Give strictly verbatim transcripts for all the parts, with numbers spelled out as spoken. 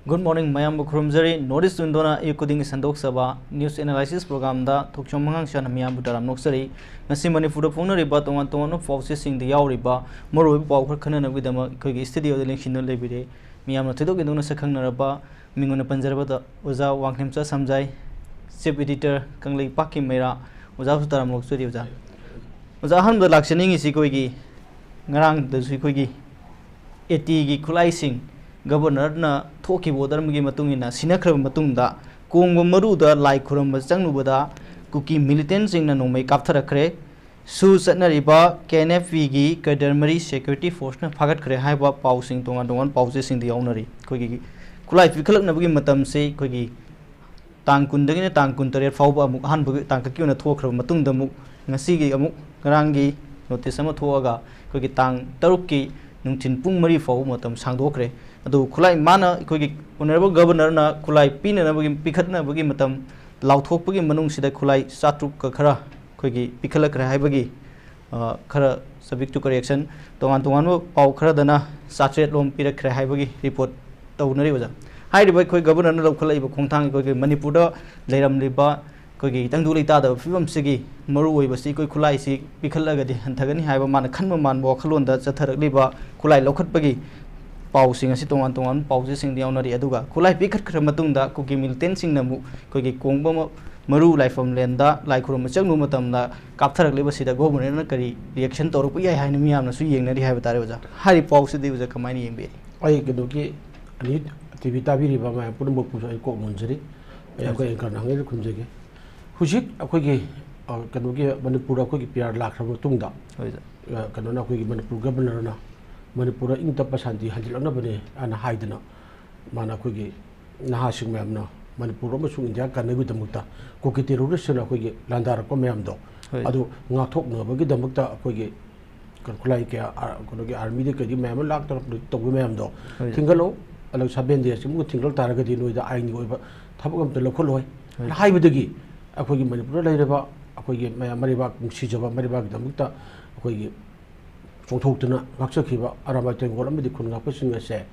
Good morning, ꯃꯌꯥꯝꯕꯨ ꯈꯨꯔꯨꯝꯖꯔꯤ꯫ North East Window-ꯅ ꯑꯌꯨꯛ ꯈꯨꯗꯤꯡꯒꯤ ꯁꯟꯗꯣꯛꯆꯕ news analysis program-ꯗ ꯊꯣꯛꯆꯣꯝ ꯑꯉꯥꯡꯁꯤꯡꯅ ꯃꯤꯌꯥꯝꯕꯨ ꯇꯔꯥꯝ ꯅꯣꯛꯆꯔꯤ꯫ ꯉꯁꯤ ꯃꯅꯤꯄꯨꯔꯗ ꯐꯣꯡꯅꯔꯤꯕ ꯇꯣꯉꯥꯟ ꯇꯣꯉꯥꯟꯕ ꯄꯥꯎꯆꯦꯁꯤꯡꯗ ꯌꯥꯎꯔꯤꯕ ꯃꯔꯨꯑꯣꯏꯕ ꯄꯥꯎ ꯈꯔ ꯈꯟꯅꯅꯕꯒꯤꯗꯃꯛ ꯑꯩꯈꯣꯏꯒꯤ studio-ꯗ ꯂꯦꯡꯁꯤꯟꯗꯨꯅ ꯂꯩꯕꯤꯔꯦ꯫ ꯃꯤꯌꯥꯝꯅ ꯊꯣꯏꯗꯣꯛ ꯍꯦꯟꯗꯣꯛꯅ ꯁꯛ ꯈꯪꯅꯔꯕ ꯃꯤꯡ ꯑꯣꯏꯅ ꯄꯟꯖꯔꯕꯗ ꯑꯣꯖꯥ ꯋꯥꯡꯈꯦꯝꯆꯥ ꯁꯝꯖꯥꯏ, chief editor ꯀꯪꯂꯩꯄꯥꯛꯀꯤ ꯃꯩꯔꯥ, ꯑꯣꯖꯥꯕꯨꯁꯨ ꯇꯔꯥꯝ ꯅꯣꯛꯆꯔꯤ ꯑꯣꯖꯥ꯫ ꯑꯣꯖꯥ, ꯑꯍꯥꯟꯕꯗ ꯂꯥꯛꯆꯅꯤꯡꯉꯤꯁꯤ ꯑꯩꯈꯣꯏꯒꯤ ꯉꯔꯥꯡꯗꯁꯨ ꯑꯩꯈꯣꯏꯒꯤ AT-ꯒꯤ ꯈꯨꯠꯂꯥꯏꯁꯤꯡ Governor-ꯅ ꯊꯣꯛꯈꯤꯕ order ꯑꯃꯒꯤ ꯃꯇꯨꯡ ꯏꯟꯅ ꯁꯤꯟꯅꯈ꯭ꯔꯕ ꯃꯇꯨꯡꯗ ꯀꯣꯡꯕ ꯃꯔꯨꯗ ꯂꯥꯏ ꯈꯨꯔꯨꯝꯕ ꯆꯪꯂꯨꯕꯗ ꯀꯨꯀꯤ militant-ꯁꯤꯡꯅ ꯅꯣꯡꯃꯩ ꯀꯥꯞꯊꯔꯛꯈ꯭ꯔꯦ꯫ ꯁꯨ ꯆꯠꯅꯔꯤꯕ KNFP-ꯒꯤ cadre ꯃꯔꯤ security force-ꯅ ꯐꯥꯒꯠꯈ꯭ꯔꯦ ꯍꯥꯏꯕ ꯄꯥꯎꯁꯤꯡ ꯇꯣꯉꯥꯟ ꯇꯣꯉꯥꯟꯕ ꯄꯥꯎꯆꯦꯁꯤꯡꯗ ꯌꯥꯎꯅꯔꯤ꯫ ꯑꯩꯈꯣꯏꯒꯤ ꯈꯨꯠꯂꯥꯏ ꯄꯤꯈꯠꯂꯛꯅꯕꯒꯤ ꯃꯇꯝꯁꯤ ꯑꯩꯈꯣꯏꯒꯤ ꯇꯥꯡ ꯀꯨꯟꯗꯒꯤꯅ ꯇꯥꯡ ꯀꯨꯟꯇꯔꯦꯠ ꯐꯥꯎꯕ ꯑꯃꯨꯛ ꯑꯍꯥꯟꯕꯒꯤ ꯇꯥꯡꯀꯛꯀꯤ ꯑꯣꯏꯅ ꯊꯣꯛꯈ꯭ꯔꯕ ꯃꯇꯨꯡꯗ ꯑꯃꯨꯛ ꯉꯁꯤꯒꯤ ꯑꯃꯨꯛ ꯉꯔꯥꯡꯒꯤ notice ꯑꯃ ꯊꯣꯛꯑꯒ ꯑꯩꯈꯣꯏꯒꯤ ꯇꯥꯡ ꯇꯔꯨꯛꯀꯤ ꯅꯨꯡꯊꯤꯟ ꯄꯨꯡ ꯃꯔꯤ ꯐꯥꯎꯕ ꯃꯇꯝ ꯁꯥꯡꯗꯣꯛꯈ꯭ꯔꯦ꯫ ꯑꯗꯨ ꯈꯨꯠꯂꯥꯏ ꯃꯥꯅ ꯑꯩꯈꯣꯏꯒꯤ Honourable Governor-ꯅ ꯈꯨꯠꯂꯥꯏ ꯄꯤꯅꯅꯕꯒꯤ, ꯄꯤꯈꯠꯅꯕꯒꯤ ꯃꯇꯝ ꯂꯥꯎꯊꯣꯛꯄꯒꯤ ꯃꯅꯨꯡꯁꯤꯗ ꯈꯨꯠꯂꯥꯏ ꯆꯥꯇ꯭ꯔꯨꯛꯀ ꯈꯔ ꯑꯩꯈꯣꯏꯒꯤ ꯄꯤꯈꯠꯂꯛꯈ꯭ꯔꯦ ꯍꯥꯏꯕꯒꯤ ꯑ, ꯈꯔ subject to correction, ꯇꯣꯉꯥꯟ ꯇꯣꯉꯥꯟꯕ ꯄꯥꯎ ꯈꯔꯗꯅ ꯆꯥꯇ꯭ꯔꯦꯠ ꯂꯣꯝ ꯄꯤꯔꯛꯈ꯭ꯔꯦ ꯍꯥꯏꯕꯒꯤ report ꯇꯧꯅꯔꯤ ꯑꯣꯖꯥ꯫ ꯍꯥꯏꯔꯤꯕ ꯑꯩꯈꯣꯏ Governor-ꯅ ꯂꯧꯈꯠꯂꯛꯏꯕ ꯈꯣꯡꯊꯥꯡ ꯑꯩꯈꯣꯏꯒꯤ ꯃꯅꯤꯄꯨꯔꯗ ꯂꯩꯔꯝꯂꯤꯕ ꯑꯩꯈꯣꯏꯒꯤ ꯇꯪꯗꯨ ꯂꯩꯇꯥꯗꯕ ꯐꯤꯕꯝꯁꯤꯒꯤ ꯃꯔꯨꯑꯣꯏꯕꯁꯤ ꯑꯩꯈꯣꯏ ꯈꯨꯠꯂꯥꯏꯁꯤ ꯄꯤꯈꯠꯂꯒꯗꯤ ꯍꯟꯊꯒꯅꯤ ꯍꯥꯏꯕ ꯃꯥꯅ ꯈꯟꯕ ꯃꯥꯟꯕ ꯋꯥꯈꯜꯂꯣꯟꯗ ꯆꯠꯊꯔꯛꯂꯤꯕ ꯈꯨꯠꯂꯥꯏ ꯂꯧꯈꯠꯄꯒꯤ ꯄꯥꯎꯁꯤꯡ ꯑꯁꯤ ꯇꯣꯉꯥꯟ ꯇꯣꯉꯥꯟꯕ ꯄꯥꯎꯆꯦꯁꯤꯡꯗ ꯌꯥꯎꯅꯔꯤ꯫ ꯑꯗꯨꯒ ꯈꯨꯠꯂꯥꯏ ꯄꯤꯈꯠꯈ꯭ꯔ ꯃꯇꯨꯡꯗ ꯀꯨꯀꯤ militant-ꯁꯤꯡꯅ ꯑꯃꯨꯛ ꯑꯩꯈꯣꯏꯒꯤ ꯀꯣꯡꯕ ꯃ-, ꯃꯔꯨ ꯂꯥꯏꯐꯝ ꯂꯦꯟꯗ ꯂꯥꯏ ꯈꯨꯔꯨꯝꯕ ꯆꯪꯂꯨꯕ ꯃꯇꯝꯗ ꯀꯥꯞꯊꯔꯛꯂꯤꯕꯁꯤꯗ Governor-ꯅ ꯀꯔꯤ reaction ꯇꯧꯔꯛꯄ ꯌꯥꯏ ꯍꯥꯏꯅ ꯃꯤꯌꯥꯝꯅꯁꯨ ꯌꯦꯡꯅꯔꯤ ꯍꯥꯏꯕ ꯇꯥꯔꯦ ꯑꯣꯖꯥ꯫ ꯍꯥꯏꯔꯤꯕ ꯄꯥꯎꯁꯤꯗꯤ ꯑꯣꯖꯥ ꯀꯃꯥꯏꯅ ꯌꯦꯡꯕꯤꯔꯤ? ꯑꯩ ꯀꯩꯅꯣꯒꯤ ꯑꯅꯤ TV ꯇꯥꯕꯤꯔꯤꯕ ꯃꯌꯥꯝ ꯄꯨꯝꯅꯃꯛꯄꯨꯁꯨ ꯑꯩ ꯀꯣꯛ ꯅꯣꯟꯖꯔꯤ꯫ ꯑꯩ ꯑꯩꯈꯣꯏ anchor-ꯅ ꯍꯪꯉꯤꯗꯨ ꯈꯨꯝꯖꯒꯦ꯫ ꯍꯧꯖꯤꯛ ꯑꯩꯈꯣꯏꯒꯤ, ꯑ, ꯀꯩꯅꯣꯒꯤ ꯃꯅꯤꯄꯨꯔꯗ ꯑꯩꯈꯣꯏꯒꯤ PR ꯂꯥꯛꯈ꯭ꯔꯕ ꯃꯇꯨꯡꯗ, ꯑꯣꯖꯥ꯫ ꯑ, ꯀꯩꯅꯣꯅ ꯑꯩꯈꯣꯏꯒꯤ ꯃꯅꯤꯄꯨꯔ Governor-ꯅ ꯃꯅꯤꯄꯨꯔꯗ ꯏꯪ ꯇꯞꯄ ꯁꯥꯟꯇꯤ ꯍꯟꯖꯤꯜꯂꯛꯅꯕꯅꯦ ꯍꯥꯏꯅ ꯍꯥꯏꯗꯅ ꯃꯥꯅ ꯑꯩꯈꯣꯏꯒꯤ ꯅꯍꯥꯁꯤꯡ ꯃꯌꯥꯝꯅ ꯃꯅꯤꯄꯨꯔ ꯑꯃꯁꯨꯡ ꯏꯟꯗꯤꯌꯥ ꯀꯟꯅꯕꯒꯤꯗꯃꯛꯇ ꯀꯨꯀꯤ terrorist-ꯁꯤꯡꯅ ꯑꯩꯈꯣꯏꯒꯤ ꯂꯥꯟꯗꯥꯔꯛꯄ ꯃꯌꯥꯝꯗꯣ, ꯍꯣꯏ꯫ ꯑꯗꯨ ꯉꯥꯛꯊꯣꯛꯅꯕꯒꯤꯗꯃꯛꯇ ꯑꯩꯈꯣꯏꯒꯤ ꯀꯩꯅꯣ ꯈꯨꯠꯂꯥꯏ ꯀꯌꯥ, ꯑ, ꯀꯩꯅꯣꯒꯤ army-ꯗꯒꯤ ꯀꯩꯗꯒꯤ ꯃꯌꯥꯝ ꯑꯃ ꯂꯥꯛꯇꯅ ꯇꯧꯕ ꯃꯌꯥꯝꯗꯣ ꯍꯣꯏ꯫ ꯊꯤꯡꯒꯠꯂꯣ, ꯑꯗꯨꯒ seven days ꯑꯃꯨꯛ ꯊꯤꯡꯒꯠ ꯇꯥꯔꯒꯗꯤ ꯅꯣꯏꯗ ꯑꯥꯏꯟꯒꯤ ꯑꯣꯏꯕ ꯊꯕꯛ ꯑꯝꯇ ꯂꯧꯈꯠꯂꯣꯏ ꯍꯣꯏ꯫ ꯍꯥꯏꯕꯗꯒꯤ ꯑꯩꯈꯣꯏꯒꯤ ꯃꯅꯤꯄꯨꯔꯗ ꯂꯩꯔꯤꯕ ꯑꯩꯈꯣꯏꯒꯤ ꯃꯌꯥꯝ ꯃꯔꯩꯕꯥꯛ ꯅꯨꯡꯁꯤꯖꯕ ꯃꯔꯩꯕꯥꯛꯀꯤꯗꯃꯛꯇ ꯑꯩꯈꯣꯏꯒꯤ ꯆꯣꯡꯊꯣꯛꯇꯨꯅ ꯉꯥꯛꯆꯈꯤꯕ ꯑꯔꯥꯝꯕꯥꯏ ꯇꯦꯡꯒꯣꯜ ꯑꯃꯗꯤ ꯈꯨꯟ ꯉꯥꯛꯄꯁꯤꯡ ꯑꯁꯦ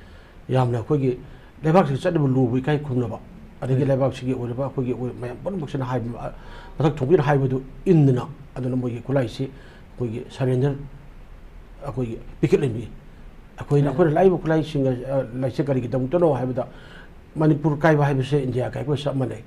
ꯌꯥꯝꯅ ꯑꯩꯈꯣꯏꯒꯤ ꯂꯩꯕꯥꯛꯁꯤꯗ ꯆꯠꯂꯤꯕ ꯂꯨꯕ ꯏꯀꯥꯏ ꯈꯨꯝꯅꯕ, ꯑꯗꯒꯤ ꯎꯝ꯫ ꯂꯩꯕꯥꯛꯁꯤꯒꯤ ꯑꯣꯏꯔꯤꯕ ꯑꯩꯈꯣꯏꯒꯤ ꯑꯣꯏ-, ꯃꯌꯥꯝ ꯄꯨꯝꯅꯃꯛꯁꯤꯅ ꯍꯥꯏꯕ, ꯑ, ꯃꯊꯛ ꯊꯣꯡꯕꯁꯤꯅ ꯍꯥꯏꯕꯗꯨ ꯏꯟꯗꯅ, ꯑꯗꯨꯅ ꯃꯣꯏꯒꯤ ꯈꯨꯠꯂꯥꯏꯁꯤ ꯑꯩꯈꯣꯏꯒꯤ surrender, ꯑꯩꯈꯣꯏꯒꯤ ꯄꯤꯈꯠꯂꯤꯃꯤ꯫ ꯑꯩꯈꯣꯏꯅ, ꯎꯝ꯫ ꯑꯩꯈꯣꯏꯅ ꯂꯥꯛꯏꯕ ꯈꯨꯠꯂꯥꯏꯁꯤꯡ ꯑ-, ꯂꯥꯏꯁꯦ ꯀꯔꯤꯒꯤꯗꯃꯛꯇꯅꯣ ꯍꯥꯏꯕꯗ, ꯃꯅꯤꯄꯨꯔ ꯀꯥꯏꯕ ꯍꯥꯏꯕꯁꯦ ꯏꯟꯗꯤꯌꯥ ꯀꯥꯏꯕꯒ ꯆꯞ ꯃꯥꯟꯅꯩ꯫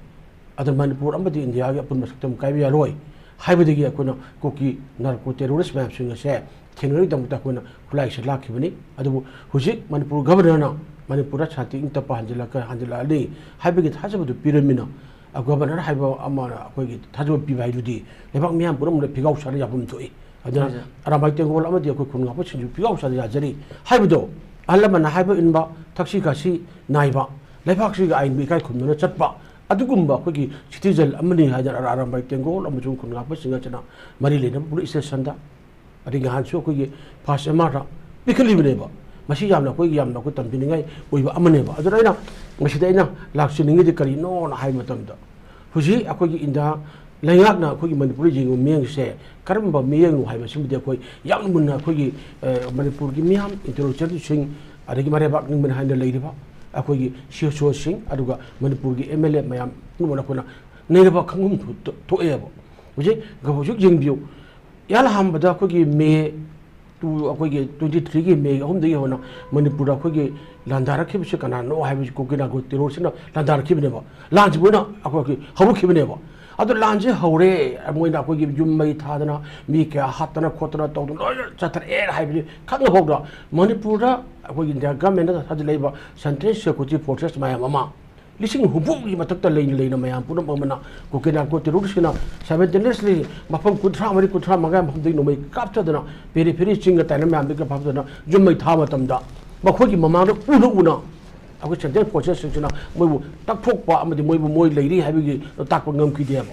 ꯑꯗꯨ ꯃꯅꯤꯄꯨꯔ ꯑꯃꯗꯤ ꯏꯟꯗꯤꯌꯥꯒꯤ ꯑꯄꯨꯟꯕ ꯁꯛꯇꯝ ꯀꯥꯏꯕ ꯌꯥꯔꯣꯏ ꯍꯥꯏꯕꯗꯒꯤ ꯑꯩꯈꯣꯏꯅ ꯀꯨꯀꯤ narco terrorist ꯃꯌꯥꯝꯁꯤꯡ ꯑꯁꯦ ꯊꯦꯡꯅꯕꯒꯤꯗꯃꯛꯇ ꯑꯩꯈꯣꯏꯅ ꯈꯨꯠꯂꯥꯏꯁꯦ ꯂꯥꯛꯈꯤꯕꯅꯤ꯫ ꯑꯗꯨꯕꯨ ꯍꯧꯖꯤꯛ ꯃꯅꯤꯄꯨꯔ governorꯅ ꯃꯅꯤꯄꯨꯔꯗ ꯁꯥꯟꯇꯤ ꯏꯪ ꯇꯞꯄ ꯍꯟꯖꯤꯜꯂꯛꯀ-, ꯍꯟꯖꯤꯜꯂꯛꯑꯅꯤ ꯍꯥꯏꯕꯒꯤ ꯊꯥꯖꯕꯗꯨ ꯄꯤꯔꯝꯃꯤꯅ, ꯑ, governor ꯍꯥꯏꯕ ꯑꯃꯅ ꯑꯩꯈꯣꯏꯒꯤ ꯊꯥꯖꯕ ꯄꯤꯕ ꯍꯥꯏꯗꯨꯗꯤ ꯂꯩꯕꯥꯛ ꯃꯤꯌꯥꯝ ꯄꯨꯝꯅꯃꯛꯅ ꯐꯤꯒꯥꯎ ꯁꯥꯔ ꯌꯥꯐꯝ ꯊꯣꯛꯏ꯫ ꯑꯗꯨꯅ ꯍꯣꯏ, ꯁꯥꯔ꯫ ꯑꯔꯥꯝꯕꯥꯏ ꯇꯦꯡꯒꯣꯜ ꯑꯃꯗꯤ ꯑꯩꯈꯣꯏ ꯈꯨꯟ ꯉꯥꯛꯄꯁꯤꯡꯁꯨ ꯐꯤꯒꯥꯎ ꯁꯥꯔ ꯌꯥꯖꯔꯤ ꯍꯥꯏꯕꯗꯣ, ꯑꯍꯜ ꯂꯃꯟꯅ ꯍꯥꯏꯕ ꯏꯟꯕ, ꯊꯛꯁꯤ ꯈꯥꯁꯤ ꯅꯥꯏꯕ, ꯂꯩꯕꯥꯛꯁꯤꯒꯤ ꯑꯥꯏꯟꯕꯨ ꯏꯀꯥꯏ ꯈꯨꯝꯅꯅ ꯆꯠꯄ, ꯑꯗꯨꯒꯨꯝꯕ ꯑꯩꯈꯣꯏꯒꯤ citizen ꯑꯃꯅꯤ ꯍꯥꯏꯗꯅ ꯑꯔꯥ-, ꯑꯔꯥꯝꯕꯥꯏ ꯇꯦꯡꯒꯣꯜ ꯑꯃꯁꯨꯡ ꯈꯨꯟ ꯉꯥꯛꯄꯁꯤꯡ ꯑꯁꯤꯅ ꯃꯔꯤ ꯂꯩꯅꯕ police stationꯗ, ꯑꯗꯒꯤ ꯅꯍꯥꯟꯁꯨ ꯑꯩꯈꯣꯏꯒꯤ first M Rꯗ ꯄꯤꯈꯠꯂꯤꯕꯅꯦꯕ꯫ ꯃꯁꯤ ꯌꯥꯝꯅ ꯑꯩꯈꯣꯏꯒꯤ, ꯌꯥꯝꯅ ꯑꯩꯈꯣꯏ ꯇꯝꯕꯤꯅꯤꯡꯉꯥꯏ ꯑꯣꯏꯕ ꯑꯃꯅꯦꯕ꯫ ꯑꯗꯨꯅ ꯑꯩꯅ ꯃꯁꯤꯗ ꯑꯩꯅ ꯂꯥꯛꯆꯅꯤꯡꯉꯤꯗꯤ ꯀꯔꯤꯅꯣꯅ ꯍꯥꯏꯕ ꯃꯇꯝꯗ, ꯍꯧꯖꯤꯛ ꯑꯩꯈꯣꯏꯒꯤ ꯏꯟꯗꯤꯌꯥ ꯂꯩꯉꯥꯛꯅ ꯑꯩꯈꯣꯏꯒꯤ ꯃꯅꯤꯄꯨꯔꯗ ꯌꯦꯡꯕ ꯃꯤꯠꯌꯦꯡꯁꯦ ꯀꯔꯝꯕ ꯃꯤꯠꯌꯦꯡꯅꯣ ꯍꯥꯏꯕꯁꯤꯃꯗꯤ ꯑꯩꯈꯣꯏ ꯌꯥꯝꯅ ꯃꯨꯟꯅ ꯑꯩꯈꯣꯏꯒꯤ, ꯑ, ꯃꯅꯤꯄꯨꯔꯒꯤ ꯃꯤꯌꯥꯝ, intellectualꯁꯤꯡ, ꯑꯗꯒꯤ ꯃꯔꯩꯕꯥꯛ ꯅꯤꯡꯕꯅꯤ ꯍꯥꯏꯅ ꯂꯩꯔꯤꯕ ꯑꯩꯈꯣꯏꯒꯤ C S Oꯁꯤꯡ, ꯑꯗꯨꯒ ꯃꯅꯤꯄꯨꯔꯒꯤ M L A ꯃꯌꯥꯝ ꯄꯨꯝꯅꯃꯛꯅ ꯑꯩꯈꯣꯏꯅ ꯅꯩꯅꯕ ꯈꯪꯐꯝ ꯊꯣ-, ꯊꯣꯛꯑꯦꯕ꯫ ꯍꯧꯖꯤꯛ, ꯍꯧꯖꯤꯛ ꯌꯦꯡꯕꯤꯌꯨ, ꯏꯍꯥꯟ ꯍꯥꯟꯕꯗ ꯑꯩꯈꯣꯏꯒꯤ May two, ꯑꯩꯈꯣꯏꯒꯤ twenty threeꯒꯤ May ꯑꯍꯨꯝꯗꯒꯤ ꯍꯧꯅ ꯃꯅꯤꯄꯨꯔꯗ ꯑꯩꯈꯣꯏꯒꯤ ꯂꯥꯟꯗꯥꯔꯛꯈꯤꯕꯁꯤ ꯀꯅꯥꯅꯣ ꯍꯥꯏꯕꯁꯤ ꯀꯨꯀꯤ narco terroristꯅ ꯂꯥꯟꯗꯥꯔꯛꯈꯤꯕꯅꯦꯕ꯫ ꯂꯥꯟꯁꯤ ꯃꯣꯏꯅ ꯑꯩꯈꯣꯏꯒꯤ ꯍꯧꯔꯛꯈꯤꯕꯅꯦꯕ꯫ ꯑꯗꯣ ꯂꯥꯟꯁꯦ ꯍꯧꯔꯦ, ꯃꯣꯏꯅ ꯑꯩꯈꯣꯏꯒꯤ ꯌꯨꯝ ꯃꯩ ꯊꯥꯗꯅ, ꯃꯤ ꯀꯌꯥ ꯍꯥꯠꯇꯅ ꯈꯣꯠꯇꯅ ꯇꯧꯗꯅ ꯂꯣꯏꯅ ꯆꯠꯊꯔꯛꯑꯦ ꯍꯥꯏꯕꯁꯤ ꯈꯪꯉꯐꯥꯎꯗ, ꯃꯅꯤꯄꯨꯔꯗ ꯑꯩꯈꯣꯏꯒꯤ ꯏꯟꯗꯤꯌꯥ governmentꯅ ꯊꯥꯖꯤꯜꯂꯛꯏꯕ Central Security Forces ꯃꯌꯥꯝ ꯑꯃ, ꯂꯤꯁꯤꯡ ꯍꯨꯝꯐꯨꯒꯤ ꯃꯊꯛꯇ ꯂꯩꯅ ꯂꯩꯅ ꯃꯌꯥꯝ ꯄꯨꯝꯅꯃꯛ ꯑꯃꯅ ꯀꯨꯀꯤ narco terroristꯀꯤꯅ simultaneously ꯃꯐꯝ ꯀꯨꯟꯊ꯭ꯔꯥ ꯃꯔꯤ, ꯀꯨꯟꯊ꯭ꯔꯥ ꯃꯉꯥ ꯃꯐꯝꯗꯒꯤ ꯅꯣꯡꯃꯩ ꯀꯥꯞꯊꯗꯅ, ꯄꯦꯔꯤ ꯐꯦꯔꯤ ꯆꯤꯡꯒ ꯇꯥꯏꯅ ꯃꯌꯥꯝꯗꯒꯤ ꯀꯥꯞꯊꯗꯅ ꯌꯨꯝ ꯃꯩ ꯊꯥꯕ ꯃꯇꯝꯗ, ꯃꯈꯣꯏꯒꯤ ꯃꯃꯥꯡꯗ ꯎꯅ ꯎꯅ ꯑꯩꯈꯣꯏ Central Forcesꯁꯤꯡꯁꯤꯅ ꯃꯣꯏꯕꯨ ꯇꯛꯊꯣꯛꯄ ꯑꯃꯗꯤ ꯃꯣꯏꯕꯨ ꯃꯣꯏ ꯂꯩꯔꯤ ꯍꯥꯏꯕꯒꯤ ꯇꯥꯛꯄ ꯉꯝꯈꯤꯗꯦꯕ꯫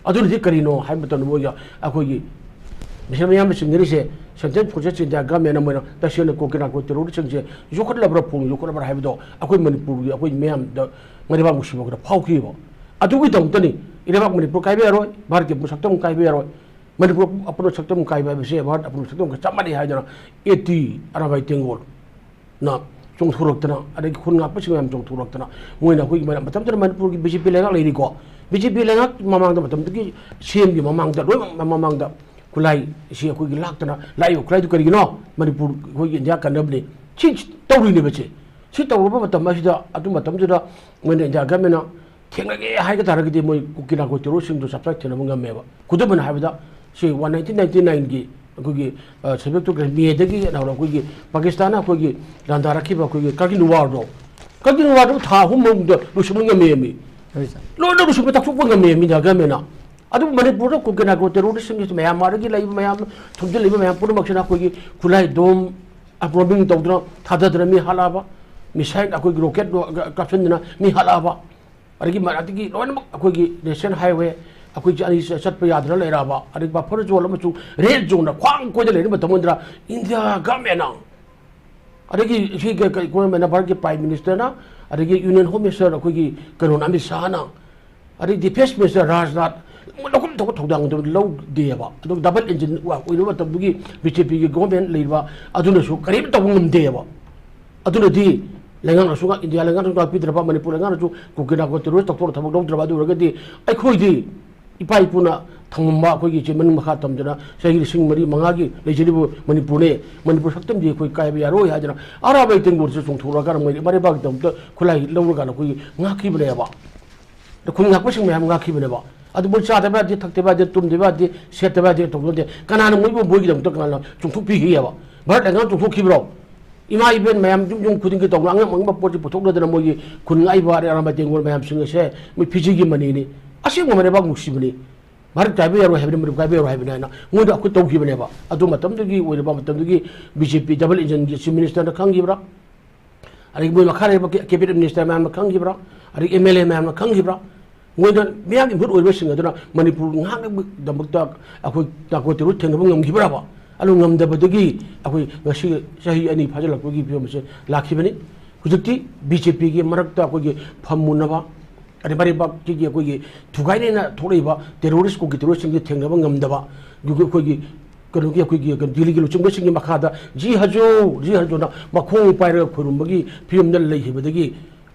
ꯑꯗꯨꯅꯗꯤ ꯀꯔꯤꯅꯣ ꯍꯥꯏꯕ ꯃꯇꯝꯗ, ꯃꯣꯏꯒ ꯑꯩꯈꯣꯏꯒꯤ ꯃꯤꯁꯛ ꯃꯌꯥꯝꯅ ꯆꯤꯡꯅꯔꯤꯁꯦ, Central Forces, ꯏꯟꯗꯤꯌꯥ governmentꯅ ꯃꯣꯏꯅ ꯇꯁꯦꯡꯅ ꯀꯨꯀꯤ narco terroristꯁꯤꯡꯁꯦ ꯌꯣꯛꯈꯠꯂꯕ꯭ꯔꯥ, ꯐꯣꯡ ꯌꯣꯛꯈꯠꯂꯕ꯭ꯔꯥ ꯍꯥꯏꯕꯗꯣ ꯑꯩꯈꯣꯏ ꯃꯅꯤꯄꯨꯔꯒꯤ, ꯑꯩꯈꯣꯏ ꯃꯤꯌꯥꯝꯗ ꯃꯔꯩꯕꯥꯛ ꯅꯨꯡꯁꯤꯕ ꯈꯔ ꯐꯥꯎꯈꯤꯕ꯫ ꯑꯗꯨꯒꯤꯗꯃꯛꯇꯅꯤ ꯏꯔꯩꯕꯥꯛ ꯃꯅꯤꯄꯨꯔ ꯀꯥꯏꯕ ꯌꯥꯔꯣꯏ, ꯚꯥꯔꯠꯀꯤ ꯁꯛꯇꯝ ꯀꯥꯏꯕ ꯌꯥꯔꯣꯏ, ꯃꯅꯤꯄꯨꯔ ꯑꯄꯨꯟꯕ ꯁꯛꯇꯝ ꯀꯥꯏꯕ ꯍꯥꯏꯕꯁꯦ ꯚꯥꯔꯠ ꯑꯄꯨꯟꯕ ꯁꯛꯇꯝꯒ ꯆꯞ ꯃꯥꯟꯅꯩ ꯍꯥꯏꯗꯅ A T ꯑꯔꯥꯝꯕꯥꯏ ꯇꯦꯡꯒꯣꯜꯅ ꯆꯣꯡꯊꯣꯔꯛꯇꯅ, ꯑꯗꯒꯤ ꯈꯨꯟ ꯉꯥꯛꯄꯁꯤꯡ ꯃꯌꯥꯝ ꯆꯣꯡꯊꯣꯔꯛꯇꯅ, ꯃꯣꯏꯅ ꯑꯩꯈꯣꯏꯒꯤ ꯃꯔꯝ, ꯃꯇꯝꯗꯨꯗ ꯃꯅꯤꯄꯨꯔꯒꯤ ꯕꯤ ꯖꯦ ꯄꯤ ꯂꯩꯉꯥꯛ ꯂꯩꯔꯤꯀꯣ, ꯕꯤ ꯖꯦ ꯄꯤ ꯂꯩꯉꯥꯛ ꯃꯃꯥꯡꯗ, ꯃꯇꯝꯗꯨꯒꯤ ꯁꯤ ꯑꯦꯝꯒꯤ ꯃꯃꯥꯡꯗ, ꯂꯣꯏꯅꯃꯛ ꯃꯃꯥꯡꯗ ꯈꯨꯠꯂꯥꯏ ꯁꯤ ꯑꯩꯈꯣꯏꯒꯤ ꯂꯥꯛꯇꯅ ꯂꯥꯛꯏꯕ ꯈꯨꯠꯂꯥꯏꯗꯨ ꯀꯔꯤꯒꯤꯅꯣ? ꯃꯅꯤꯄꯨꯔ ꯑꯩꯈꯣꯏꯒꯤ ꯏꯟꯗꯤꯌꯥ ꯀꯟꯅꯕꯅꯤ꯫ ꯁꯤ ꯇꯧꯔꯤꯅꯦꯕ ꯁꯦ꯫ ꯁꯤ ꯇꯧꯔꯕ ꯃꯇꯝ ꯑꯁꯤꯗ, ꯑꯗꯨ ꯃꯇꯝꯗꯨꯗ ꯃꯣꯏꯅ ꯏꯟꯗꯤꯌꯥ ꯒꯃꯦꯟꯅ ꯊꯦꯡꯅꯒꯦ ꯍꯥꯏꯕ ꯇꯥꯔꯒꯗꯤ ꯃꯣꯏ ꯀꯨꯀꯤ ꯅꯥꯒꯣ ꯇꯦꯔꯣꯔꯤꯁꯁꯤꯡꯗꯨ ꯆꯞ ꯆꯥꯅ ꯊꯦꯡꯅꯕ ꯉꯝꯃꯦꯕ꯫ ꯈꯨꯗꯝ ꯑꯣꯏꯅ ꯍꯥꯏꯕꯗ, ꯁꯤ ꯋꯥꯟ ꯅꯥꯏꯟꯇꯤꯟ ꯅꯥꯏꯟꯇꯤ ꯅꯥꯏꯟꯒꯤ ꯑꯩꯈꯣꯏꯒꯤ, ꯑ, ꯁꯦꯟꯖꯣꯛꯇ ꯃꯦꯗꯒꯤ ꯍꯧꯔ ꯑꯩꯈꯣꯏꯒꯤ ꯄꯥꯀꯤꯁꯇꯥꯟꯅ ꯑꯩꯈꯣꯏꯒꯤ ꯂꯥꯟꯗꯥꯔꯛꯈꯤꯕ ꯑꯩꯈꯣꯏꯒꯤ ꯀꯥꯔꯒꯤꯜ ꯋꯥꯔꯗꯣ, ꯀꯥꯔꯒꯤꯜ ꯋꯥꯔꯗꯣ ꯊꯥ ꯑꯍꯨꯝ ꯃꯅꯨꯡꯗ ꯂꯣꯏꯁꯤꯟꯕ ꯉꯝꯃꯦꯃꯤ꯫ ꯍꯣꯏ ꯁꯥꯔ꯫ ꯂꯣꯏꯅ ꯂꯣꯏꯁꯤꯟꯕ ꯇꯥꯛꯊꯣꯛꯄ ꯉꯝꯃꯦꯃꯤ ꯏꯟꯗꯤꯌꯥ ꯒꯃꯦꯟꯅ꯫ ꯑꯗꯨꯕꯨ ꯃꯅꯤꯄꯨꯔꯗ ꯀꯨꯀꯤ ꯅꯥꯒꯣ ꯇꯦꯔꯣꯔꯤꯁꯁꯤꯡꯁꯤ ꯃꯌꯥꯝ ꯑꯗꯒꯤ ꯂꯩꯕ ꯃꯌꯥꯝ, ꯊꯣꯝꯖꯤꯜꯂꯤꯕ ꯃꯌꯥꯝ ꯄꯨꯝꯅꯃꯛꯁꯤꯅ ꯑꯩꯈꯣꯏꯒꯤ ꯈꯨꯠꯂꯥꯏ ꯗꯣꯝ, ꯑ, ꯕꯣꯝꯕꯤꯡ ꯇꯧꯗꯨꯅ ꯊꯥꯗꯗꯅ ꯃꯤ ꯍꯥꯠꯂꯛꯑꯕ, ꯃꯤꯁꯥꯏꯜ ꯑꯩꯈꯣꯏꯒꯤ ꯔꯣꯀꯦꯠ ꯀꯥꯞꯁꯤꯟꯗꯅ ꯃꯤ ꯍꯥꯠꯂꯛꯑꯕ, ꯑꯗꯒꯤ ꯃ-, ꯑꯗꯒꯤ ꯂꯣꯏꯅꯃꯛ ꯑꯩꯈꯣꯏꯒꯤ ꯅꯦꯁꯅꯦꯜ ꯍꯥꯏꯋꯦ ꯑꯩꯈꯣꯏ ꯑꯅꯤ ꯆ-, ꯆꯠꯄ ꯌꯥꯗꯅ ꯂꯩꯔꯛꯑꯕ, ꯑꯗꯒꯤ ꯕꯐꯔ ꯖꯣꯟ ꯑꯃꯁꯨꯡ ꯔꯦꯗ ꯖꯣꯟꯗ ꯈ꯭ꯋꯥꯡ ꯀꯣꯏꯗ ꯂꯩꯔꯤꯕ ꯃꯇꯝ ꯑꯃꯗ ꯏꯟꯗꯤꯌꯥ ꯒꯃꯦꯟꯅ, ꯑꯗꯒꯤ ꯁꯤ ꯀ-, ꯀ-, ꯒꯣꯔꯃꯦꯟꯅ, ꯚꯥꯔꯠꯀꯤ ꯄ꯭ꯔꯥꯏꯝ ꯃꯤꯅꯤꯁꯇꯔꯅ, ꯑꯗꯒꯤ ꯌꯨꯅꯤꯌꯟ ꯍꯣꯝ ꯃꯤꯅꯤꯁꯇꯔ ꯑꯩꯈꯣꯏꯒꯤ ꯀꯩꯅꯣꯅ, ꯑꯃꯤꯠ ꯁꯥꯍꯅ, ꯑꯗꯩ ꯗꯤꯐꯦꯟꯁ ꯃꯤꯅꯤꯁꯇꯔ ꯔꯥꯖꯅꯥꯊ, ꯂꯧꯐꯝ ꯊꯣꯛꯄ ꯊꯧꯗꯥꯡ ꯑꯗꯨꯝ ꯂꯧꯗꯦꯕ꯫ ꯑꯗꯨꯒ ꯗꯕꯜ ꯏꯟꯖꯤꯟ ꯑꯣꯏꯔꯤꯕ ꯃꯇꯝꯗꯨꯒꯤ ꯕꯤ ꯖꯦ ꯄꯤꯒꯤ ꯒꯣꯔꯃꯦꯟ ꯂꯩꯔꯤꯕ ꯑꯗꯨꯅꯁꯨ ꯀꯔꯤꯝ ꯇꯧꯕ ꯉꯝꯗꯦꯕ꯫ ꯑꯗꯨꯅꯗꯤ ꯂꯩꯉꯥꯛꯅꯁꯨ ꯉꯥꯛ-, ꯏꯟꯗꯤꯌꯥ ꯂꯩꯉꯥꯛꯅꯁꯨ ꯉꯥꯛꯄꯤꯗ꯭ꯔꯕ, ꯃꯅꯤꯄꯨꯔ ꯂꯩꯉꯥꯛꯅꯁꯨ ꯀꯨꯀꯤ ꯅꯥꯒꯣ ꯇꯦꯔꯣꯔꯤꯁ ꯇꯧꯊꯣꯛꯅ ꯊꯕꯛ ꯂꯧꯗ꯭ꯔꯕ ꯑꯗꯨ ꯑꯣꯏꯔꯒꯗꯤ ꯑꯩꯈꯣꯏꯗꯤ ꯏꯄꯥ ꯏꯄꯨꯅ ꯊꯝꯃꯝꯕ ꯑꯩꯈꯣꯏꯒꯤ ꯏꯆꯦ ꯃꯅꯤꯡ ꯃꯈꯥ ꯇꯝꯗꯅ ꯆꯍꯤ ꯂꯤꯁꯤꯡ ꯃꯔꯤ ꯃꯉꯥꯒꯤ ꯂꯩꯖꯔꯤꯕ ꯃꯅꯤꯄꯨꯔꯅꯦ꯫ ꯃꯅꯤꯄꯨꯔ ꯁꯛꯇꯝꯗꯤ ꯑꯩꯈꯣꯏ ꯀꯥꯏꯕ ꯌꯥꯔꯣꯏ ꯍꯥꯏꯗꯅ ꯑꯔꯥꯕ ꯇꯦꯡꯒꯣꯜꯁꯦ ꯆꯣꯡꯊꯣꯔꯛꯑꯀꯥꯟꯗ ꯃꯣꯏ ꯃꯔꯩꯕꯥꯛꯀꯤꯗꯃꯛꯇ ꯈꯨꯠꯂꯥꯏ ꯂꯧꯔꯀꯥꯟꯗ ꯑꯩꯈꯣꯏꯒꯤ ꯉꯥꯛꯈꯤꯕꯅꯦꯕ꯫ ꯑꯗ ꯈꯨꯟ ꯉꯥꯛꯄꯁꯤꯡ ꯃꯌꯥꯝ ꯉꯥꯛꯈꯤꯕꯅꯦꯕ꯫ ꯑꯗꯨ ꯃꯣꯏ ꯆꯥꯗꯕ ꯌꯥꯗꯦ, ꯊꯛꯇꯕ ꯌꯥꯗꯦ, ꯇꯨꯝꯗꯕ ꯌꯥꯗꯦ, ꯁꯦꯠꯇꯕ ꯌꯥꯗꯦ ꯇꯧꯕ ꯅꯠꯇꯦ꯫ ꯀꯅꯥꯅ ꯃꯣꯏꯕꯨ, ꯃꯣꯏꯒꯤꯗꯃꯛꯇ ꯀꯅꯥꯅ ꯆꯣꯡꯊꯣꯛꯄꯤꯈꯤꯑꯕ? ꯚꯥꯔꯠ ꯂꯩꯉꯥꯛꯅ ꯆꯣꯡꯊꯣꯛꯈꯤꯕ꯭ꯔꯣ? ꯏꯃꯥ ꯏꯕꯦꯟ ꯃꯌꯥꯝ ꯌꯨꯝ ꯌꯨꯝ ꯈꯨꯗꯤꯡꯒꯤ ꯇꯧꯅ ꯑꯉꯝ ꯑꯉꯝꯕ ꯄꯣꯠꯁꯤ ꯄꯨꯊꯣꯛꯅꯗꯅ ꯃꯣꯏꯒꯤ ꯈꯨꯟ ꯉꯥꯛꯏꯕ ꯑꯔꯩ ꯑꯔꯥꯕ ꯇꯦꯡꯒꯣꯜ ꯃꯌꯥꯝꯁꯤꯡ ꯑꯁꯦ ꯃꯣꯏ ꯐꯤꯖꯤꯒꯤ ꯃꯅꯤꯅꯤ꯫ ꯑꯁꯦꯡꯕ ꯃꯔꯩꯕꯥꯛ ꯅꯨꯡꯁꯤꯕꯅꯤ꯫ ꯚꯥꯔꯠ ꯀꯥꯏꯕ ꯌꯥꯔꯣꯏ ꯍꯥꯏꯕꯅꯤ, ꯃꯅꯤꯄꯨꯔ ꯀꯥꯏꯕ ꯌꯥꯔꯣꯏ ꯍꯥꯏꯕꯅꯤ ꯍꯥꯏꯅ ꯃꯣꯏꯗ ꯑꯩꯈꯣꯏ ꯇꯧꯈꯤꯕꯅꯦꯕ꯫ ꯑꯗꯨ ꯃꯇꯝꯗꯨꯒꯤ ꯑꯣꯏꯔꯤꯕ ꯃꯇꯝꯗꯨꯒꯤ ꯕꯤ ꯖꯦ ꯄꯤ ꯗꯕꯜ ꯏꯟꯖꯟꯒꯤ ꯆꯤꯐ ꯃꯤꯅꯤꯁꯇꯔꯅ ꯈꯪꯈꯤꯕ꯭ꯔꯥ? ꯑꯗꯒꯤ ꯃꯣꯏ ꯃꯈꯥ ꯂꯩꯔꯤꯕ ꯀꯦ-, ꯀꯦꯕꯤꯅꯦꯠ ꯃꯤꯅꯤꯁꯇꯔ ꯃꯌꯥꯝꯅ ꯈꯪꯈꯤꯕ꯭ꯔꯥ? ꯑꯗꯒꯤ ꯑꯦꯝ ꯑꯦꯜ ꯑꯦ ꯃꯌꯥꯝꯅ ꯈꯪꯈꯤꯕ꯭ꯔꯥ? ꯃꯣꯏꯅ ꯃꯤꯌꯥꯝꯒꯤ ꯃꯤꯍꯨꯠ ꯑꯣꯏꯔꯤꯕꯁꯤꯡ ꯑꯗꯨꯅ ꯃꯅꯤꯄꯨꯔ ꯉꯥꯛꯅꯕꯒꯤꯗꯃꯛꯇ ꯑꯩꯈꯣꯏ ꯅꯥꯔꯀꯣ ꯇꯦꯔꯣꯔ ꯊꯦꯡꯅꯕ ꯉꯝꯈꯤꯕ꯭ꯔꯕ? ꯑꯗꯨ ꯉꯝꯗꯕꯗꯒꯤ ꯑꯩꯈꯣꯏ ꯉꯁꯤ ꯆꯍꯤ ꯑꯅꯤ ꯐꯥꯖꯤꯜꯂꯛꯄꯒꯤ ꯐꯤꯕꯝ ꯑꯁꯦ ꯂꯥꯛꯈꯤꯕꯅꯤ꯫ ꯍꯧꯖꯤꯛꯇꯤ ꯕꯤ ꯖꯦ ꯄꯤꯒꯤ ꯃꯔꯛꯇ ꯑꯩꯈꯣꯏꯒꯤ ꯐꯝꯃꯨꯅꯕ, ꯑꯗꯩ ꯃꯔꯩꯕꯥꯛꯁꯤꯒꯤ ꯑꯩꯈꯣꯏꯒꯤ ꯊꯨꯒꯥꯏꯅꯅ ꯊꯣꯛꯂꯛꯏꯕ ꯇꯦꯔꯣꯔꯤꯁ, ꯀꯨꯀꯤ ꯇꯦꯔꯣꯔꯤꯁꯁꯤꯡꯁꯦ ꯊꯦꯡꯅꯕ ꯉꯝꯗꯕ, ꯑꯗꯨꯒ ꯑꯩꯈꯣꯏꯒꯤ ꯀꯩꯅꯣꯒꯤ, ꯑꯩꯈꯣꯏꯒꯤ ꯗꯤꯜꯂꯤꯒꯤ ꯂꯨꯆꯤꯡꯕꯁꯤꯡꯒꯤ ꯃꯈꯥꯗ "ꯖꯤ ꯍꯖꯨ, ꯖꯤ ꯍꯖꯨꯅ" ꯃꯈꯣꯡ ꯄꯥꯏꯔꯒ ꯈꯨꯔꯨꯝꯕꯒꯤ ꯐꯤꯕꯝꯗ ꯂꯩꯈꯤꯕꯗꯒꯤ,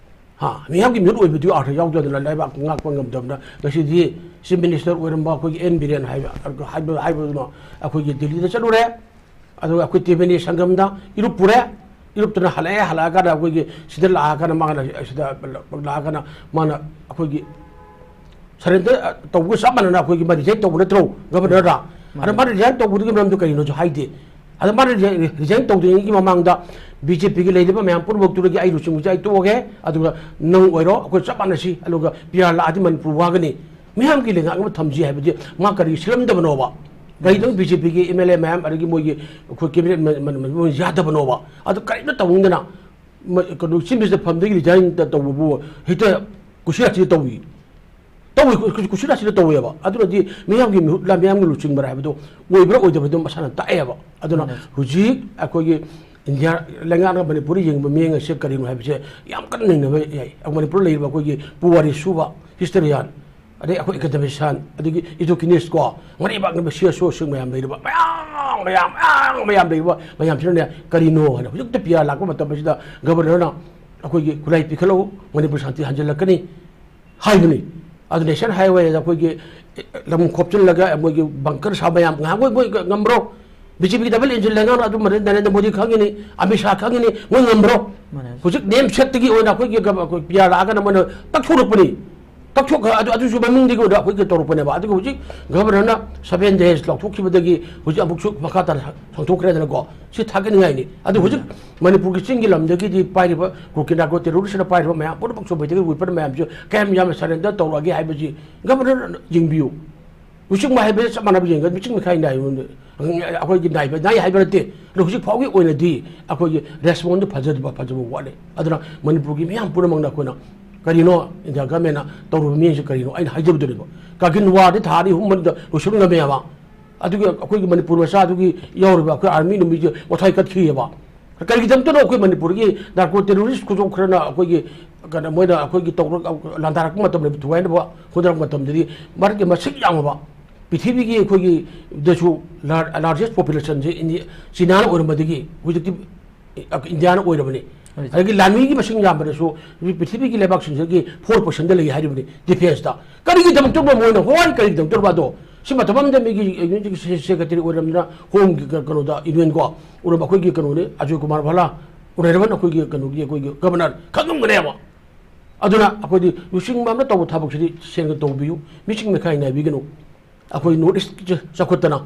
ꯍꯥ, ꯃꯤꯌꯥꯝꯒꯤ ꯃꯤꯍꯨꯠ ꯑꯣꯏꯕꯗꯨ ꯑꯥꯔꯊ ꯌꯥꯎꯗꯗꯅ ꯂꯩꯕꯥꯛ ꯉꯥꯛꯄ ꯉꯝꯗꯕꯅ ꯉꯁꯤꯗꯤ ꯆꯤꯐ ꯃꯤꯅꯤꯁꯇꯔ ꯑꯣꯏꯔꯝꯕ ꯑꯩꯈꯣꯏꯒꯤ ꯑꯦꯟ ꯕꯤꯔꯦꯟ ꯍꯥꯏꯕ, ꯍꯥꯏꯕ, ꯍꯥꯏꯕꯗꯨꯅ ꯑꯩꯈꯣꯏꯒꯤ ꯗꯤꯜꯂꯤꯗ ꯆꯠꯂꯨꯔꯦ꯫ ꯑꯗꯨꯒ ꯑꯩꯈꯣꯏ ꯇ꯭ꯔꯤꯕꯦꯅꯤ ꯁꯪꯒꯝꯗ ꯏꯔꯨꯞ ꯄꯨꯔꯦ꯫ ꯏꯔꯨꯞꯇꯨꯅ ꯍꯜꯂꯛꯑꯦ, ꯍꯜꯂꯛꯑꯀꯥꯟꯗ ꯑꯩꯈꯣꯏꯒꯤ ꯁꯤꯗ ꯂꯥꯛꯑꯀꯥꯟꯗ ꯃꯥꯅ, ꯁꯤꯗ ꯂꯥꯛꯑꯀꯥꯟꯗ ꯃꯥꯅ ꯑꯩꯈꯣꯏꯒꯤ ꯁꯔꯦꯟꯗꯔ ꯇꯧꯕꯒ ꯆꯞ ꯃꯥꯟꯅꯅ ꯑꯩꯈꯣꯏꯒꯤ ꯃꯥ ꯔꯤꯖꯥꯏꯟ ꯇꯧꯕ ꯅꯠꯇ꯭ꯔꯣ, ꯒꯚꯔꯅꯔꯗ? ꯑꯗ ꯃꯥꯅ ꯔꯤꯖꯥꯏꯟ ꯇꯧꯕꯗꯨꯒꯤ ꯃꯔꯝꯗꯣ ꯀꯔꯤꯅꯣꯁꯨ ꯍꯥꯏꯗꯦ꯫ ꯑꯗ ꯃꯥꯅ ꯔꯤꯖꯥꯏꯟ ꯇꯧꯗ꯭ꯔꯤꯉꯩꯒꯤ ꯃꯃꯥꯡꯗ ꯕꯤ ꯖꯦ ꯄꯤꯒꯤ ꯂꯩꯔꯤꯕ ꯃꯌꯥꯝ ꯄꯨꯝꯅꯃꯛꯇꯨꯗꯒꯤ "ꯑꯩ ꯂꯨꯆꯤꯡꯕꯁꯦ ꯑꯩ ꯇꯣꯛꯑꯒꯦ, ꯑꯗꯨꯒ ꯅꯪ ꯑꯣꯏꯔꯣ, ꯑꯩꯈꯣꯏ ꯆꯞ ꯃꯥꯟꯅꯁꯤ, ꯑꯗꯨꯒ ꯄꯤ ꯑꯥꯔ ꯂꯥꯛꯑꯗꯤ ꯃꯅꯤꯄꯨꯔ ꯋꯥꯒꯅꯤ, ꯃꯤꯌꯥꯝꯒꯤ ꯂꯩꯉꯥꯛ ꯑꯃ ꯊꯝꯁꯤ" ꯍꯥꯏꯕꯗꯤ ꯃꯥ ꯀꯔꯤ ꯁꯤꯜꯂꯝꯗꯕꯅꯣꯕ? ꯀꯔꯤꯗꯪ ꯕꯤ ꯖꯦ ꯄꯤꯒꯤ ꯑꯦꯝ ꯑꯦꯜ ꯑꯦ ꯃꯌꯥꯝ, ꯑꯗꯒꯤ ꯃꯣꯏꯒꯤ ꯑꯩꯈꯣꯏ ꯀꯦꯕꯤꯅꯦꯠ ꯃ-, ꯃ-, ꯃ-, ꯃꯣꯏ ꯌꯥꯗꯕꯅꯣꯕ? ꯑꯗꯨ ꯀꯔꯤꯝꯇ ꯇꯧꯅꯤꯡꯗꯅ ꯃ-, ꯀꯩꯅꯣ, ꯆꯤꯐ ꯃꯤꯅꯤꯁꯇꯔ ꯐꯝꯗꯒꯤ ꯔꯤꯖꯥꯏꯟ ꯇꯧꯕꯕꯨ ꯍꯦꯛꯇ ꯀꯨꯁꯤꯔꯥꯁꯤꯗ ꯇꯧꯏ꯫ ꯇꯧꯏ, ꯀꯨ-, ꯀꯨꯁꯤꯔꯥꯁꯤꯗ ꯇꯧꯋꯦꯕ꯫ ꯑꯗꯨꯅꯗꯤ ꯃꯤꯌꯥꯝꯒꯤ ꯃꯤꯍꯨꯠꯂ, ꯃꯤꯌꯥꯝꯒꯤ ꯂꯨꯆꯤꯡꯕꯔꯥ ꯍꯥꯏꯕꯗꯣ ꯑꯣꯏꯕ꯭ꯔꯥ ꯑꯣꯏꯗꯕꯗꯣ ꯃꯁꯥꯅ ꯇꯥꯛꯑꯦꯕ꯫ ꯑꯗꯨꯅ ꯃꯥꯅꯦ꯫ ꯍꯧꯖꯤꯛ ꯑꯩꯈꯣꯏꯒꯤ ꯏꯟꯗꯤꯌꯥ ꯂꯩꯉꯥꯛꯅ ꯃꯅꯤꯄꯨꯔꯗ ꯌꯦꯡꯕ ꯃꯤꯠꯌꯦꯡ ꯑꯁꯦ ꯀꯔꯤꯅꯣ ꯍꯥꯏꯕꯁꯦ ꯌꯥꯝ ꯀꯟꯅ ꯅꯩꯅꯕ ꯌꯥꯏ꯫ ꯃꯅꯤꯄꯨꯔꯗ ꯂꯩꯔꯤꯕ ꯑꯩꯈꯣꯏꯒꯤ ꯄꯨꯋꯥꯔꯤ ꯁꯨꯕ, ꯍꯤꯁꯇꯣꯔꯤꯌꯥꯟ, ꯑꯗꯩ ꯑꯩꯈꯣꯏ ꯑꯦꯀꯥꯗꯦꯃꯤꯁꯤꯌꯥꯟ, ꯑꯗꯒꯤ ꯏꯗꯨꯀꯦꯅꯤꯁ꯭ꯠ ꯀꯣ, ꯃꯔꯩꯕꯥꯛꯅꯕ ꯁꯤ ꯑꯦꯁ ꯑꯣꯁꯤꯡ ꯃꯌꯥꯝ ꯂꯩꯔꯤꯕ, ꯃꯌꯥꯝ, ꯃꯌꯥꯝ, ꯃꯌꯥꯝ ꯂꯩꯔꯤꯕ ꯃꯌꯥꯝꯁꯤꯅꯅꯦ, ꯀꯔꯤꯅꯣ ꯍꯥꯏꯅ ꯍꯧꯖꯤꯛꯇ ꯄꯤ ꯑꯥꯔ ꯂꯥꯛꯄ ꯃꯇꯝ ꯑꯁꯤꯗ ꯒꯕꯔꯅꯔꯅ ꯑꯩꯈꯣꯏꯒꯤ ꯈꯨꯠꯂꯥꯏ ꯄꯤꯈꯠꯂꯛꯎ, ꯃꯅꯤꯄꯨꯔ ꯁꯥꯟꯇꯤ ꯍꯟꯖꯤꯜꯂꯛꯀꯅꯤ ꯍꯥꯏꯕꯅꯤ꯫ ꯑꯗꯨ ꯅꯦꯁꯅꯦꯜ ꯍꯥꯏꯋꯦꯗ ꯑꯩꯈꯣꯏꯒꯤ ꯂꯝ ꯈꯣꯞꯆꯤꯜꯂꯒ ꯃꯣꯏꯒꯤ ꯕꯪꯀꯔ ꯁꯥꯕ ꯃꯌꯥꯝ, ꯉꯥꯏꯍꯥꯛ ꯃꯣꯏ, ꯃꯣꯏ ꯉꯝꯕ꯭ꯔꯣ? ꯕꯤ ꯖꯦ ꯄꯤꯒꯤ ꯗꯕꯜ ꯏꯟꯖꯤꯟ ꯂꯩꯉꯥꯛꯅ ꯑꯗꯨ ꯅꯔꯦꯟꯗ꯭ꯔ ꯃꯣꯗꯤ ꯈꯪꯉꯤꯅꯤ, ꯑꯃꯤꯠ ꯁꯥꯍ ꯈꯪꯉꯤꯅꯤ, ꯃꯣꯏ ꯉꯝꯕ꯭ꯔꯣ? ꯃꯥꯅꯦ꯫ ꯍꯧꯖꯤꯛ ꯅꯦꯝ ꯁꯦꯠꯇꯒꯤ ꯑꯣꯏꯅ ꯑꯩꯈꯣꯏꯒꯤ ꯒ-, ꯑꯩꯈꯣꯏ ꯄꯤ ꯑꯥꯔ ꯂꯥꯛꯑꯒꯅ ꯃꯣꯏꯅ ꯇꯛꯊꯣꯔꯛꯄꯅꯤ꯫ ꯇꯛꯊꯣꯛ-, ꯑꯗꯨ, ꯑꯗꯨꯁꯨ ꯃꯃꯤꯡꯗꯒꯤ ꯑꯣꯏꯅ ꯑꯩꯈꯣꯏꯒꯤ ꯇꯧꯔꯛꯄꯅꯦꯕ꯫ ꯑꯗꯨꯒ ꯍꯧꯖꯤꯛ ꯒꯚꯔꯅꯔꯅ ꯁꯚꯦꯟ ꯗꯦꯖ ꯂꯥꯎꯊꯣꯛꯈꯤꯕꯗꯒꯤ ꯍꯧꯖꯤꯛ ꯑꯃꯨꯛꯁꯨ ꯃꯈꯥ ꯇꯥꯅ ꯁꯥꯡꯊꯣꯛꯈ꯭ꯔꯦꯗꯅꯀꯣ꯫ ꯁꯤ ꯊꯥꯒꯠꯅꯤꯡꯉꯥꯏꯅꯤ꯫ ꯑꯗꯨ ꯍꯧꯖꯤꯛ ꯃꯅꯤꯄꯨꯔꯒꯤ ꯆꯤꯡꯒꯤ ꯂꯝꯗꯒꯤꯗꯤ ꯄꯥꯏꯔꯤꯕ ꯀꯨꯀꯤ ꯅꯥꯒ꯭ꯔꯣ ꯇꯦꯔꯣꯔꯤꯁꯅ ꯄꯥꯏꯔꯤꯕ ꯃꯌꯥꯝ, ꯄꯨꯝꯅꯃꯛ ꯆꯣꯡꯕꯩꯗꯒꯤ ꯋꯤꯄꯟ ꯃꯌꯥꯝꯁꯨ ꯀꯌꯥꯝ ꯌꯥꯝꯅ ꯁꯔꯦꯟꯗꯔ ꯇꯧꯔꯛꯑꯒꯦ ꯍꯥꯏꯕꯁꯤ ꯒꯚꯔꯅꯔꯅ ꯌꯦꯡꯕꯤꯌꯨ꯫ ꯂꯨꯆꯤꯡꯕ ꯍꯥꯏꯕꯁꯤ ꯆꯞ ꯃꯥꯟꯅꯕ ꯌꯦꯡꯒꯅꯤ, ꯃꯤꯆꯤꯡ ꯃꯤꯈꯥꯏ ꯅꯥꯏ꯫ ꯑꯩꯈꯣꯏꯒꯤ ꯅꯥꯏꯕ, ꯅꯥꯏ ꯍꯥꯏꯕ ꯅꯠꯇꯦ꯫ ꯑꯗꯣ ꯍꯧꯖꯤꯛ ꯐꯥꯎꯒꯤ ꯑꯣꯏꯅꯗꯤ ꯑꯩꯈꯣꯏꯒꯤ ꯔꯦꯁꯄꯣꯟꯗ ꯐꯖꯗꯕ, ꯐꯖꯕ ꯋꯥꯠꯂꯤ꯫ ꯑꯗꯨꯅ ꯃꯅꯤꯄꯨꯔꯒꯤ ꯃꯤꯌꯥꯝ ꯄꯨꯝꯅꯃꯛꯅ ꯑꯩꯈꯣꯏꯅ ꯀꯔꯤꯅꯣ ꯏꯟꯗꯤꯌꯥ ꯒꯚꯔꯟꯃꯦꯟꯠꯅ ꯇꯧꯔꯤꯕ ꯃꯤꯠꯌꯦꯡꯁꯦ ꯀꯔꯤꯅꯣ? ꯑꯩꯅ ꯍꯥꯏꯖꯕꯗꯨꯅꯦꯕ, ꯀꯥꯔꯒꯤꯜ ꯋꯥꯔꯗꯤ ꯊꯥ ꯑꯅꯤ ꯑꯍꯨꯝ ꯃꯅꯨꯡꯗ ꯂꯣꯏꯁꯤꯟꯕ ꯉꯝꯃꯦ ꯍꯥꯏꯕ꯫ ꯑꯗꯨꯒ ꯑꯩꯈꯣꯏꯒꯤ ꯃꯅꯤꯄꯨꯔ ꯃꯆꯥꯗꯨꯒꯤ ꯌꯥꯎꯔꯤꯕ ꯑꯩꯈꯣꯏ ꯑꯥꯔꯃꯤ ꯅꯨꯃꯤꯁꯦ ꯃꯊ꯭ꯋꯥꯏ ꯀꯠꯈꯤꯑꯕ꯫ ꯀꯔꯤꯒꯤꯗꯃꯛꯇꯅꯣ ꯑꯩꯈꯣꯏ ꯃꯅꯤꯄꯨꯔꯒꯤ ꯅꯥꯔꯀꯣ ꯇꯦꯔꯣꯔꯤꯁ ꯈꯨꯗꯣꯡ ꯈꯔꯅ ꯑꯩꯈꯣꯏꯒꯤ, ꯀꯩꯅꯣ, ꯃꯣꯏꯅ ꯑꯩꯈꯣꯏꯒꯤ ꯇꯧꯔꯛ-, ꯂꯥꯟꯗꯥꯔꯛꯄ ꯃꯇꯝꯗ, ꯊꯨꯒꯥꯏꯅꯕ ꯍꯣꯠꯅꯔꯛꯄ ꯃꯇꯝꯗꯗꯤ ꯃꯔꯛꯀꯤ ꯃꯁꯤꯡ ꯌꯥꯝꯃꯕ ꯄ꯭ꯔꯤꯊꯤꯕꯤꯒꯤ ꯑꯩꯈꯣꯏꯒꯤ ꯗꯁꯨ ꯂꯥꯔꯖꯦꯁ ꯄꯣꯄꯨꯂꯦꯁꯟꯁꯦ ꯆꯤꯅꯥꯅ ꯑꯣꯏꯔꯝꯕꯗꯒꯤ ꯍꯧꯖꯤꯛꯇꯤ ꯏꯟꯗꯤꯌꯥꯅ ꯑꯣꯏꯔꯕꯅꯤ꯫ ꯑꯗꯒꯤ ꯂꯥꯟꯃꯤꯒꯤ ꯃꯁꯤꯡ ꯌꯥꯝꯕꯗꯁꯨ ꯍꯧꯖꯤꯛ ꯄ꯭ꯔꯤꯊꯤꯕꯤꯒꯤ ꯂꯩꯕꯥꯛꯁꯤꯡꯁꯤꯒꯤ ꯐꯣꯔ ꯄꯥꯔꯁꯦꯟꯗ ꯂꯩ ꯍꯥꯏꯔꯤꯕꯅꯤ ꯗꯤꯐꯦꯟꯁꯇ꯫ ꯀꯔꯤꯒꯤꯗꯃꯛꯇ ꯃꯣꯏꯅ ꯍꯣꯏ ꯀꯔꯤꯒꯤꯗꯃꯛꯇ ꯑꯗꯣ ꯁꯤ ꯃꯇꯝ ꯑꯃꯗ ꯃꯤꯒꯤ ꯌꯨꯅꯤꯠ ꯁꯦꯀ꯭ꯔꯦꯇꯔꯤ ꯑꯣꯏꯔꯝꯗꯅ ꯍꯣꯝꯒꯤ ꯀꯩꯅꯣꯗ ꯌꯨꯅꯤꯌꯟ ꯀꯣ ꯎꯔꯝꯕ ꯑꯩꯈꯣꯏꯒꯤ ꯀꯩꯅꯣꯅꯤ ꯑꯖꯣꯏ ꯀꯨꯃꯥꯔ ꯚꯥꯂꯥ ꯎꯅꯔꯕꯅ ꯑꯩꯈꯣꯏꯒꯤ ꯀꯩꯅꯣꯒꯤ ꯑꯩꯈꯣꯏꯒꯤ ꯒꯕꯔꯅꯔ ꯈꯪꯉꯝꯒꯅꯦꯕ꯫ ꯑꯗꯨꯅ ꯑꯩꯈꯣꯏꯗꯤ ꯂꯨꯆꯤꯡꯕ ꯑꯃꯅ ꯇꯧꯕ ꯊꯕꯛꯁꯤꯗꯤ ꯁꯦꯡꯅ ꯇꯧꯕꯤꯌꯨ, ꯃꯤꯆꯤꯡ ꯃꯤꯈꯥꯏ ꯅꯥꯏꯕꯤꯒꯅꯨ꯫ ꯑꯩꯈꯣꯏ ꯅꯣꯔꯠ ꯏꯁꯀꯤ ꯆꯥꯎꯈꯠꯇꯅ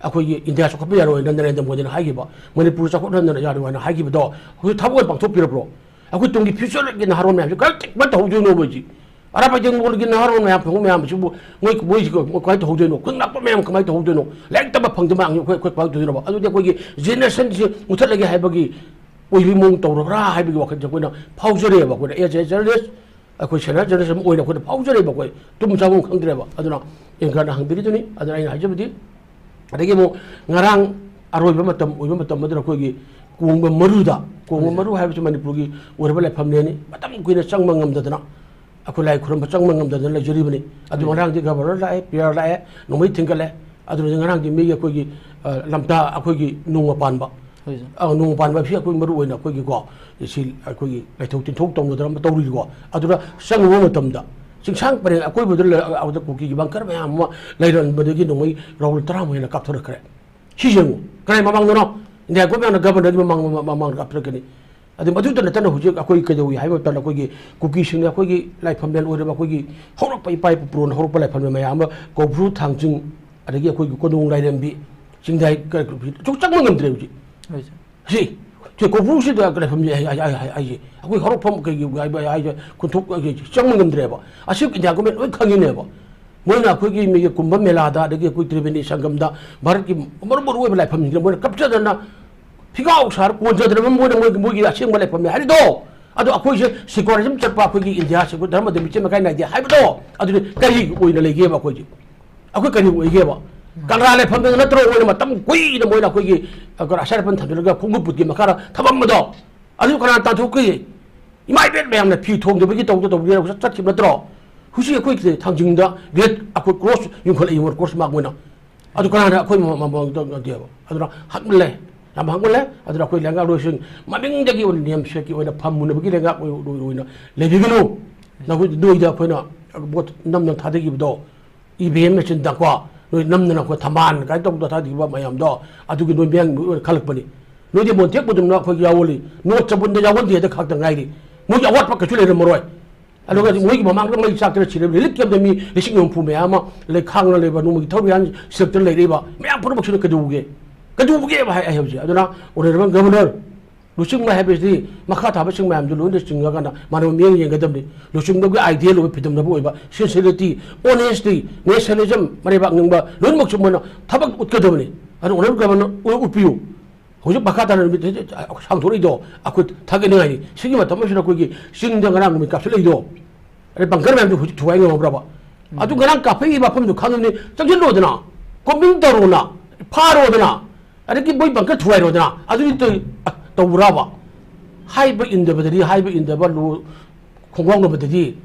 ꯑꯩꯈꯣꯏꯒꯤ ꯏꯟꯗꯤꯌꯥ ꯆꯥꯎꯈꯠꯄ ꯌꯥꯔꯣꯏꯅ ꯅꯔꯦꯟꯗ꯭ꯔ ꯃꯣꯗꯤꯅ ꯍꯥꯏꯈꯤꯕ, ꯃꯅꯤꯄꯨꯔ ꯆꯥꯎꯈꯠꯍꯟꯗꯅ ꯌꯥꯔꯣꯏ ꯍꯥꯏꯅ ꯍꯥꯏꯈꯤꯕꯗꯣ ꯍꯧꯖꯤꯛ ꯊꯕꯛ ꯑꯣꯏꯅ ꯄꯥꯡꯊꯣꯛꯄꯤꯔꯕ꯭ꯔꯣ? ꯑꯩꯈꯣꯏ ꯇꯨꯡꯒꯤ ꯐ꯭ꯌꯨꯆꯔꯒꯤ ꯅꯍꯥꯔꯣꯜ ꯃꯌꯥꯝꯁꯦ ꯀꯔꯝ ꯀꯃꯥꯏꯅ ꯇꯧꯍꯧꯗꯣꯏꯅꯣꯕ ꯍꯧꯖꯤꯛ? ꯑꯔꯥꯞꯄ ꯌꯦꯡꯕꯣꯜꯒꯤ ꯅꯍꯥꯔꯣꯜ ꯃꯌꯥꯝ ꯐꯪꯕ ꯃꯌꯥꯝꯁꯤꯕꯨ ꯃꯣꯏ ꯃꯣꯏꯁꯤ ꯀꯃꯥꯏꯅ ꯇꯧꯍꯧꯗꯣꯏꯅꯣ? ꯈꯨꯟ ꯂꯥꯛꯄ ꯃꯌꯥꯝ ꯀꯃꯥꯏꯅ ꯇꯧꯍꯧꯗꯣꯏꯅꯣ? ꯂꯥꯏꯔꯤꯛ ꯇꯝꯕ ꯐꯪꯗꯕ ꯑꯉꯥꯡꯁꯦ ꯑꯩꯈꯣꯏ ꯑꯩꯈꯣꯏ ꯀꯃꯥꯏꯅ ꯇꯧꯗꯣꯏꯅꯣꯕ? ꯑꯗꯨꯗꯤ ꯑꯩꯈꯣꯏꯒꯤ ꯖꯦꯅꯦꯔꯦꯁꯟꯁꯤ ꯃꯨꯊꯠꯂꯒꯦ ꯍꯥꯏꯕꯒꯤ ꯑꯣꯏꯕꯒꯤ ꯃꯑꯣꯡ ꯇꯧꯔꯕ꯭ꯔꯥ ꯍꯥꯏꯕꯒꯤ ꯋꯥꯈꯜꯁꯦ ꯑꯩꯈꯣꯏꯅ ꯐꯥꯎꯖꯔꯦꯕ꯫ ꯑꯩꯈꯣꯏꯅ ꯑꯦꯖ ꯑꯦ ꯖꯔꯅꯦꯂꯤꯁ ꯑꯩꯈꯣꯏ ꯁꯦꯅꯤꯌꯔ ꯖꯔꯅꯦꯂꯤꯁ ꯑꯃ ꯑꯣꯏꯅ ꯑꯩꯈꯣꯏꯅ ꯐꯥꯎꯖꯔꯦꯕ꯫ ꯑꯩꯈꯣꯏ ꯇꯨꯝ ꯆꯥꯐꯝ ꯈꯪꯗ꯭ꯔꯦꯕ꯫ ꯑꯗꯨꯅ ꯑꯦꯡꯀꯔꯅ ꯍꯪꯕꯤꯔꯤꯗꯨꯅꯤ꯫ ꯑꯗꯨꯅ ꯑꯩꯅ ꯍꯥꯏꯖꯕꯗꯤ ꯑꯗꯒꯤ ꯑꯃꯨꯛ ꯉꯔꯥꯡ ꯑꯔꯣꯏꯕ ꯃꯇꯝ ꯑꯣꯏꯕ ꯃꯇꯝ ꯑꯗꯨꯗ ꯑꯩꯈꯣꯏꯒꯤ ꯀꯣꯡꯕ ꯃꯔꯨꯗ, ꯀꯣꯡꯕ ꯃꯔꯨ ꯍꯥꯏꯕꯁꯤ ꯃꯅꯤꯄꯨꯔꯒꯤ ꯑꯣꯏꯔꯕ ꯂꯥꯏꯐꯝꯂꯦꯟꯅꯤ꯫ ꯃꯇꯝ ꯀꯨꯏꯅ ꯆꯪꯕ ꯉꯝꯗꯗꯅ ꯑꯩꯈꯣꯏ ꯂꯥꯏ ꯈꯨꯔꯨꯝꯕ ꯆꯪꯕ ꯉꯝꯗꯗꯅ ꯂꯩꯖꯔꯤꯕꯅꯤ꯫ ꯑꯗꯨ ꯉꯔꯥꯡꯗꯤ ꯒꯚꯔꯅꯔ ꯂꯥꯛꯑꯦ, ꯄꯤ ꯑꯥꯔ ꯂꯥꯛꯑꯦ, ꯅꯣꯡꯃꯩ ꯊꯤꯟꯒꯠꯂꯦ꯫ ꯑꯗꯨꯅꯗꯤ ꯉꯔꯥꯡꯗꯤ ꯃꯤꯒꯤ ꯑꯩꯈꯣꯏꯒꯤ, ꯑ, ꯂꯝꯇꯥ ꯑꯩꯈꯣꯏꯒꯤ ꯅꯣꯡꯃ ꯄꯥꯟꯕ, ꯍꯣꯏ, ꯁꯥꯔ꯫ ꯑ, ꯅꯣꯡꯃ ꯄꯥꯟꯕ ꯑꯁꯤ ꯑꯩꯈꯣꯏ ꯃꯔꯨ ꯑꯣꯏꯅ ꯑꯩꯈꯣꯏꯒꯤꯀꯣ, ꯁꯤ ꯑꯩꯈꯣꯏꯒꯤ ꯂꯥꯏꯊꯣꯛ ꯇꯤꯟꯊꯣꯛ ꯇꯧꯅꯗꯅ ꯑꯃ ꯇꯧꯔꯤꯀꯣ꯫ ꯑꯗꯨꯗ ꯆꯪꯉꯨꯕ ꯃꯇꯝꯗ ꯆꯤꯡꯁꯥꯡ ꯄꯔꯦꯡ ꯑꯀꯣꯏꯕꯗ ꯂꯩ-, ꯑꯗꯨꯗ ꯀꯨꯀꯤꯒꯤ ꯕꯪꯀꯔ ꯃꯌꯥꯝ ꯑꯃ ꯂꯩꯔꯝꯕꯗꯒꯤ ꯅꯣꯡꯃꯩ ꯔꯥꯎꯟ ꯇꯔꯥꯃꯨꯛ ꯍꯦꯟꯅ ꯀꯥꯞꯊꯔꯛꯈ꯭ꯔꯦ꯫ ꯁꯤ ꯌꯦꯡꯉꯨ, ꯀꯅꯥꯏ ꯃꯃꯥꯡꯗꯅꯣ? ꯏꯟꯗꯤꯌꯥ ꯒꯣꯔꯃꯦꯟꯅ ꯒꯕꯔꯅꯔꯒꯤ ꯃꯃꯥꯡ, ꯃꯃꯥꯡ, ꯃꯃꯥꯡꯗ ꯀꯥꯞꯊꯔꯛꯀꯅꯤ꯫ ꯑꯗꯨ ꯃꯗꯨꯇ ꯅꯠꯇꯅ ꯍꯧꯖꯤꯛ ꯑꯩꯈꯣꯏ ꯀꯩꯗꯧꯏ ꯍꯥꯏꯕ ꯃꯇꯝꯗ ꯑꯩꯈꯣꯏꯒꯤ ꯀꯨꯀꯤꯁꯤꯡꯅ ꯑꯩꯈꯣꯏꯒꯤ ꯂꯥꯏꯐꯝꯂꯦꯟ ꯑꯣꯏꯔꯕ ꯑꯩꯈꯣꯏꯒꯤ ꯍꯧꯔꯛꯄ ꯏꯄꯥ ꯏꯄꯨ ꯄꯨꯔꯣꯟ ꯍꯧꯔꯛꯄ ꯂꯥꯏꯐꯝꯂꯦꯟ ꯃꯌꯥꯝ ꯑꯃ ꯀꯧꯕ꯭ꯔꯨ ꯊꯥꯡꯖꯤꯡ ꯑꯗꯒꯤ ꯑꯩꯈꯣꯏꯒꯤ ꯀꯣꯅꯨꯡ ꯂꯥꯏꯔꯦꯝꯕꯤ ꯆꯤꯡꯗꯥꯏ ꯀ-, ꯁꯨꯝ ꯆꯪꯕ ꯉꯝꯗ꯭ꯔꯦ ꯍꯧꯖꯤꯛ꯫ ꯍꯣꯏ, ꯁꯥꯔ꯫ ꯁꯤ, ꯁꯤ ꯀꯧꯕ꯭ꯔꯨꯁꯤꯗ ꯂꯥꯏꯐꯝ ꯍꯥꯏ-, ꯍꯥꯏ-, ꯍꯥꯏ-, ꯍꯥꯏ-, ꯍꯥꯏꯁꯦ ꯑꯩꯈꯣꯏ ꯍꯧꯔꯛꯐꯝ ꯀꯩꯒꯤ ꯍꯥꯏꯕ ꯍꯥꯏꯁꯦ ꯀꯨꯟꯊꯣꯛ ꯍꯥꯏꯁꯦ ꯆꯪꯕ ꯉꯝꯗ꯭ꯔꯦꯕ꯫ ꯑꯁꯤ ꯏꯟꯗꯤꯌꯥ ꯒꯣꯔꯃꯦꯟ ꯂꯣꯏ ꯈꯪꯉꯤꯅꯦꯕ꯫ ꯃꯣꯏꯅ ꯑꯩꯈꯣꯏꯒꯤ ꯃꯤꯒꯤ ꯀꯨꯝꯚ ꯃꯦꯂꯥꯗ ꯑꯗꯒꯤ ꯑꯩꯈꯣꯏ ꯇ꯭ꯔꯤꯕꯦꯅꯤ ꯁꯪꯒꯝꯗ ꯚꯥꯔꯠꯀꯤ ꯃꯔꯨ ꯃꯔꯨ ꯑꯣꯏꯕ ꯂꯥꯏꯐꯝꯁꯤꯡꯁꯤꯗ ꯃꯣꯏꯅ ꯀꯞꯆꯗꯅ ꯐꯤꯒꯥꯎ ꯁꯥꯔ ꯀꯣꯟꯖꯗꯅ ꯃꯣꯏꯅ ꯃꯣꯏꯒꯤ, ꯃꯣꯏꯒꯤ ꯑꯁꯦꯡꯕ ꯂꯥꯏꯐꯝꯅꯦ ꯍꯥꯏꯔꯤꯗꯣ꯫ ꯑꯗꯣ ꯑꯩꯈꯣꯏꯁꯦ ꯁꯦꯀꯨꯂꯔꯤꯖꯝ ꯆꯠꯄ ꯑꯩꯈꯣꯏꯒꯤ ꯏꯟꯗꯤꯌꯥꯁꯦ ꯑꯩꯈꯣꯏ ꯙꯔꯃꯗ ꯃꯤꯆꯦ ꯃꯀꯥꯏ ꯅꯥꯏꯗꯦ ꯍꯥꯏꯕꯗꯣ ꯑꯗꯨꯗꯤ ꯀꯔꯤ ꯑꯣꯏꯅ ꯂꯩꯒꯦꯕ ꯑꯩꯈꯣꯏꯁꯦ? ꯑꯩꯈꯣꯏ ꯀꯔꯤ ꯑꯣꯏꯒꯦꯕ? ꯀꯪꯂꯥ ꯂꯥꯏꯐꯝꯗ ꯅꯠꯇ꯭ꯔꯣ ꯃꯣꯏꯅ ꯃꯇꯝ ꯀꯨꯏꯅ ꯃꯣꯏꯅ ꯑꯩꯈꯣꯏꯒꯤ, ꯑ, ꯀꯩꯅꯣ, ꯑꯁꯥꯏ ꯑꯄꯟ ꯊꯝꯖꯤꯜꯂꯒ ꯈꯣꯡꯎꯞ ꯕꯨꯠꯀꯤ ꯃꯈꯥꯗ ꯊꯝꯃꯝꯕꯗꯣ? ꯑꯗꯨ ꯀꯅꯥ ꯇꯥꯟꯊꯣꯛꯈ꯭ꯔꯤ? ꯏꯃꯥ ꯏꯕꯦꯟ ꯃꯌꯥꯝꯅ ꯐꯤ ꯊꯣꯡꯗꯕꯒꯤ ꯇꯧꯗ ꯇꯧꯗꯅ ꯆꯠꯈꯤꯕ ꯅꯠꯇ꯭ꯔꯣ? ꯍꯧꯖꯤꯛ ꯑꯩꯈꯣꯏ ꯊꯥꯡꯖꯤꯡꯗ ꯒ꯭ꯔꯦꯠ ꯑꯩꯈꯣꯏ ꯀ꯭ꯔꯣꯁ ꯌꯨꯡꯈꯠꯂꯛꯏ, ꯀ꯭ꯔꯣꯁ ꯃꯥꯔꯛ ꯑꯣꯏꯅ꯫ ꯑꯗꯨ ꯀꯅꯥꯅ ꯑꯩꯈꯣꯏ ꯃ-, ꯃ-, ꯃ-, ꯅꯠꯇꯦꯕ꯫ ꯑꯗꯨꯅ ꯍꯛꯃꯜꯂꯦ, ꯌꯥꯝ ꯍꯛꯃꯜꯂꯦ꯫ ꯑꯗꯨꯅ ꯑꯩꯈꯣꯏ ꯂꯩꯉꯥꯛꯂꯣꯏꯁꯤꯡ ꯃꯃꯤꯡꯗꯒꯤ ꯑꯣꯏꯅ ꯅꯦꯝꯁꯦꯛꯀꯤ ꯑꯣꯏꯅ ꯐꯝꯃꯨꯅꯕꯒꯤ ꯂꯩꯉꯥꯛ ꯑꯣꯏ-, ꯑꯣꯏ-, ꯑꯣꯏꯅ ꯂꯩꯕꯤꯒꯅꯨ꯫ ꯅꯈꯣꯏ ꯅꯣꯏꯗ ꯑꯩꯈꯣꯏꯅ ꯚꯣꯠ ꯅꯝꯅ ꯊꯥꯗꯈꯤꯕꯗꯣ, ꯏ ꯚꯤ ꯑꯦꯝ ꯃꯦꯆꯤꯟꯗꯀꯣ, ꯅꯣꯏ ꯅꯝꯗꯅ ꯑꯩꯈꯣꯏ ꯊꯝꯕꯥꯜ ꯀꯥꯏꯅ ꯇꯧꯗꯅ ꯊꯥꯗꯈꯤꯕ ꯃꯌꯥꯝꯗꯣ, ꯑꯗꯨꯒꯤ ꯅꯣꯏ ꯃꯌꯥꯝ ꯂꯣꯏ ꯑꯣꯏꯅ ꯈꯜꯂꯛꯄꯅꯤ꯫ ꯅꯣꯏꯗꯤ ꯃꯣꯟꯇꯦꯛ ꯃꯨꯇꯨꯝꯅ ꯑꯩꯈꯣꯏ ꯌꯥꯎꯍꯜꯂꯤ, ꯅꯣꯠ ꯆꯕꯨꯟꯗ ꯌꯥꯎꯍꯟꯗꯦꯗ ꯈꯛꯇ ꯉꯥꯏꯔꯤ꯫ ꯃꯣꯏꯒꯤ ꯑꯋꯥꯠꯄ ꯀꯩꯁꯨ ꯂꯩꯔꯝꯃꯔꯣꯏ꯫ ꯑꯗꯨꯒ ꯃꯣꯏꯒꯤ ꯃꯃꯥꯡꯗ ꯃꯩ ꯆꯥꯛꯇꯅ ꯁꯤꯔꯕ ꯔꯤꯂꯤꯐ ꯀꯦꯝꯞꯇ ꯃꯤ ꯂꯤꯁꯤꯡ ꯍꯨꯝꯐꯨ ꯃꯌꯥꯝ ꯑꯃ ꯂꯩ, ꯈꯥꯡꯅ ꯂꯩꯕ, ꯅꯣꯡꯃꯒꯤ ꯊꯕꯛ ꯏꯟꯈꯥꯡ ꯁꯤꯜꯂꯛꯇꯅ ꯂꯩꯔꯛꯏꯕ ꯃꯌꯥꯝ ꯄꯨꯝꯅꯃꯛꯁꯤꯅ ꯀꯩꯗꯧꯕꯒꯦ? ꯀꯩꯗꯧꯕꯒꯦꯕ ꯍꯥꯏ, ꯑꯩ ꯍꯧꯖꯤꯛ꯫ ꯑꯗꯨꯅ ꯑꯣꯅꯔꯦꯕꯜ ꯒꯕꯔꯅꯔ, ꯂꯨꯆꯤꯡꯕ ꯍꯥꯏꯕꯁꯤꯗꯤ ꯃꯈꯥ ꯊꯥꯕꯁꯤꯡ ꯃꯌꯥꯝꯗꯨ ꯂꯣꯏꯅ ꯆꯤꯡꯉꯀꯥꯟꯗ ꯃꯥꯅ ꯃꯤꯠꯌꯦꯡ ꯌꯦꯡꯒꯗꯕꯅꯤ꯫ ꯂꯨꯆꯤꯡꯕꯒꯤ ideal ꯑꯣꯏꯕ, ꯐꯤꯗꯝꯅꯕ ꯑꯣꯏꯕ, sincerity, honesty, nationalism, ꯃꯔꯩꯕꯥꯛ ꯅꯤꯡꯕ ꯂꯣꯏꯅꯃꯛꯁꯨ ꯃꯣꯏꯅ ꯊꯕꯛ ꯎꯠꯀꯗꯕꯅꯤ꯫ ꯑꯗꯨ ꯑꯣꯅꯔꯦꯕꯜ ꯒꯕꯔꯅꯔ ꯎꯠꯄꯤꯌꯨ꯫ ꯍꯧꯖꯤꯛ ꯃꯈꯥ ꯇꯥꯅ ꯅꯨꯃꯤꯠ ꯁꯥꯡꯗꯣꯔꯛꯏꯗꯣ ꯑꯩꯈꯣꯏ ꯊꯥꯒꯠꯅꯤꯡꯉꯥꯏꯅꯤ꯫ ꯁꯤꯒꯤ ꯃꯇꯝ ꯑꯁꯤꯗ ꯑꯩꯈꯣꯏꯒꯤ ꯆꯤꯡꯗ ꯉꯔꯥꯡ ꯅꯨꯃꯤꯠ ꯀꯥꯞꯁꯤꯜꯂꯛꯏꯗꯣ, ꯑꯗꯩ ꯕꯪꯀꯔ ꯃꯌꯥꯝꯗꯨ ꯍꯧꯖꯤꯛ ꯊꯨꯒꯥꯏ ꯉꯝꯃꯕ꯭ꯔꯕ? ꯑꯗꯨ ꯉꯔꯥꯡ ꯀꯥꯞꯄꯛꯏꯕ ꯃꯐꯝꯗꯨ ꯈꯪꯉꯕꯅꯤ, ꯆꯪꯁꯤꯜꯂꯣꯗꯅ, ꯀꯣꯝꯕꯤꯡ ꯇꯧꯔꯣꯅ, ꯐꯥꯔꯣꯗꯅ, ꯑꯗꯒꯤ ꯃꯣꯏ ꯕꯪꯀꯔ ꯊꯨꯒꯥꯏꯔꯣꯗꯅ, ꯑꯗꯨꯗꯤ ꯇꯧ-, ꯑ, ꯇꯧꯕ꯭ꯔꯕ? ꯍꯥꯏꯕ ꯏꯟꯗꯕꯗꯗꯤ, ꯍꯥꯏꯕ ꯏꯟꯗꯕ ꯂꯣ-, ꯈꯣꯡꯒꯥꯎꯅꯕꯗꯗꯤ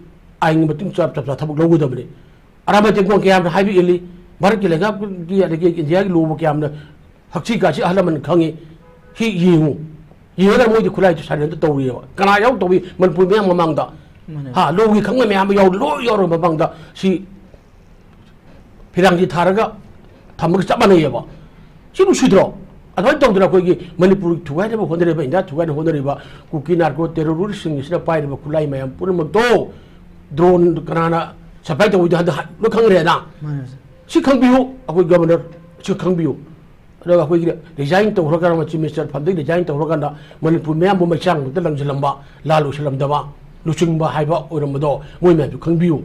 ꯑꯥꯏꯟꯒꯤ ꯃꯇꯨꯡ ꯆꯞ ꯆꯞ ꯆꯥ ꯊꯕꯛ ꯂꯧꯒꯗꯕꯅꯤ꯫ ꯑꯔꯥꯟꯕ ꯇꯦꯡꯀꯣꯠ ꯀꯌꯥ ꯑꯃꯅ ꯍꯥꯏꯕ ꯏꯜꯂꯤ, ꯚꯥꯔꯠꯀꯤ ꯂꯩꯉꯥꯛꯀꯤ ꯑꯗꯒꯤ ꯏꯟꯗꯤꯌꯥꯒꯤ ꯂꯣꯕꯨ ꯀꯌꯥꯝꯅ ꯍꯛꯆꯤ ꯀꯥꯁꯤ ꯑꯍꯜ ꯂꯃꯟ ꯈꯪꯉꯤ꯫ ꯁꯤ ꯌꯦꯡꯉꯨ, ꯌꯦꯡꯉꯒ ꯃꯣꯏꯗꯤ ꯈꯨꯠꯂꯥꯏꯗꯨ ꯁꯥꯏꯂꯦꯟꯇ ꯇꯧꯔꯤꯑꯕ꯫ ꯀꯅꯥ ꯌꯥꯎꯗꯕꯤ ꯃꯅꯤꯄꯨꯔ ꯃꯌꯥꯝ ꯃꯃꯥꯡꯗ? ꯃꯥꯅꯦ꯫ ꯍꯥ, ꯂꯣꯒꯤ ꯈꯪꯕ ꯃꯌꯥꯝ ꯑꯃ ꯌꯥꯎ-, ꯂꯣꯏ ꯌꯥꯎꯔꯕ ꯃꯃꯥꯡꯗ ꯁꯤ ꯐꯤꯔꯥꯡꯁꯤ ꯊꯥꯔꯒ ꯊꯝꯕꯒ ꯆꯞ ꯃꯥꯟꯅꯩꯑꯕ꯫ ꯁꯤ ꯅꯨꯡꯁꯤꯗ꯭ꯔꯣ? ꯑꯗꯨꯃꯥꯏꯅ ꯇꯧꯗꯅ ꯑꯩꯈꯣꯏꯒꯤ ꯃꯅꯤꯄꯨꯔ ꯊꯨꯒꯥꯏꯅꯕ ꯍꯣꯠꯅꯔꯤꯕ, ꯏꯟꯗꯤꯌꯥ ꯊꯨꯒꯥꯏꯅꯕ ꯍꯣꯠꯅꯔꯤꯕ ꯀꯨꯀꯤ ꯅꯥꯔꯀꯣ ꯇꯦꯔꯣꯔꯤꯁꯁꯤꯡꯁꯤꯅ ꯄꯥꯏꯔꯤꯕ ꯈꯨꯠꯂꯥꯏ ꯃꯌꯥꯝ ꯄꯨꯝꯅꯃꯛꯇꯣ, ꯗ꯭ꯔꯣꯟ ꯀꯅꯥꯅ ꯁꯄ꯭ꯂꯥꯏ ꯇꯧꯕꯩꯗꯣ ꯍꯟꯗꯛ ꯂꯣꯏ ꯈꯪꯈ꯭ꯔꯦꯅ꯫ ꯃꯥꯅꯦ꯫ ꯁꯤ ꯈꯪꯕꯤꯌꯨ, ꯑꯩꯈꯣꯏ ꯒꯕꯔꯅꯔ, ꯁꯤ ꯈꯪꯕꯤꯌꯨ꯫ ꯑꯗꯨꯒ ꯑꯩꯈꯣꯏꯒꯤ ꯔꯤꯖꯥꯏꯟ ꯇꯧꯈ꯭ꯔꯀꯥꯟꯗ, ꯆꯤꯐ ꯃꯤꯅꯤꯁꯇꯔ ꯐꯝꯗꯒꯤ ꯔꯤꯖꯥꯏꯟ ꯇꯧꯈ꯭ꯔꯀꯥꯟꯗ ꯃꯅꯤꯄꯨꯔ ꯃꯌꯥꯝꯕꯨ ꯃꯩꯆꯥꯡꯗ ꯂꯪꯁꯤꯜꯂꯝꯕ, ꯂꯥꯜ ꯂꯣꯏꯁꯤꯜꯂꯝꯗꯕ, ꯂꯨꯆꯤꯡꯕ ꯍꯥꯏꯕ ꯑꯣꯏꯔꯝꯕꯗꯣ ꯃꯣꯏ ꯃꯌꯥꯝꯁꯨ ꯈꯪꯕꯤꯌꯨ꯫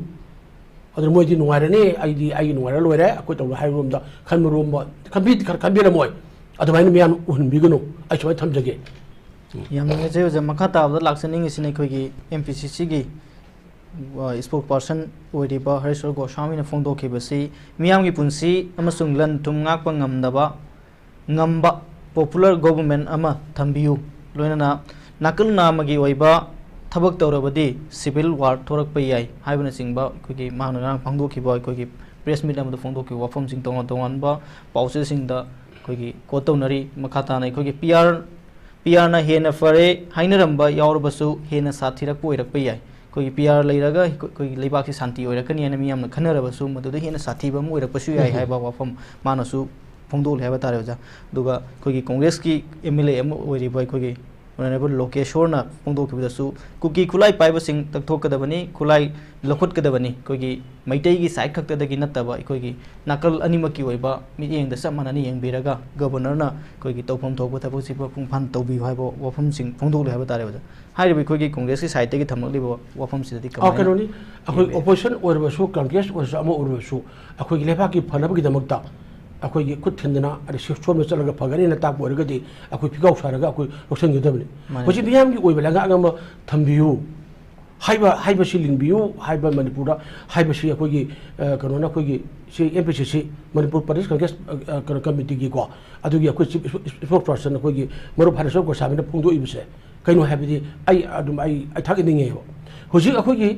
ꯑꯗꯨꯅ ꯃꯣꯏꯗꯤ ꯅꯨꯡꯉꯥꯏꯔꯅꯤ, ꯑꯩꯗꯤ ꯑꯩꯒꯤ ꯅꯨꯡꯉꯥꯏꯔ ꯂꯣꯏꯔꯦ, ꯑꯩꯈꯣꯏ ꯇꯧꯔꯣ ꯍꯥꯏꯕꯔꯣꯝꯗ ꯈꯟꯕꯔꯣꯝꯕ ꯈꯟꯕꯤ-, ꯈꯟꯕꯤꯔꯝꯃꯣꯏ꯫ ꯑꯗꯨꯃꯥꯏꯅ ꯃꯌꯥꯝ ꯎꯍꯟꯕꯤꯒꯅꯨ꯫ ꯑꯩ ꯁꯨꯃꯥꯏꯅ ꯊꯝꯖꯒꯦ꯫ ꯌꯥꯝ ꯅꯨꯡꯉꯥꯏꯖꯩ꯫ ꯑꯣꯖꯥ, ꯃꯈꯥ ꯇꯥꯕꯗ ꯂꯥꯛꯆꯅꯤꯡꯉꯤꯁꯤꯅ ꯑꯩꯈꯣꯏꯒꯤ ꯑꯦꯝ ꯄꯤ ꯁꯤ ꯁꯤꯒꯤ, ꯑ, spokesperson ꯑꯣꯏꯔꯤꯕ ꯍꯔꯦꯁ꯭ꯋꯔ ꯒꯣꯁ꯭ꯋꯥꯃꯤꯅ ꯐꯣꯡꯗꯣꯛꯈꯤꯕꯁꯤ ꯃꯤꯌꯥꯝꯒꯤ ꯄꯨꯟꯁꯤ ꯑꯃꯁꯨꯡ ꯂꯟ ꯊꯨꯝ ꯉꯥꯛꯄ ꯉꯝꯗꯕ, ꯉꯝꯕ popular government ꯑꯃ ꯊꯝꯕꯤꯌꯨ, ꯂꯣꯏꯅꯅ ꯅꯥꯀꯜ ꯅꯥꯝꯃꯒꯤ ꯑꯣꯏꯕ ꯊꯕꯛ ꯇꯧꯔꯕꯗꯤ civil war ꯊꯣꯔꯛꯄ ꯌꯥꯏ ꯍꯥꯏꯕꯅꯆꯤꯡꯕ ꯑꯩꯈꯣꯏꯒꯤ ꯃꯍꯥꯛꯅ ꯉꯔꯥꯡ ꯐꯣꯡꯗꯣꯛꯈꯤꯕ, ꯑꯩꯈꯣꯏꯒꯤ press meet ꯑꯃꯗ ꯐꯣꯡꯗꯣꯛꯈꯤꯕ ꯋꯥꯐꯝꯁꯤꯡ, ꯇꯣꯉꯥꯟ ꯇꯣꯉꯥꯟꯕ ꯄꯥꯎꯆꯦꯁꯤꯡꯗ ꯑꯩꯈꯣꯏꯒꯤ quote ꯇꯧꯅꯔꯤ꯫ ꯃꯈꯥ ꯇꯥꯅ ꯑꯩꯈꯣꯏꯒꯤ PR, PRꯅ ꯍꯦꯟꯅ ꯐꯔꯦ ꯍꯥꯏꯅꯔꯝꯕ ꯌꯥꯎꯔꯕꯁꯨ ꯍꯦꯟꯅ ꯁꯥꯊꯤꯔꯛꯄ ꯑꯣꯏꯔꯛꯄ ꯌꯥꯏ꯫ ꯑꯩꯈꯣꯏꯒꯤ PR ꯂꯩꯔꯒ ꯑꯩꯈꯣꯏꯒꯤ ꯂꯩꯕꯥꯛꯁꯤ ꯁꯥꯟꯇꯤ ꯑꯣꯏꯔꯛꯀꯅꯤ ꯍꯥꯏꯅ ꯃꯤꯌꯥꯝꯅ ꯈꯟꯅꯔꯕꯁꯨ ꯃꯗꯨꯗ ꯍꯦꯟꯅ ꯁꯥꯊꯤꯕ ꯑꯃ ꯑꯣꯏꯔꯛꯄꯁꯨ ꯌꯥꯏ ꯎꯝ꯫ ꯍꯥꯏꯕ ꯋꯥꯐꯝ ꯃꯥꯅꯁꯨ ꯐꯣꯡꯗꯣꯛꯂꯤ ꯍꯥꯏꯕ ꯇꯥꯔꯦ, ꯑꯣꯖꯥ꯫ ꯑꯗꯨꯒ ꯑꯩꯈꯣꯏꯒꯤ Congressꯀꯤ MLA ꯑꯃ ꯑꯣꯏꯔꯤꯕ ꯑꯩꯈꯣꯏꯒꯤ Honourable ꯂꯣꯀꯦꯁꯣꯔꯅ ꯐꯣꯡꯗꯣꯛꯈꯤꯕꯗꯁꯨ ꯀꯨꯀꯤ ꯈꯨꯠꯂꯥꯏ ꯄꯥꯏꯕꯁꯤꯡ ꯀꯛꯊꯣꯛꯀꯗꯕꯅꯤ, ꯈꯨꯠꯂꯥꯏ ꯂꯧꯈꯠꯀꯗꯕꯅꯤ꯫ ꯑꯩꯈꯣꯏꯒꯤ ꯃꯩꯇꯩꯒꯤ side ꯈꯛꯇꯗꯒꯤ ꯅꯠꯇꯕ ꯑꯩꯈꯣꯏꯒꯤ ꯅꯥꯀꯜ ꯑꯅꯤꯃꯛꯀꯤ ꯑꯣꯏꯕ ꯃꯤꯠꯌꯦꯡꯗ ꯆꯞ ꯃꯥꯟꯅꯅ ꯌꯦꯡꯕꯤꯔꯒ Governorꯅ ꯑꯩꯈꯣꯏꯒꯤ ꯇꯧꯐꯝ ꯊꯣꯛꯄ ꯊꯕꯛꯁꯤ ꯃꯄꯨꯡ ꯐꯥꯅ ꯇꯧꯕꯤꯌꯨ ꯍꯥꯏꯕ ꯋꯥꯐꯝꯁꯤꯡ ꯐꯣꯡꯗꯣꯛꯂꯤ ꯍꯥꯏꯕ ꯇꯥꯔꯦ, ꯑꯣꯖꯥ꯫ ꯍꯥꯏꯔꯤꯕ ꯑꯩꯈꯣꯏꯒꯤ Congressꯀꯤ sideꯇꯒꯤ ꯊꯝꯂꯛꯂꯤꯕ ꯋꯥꯐꯝꯁꯤꯗꯗꯤ ꯑ, ꯀꯃꯥꯏꯅ ꯀꯩꯅꯣꯅꯤ, ꯑꯩꯈꯣꯏ ꯌꯦꯡꯕꯤꯔꯤ? Opposition ꯑꯣꯏꯔꯕꯁꯨ, Congress ꯑꯣꯏꯔꯁꯨ, ꯑꯃ ꯑꯣꯏꯔꯕꯁꯨ, ꯑꯩꯈꯣꯏꯒꯤ ꯂꯩꯕꯥꯛꯀꯤ ꯐꯅꯕꯒꯤꯗꯃꯛꯇ ꯑꯩꯈꯣꯏꯒꯤ ꯈꯨꯠ ꯊꯤꯟꯗꯅ ꯑꯗꯩ ꯁꯤ-, ꯁꯣꯝꯗ ꯆꯠꯂꯒ ꯐꯒꯅꯤꯅ ꯇꯥꯛꯄ ꯑꯣꯏꯔꯒꯗꯤ ꯑꯩꯈꯣꯏ ꯐꯤꯒꯥꯎ ꯁꯥꯔꯒ ꯑꯩꯈꯣꯏ ꯂꯧꯁꯤꯟꯒꯗꯕꯅꯤ꯫ ꯃꯥꯅꯦ꯫ ꯍꯧꯖꯤꯛ ꯃꯤꯌꯥꯝꯒꯤ ꯑꯣꯏꯕ ꯂꯩꯉꯥꯛ ꯑꯃ ꯊꯝꯕꯤꯌꯨ ꯍꯥꯏꯕ, ꯍꯥꯏꯕꯁꯤ ꯂꯤꯡꯕꯤꯌꯨ ꯍꯥꯏꯕ ꯃꯅꯤꯄꯨꯔꯗ ꯍꯥꯏꯕꯁꯤ ꯑꯩꯈꯣꯏꯒꯤ, ꯑ, ꯀꯩꯅꯣꯅ ꯑꯩꯈꯣꯏꯒꯤ ꯁꯤ MPCC, ꯃꯅꯤꯄꯨꯔ ꯄ꯭ꯔꯗꯦꯁ ꯀꯪꯒ꯭ꯔꯦꯁ, ꯑ, ꯑ, ꯀꯩꯅꯣ ꯀꯃꯤꯇꯤꯒꯤꯀꯣ, ꯑꯗꯨꯒꯤ ꯑꯩꯈꯣꯏ chief spokesperson ꯑꯩꯈꯣꯏꯒꯤ ꯃꯔꯨꯞ ꯍꯔꯤꯁꯣꯔ ꯒꯣꯁꯥꯃꯤꯅ ꯐꯣꯡꯗꯣꯛꯏꯕꯁꯦ ꯀꯩꯅꯣ ꯍꯥꯏꯕꯗꯤ ꯑꯩ ꯑꯗꯨꯝ ꯑꯩ, ꯑꯩ ꯊꯥꯒꯠꯅꯤꯡꯉꯦꯕ꯫ ꯍꯧꯖꯤꯛ ꯑꯩꯈꯣꯏꯒꯤ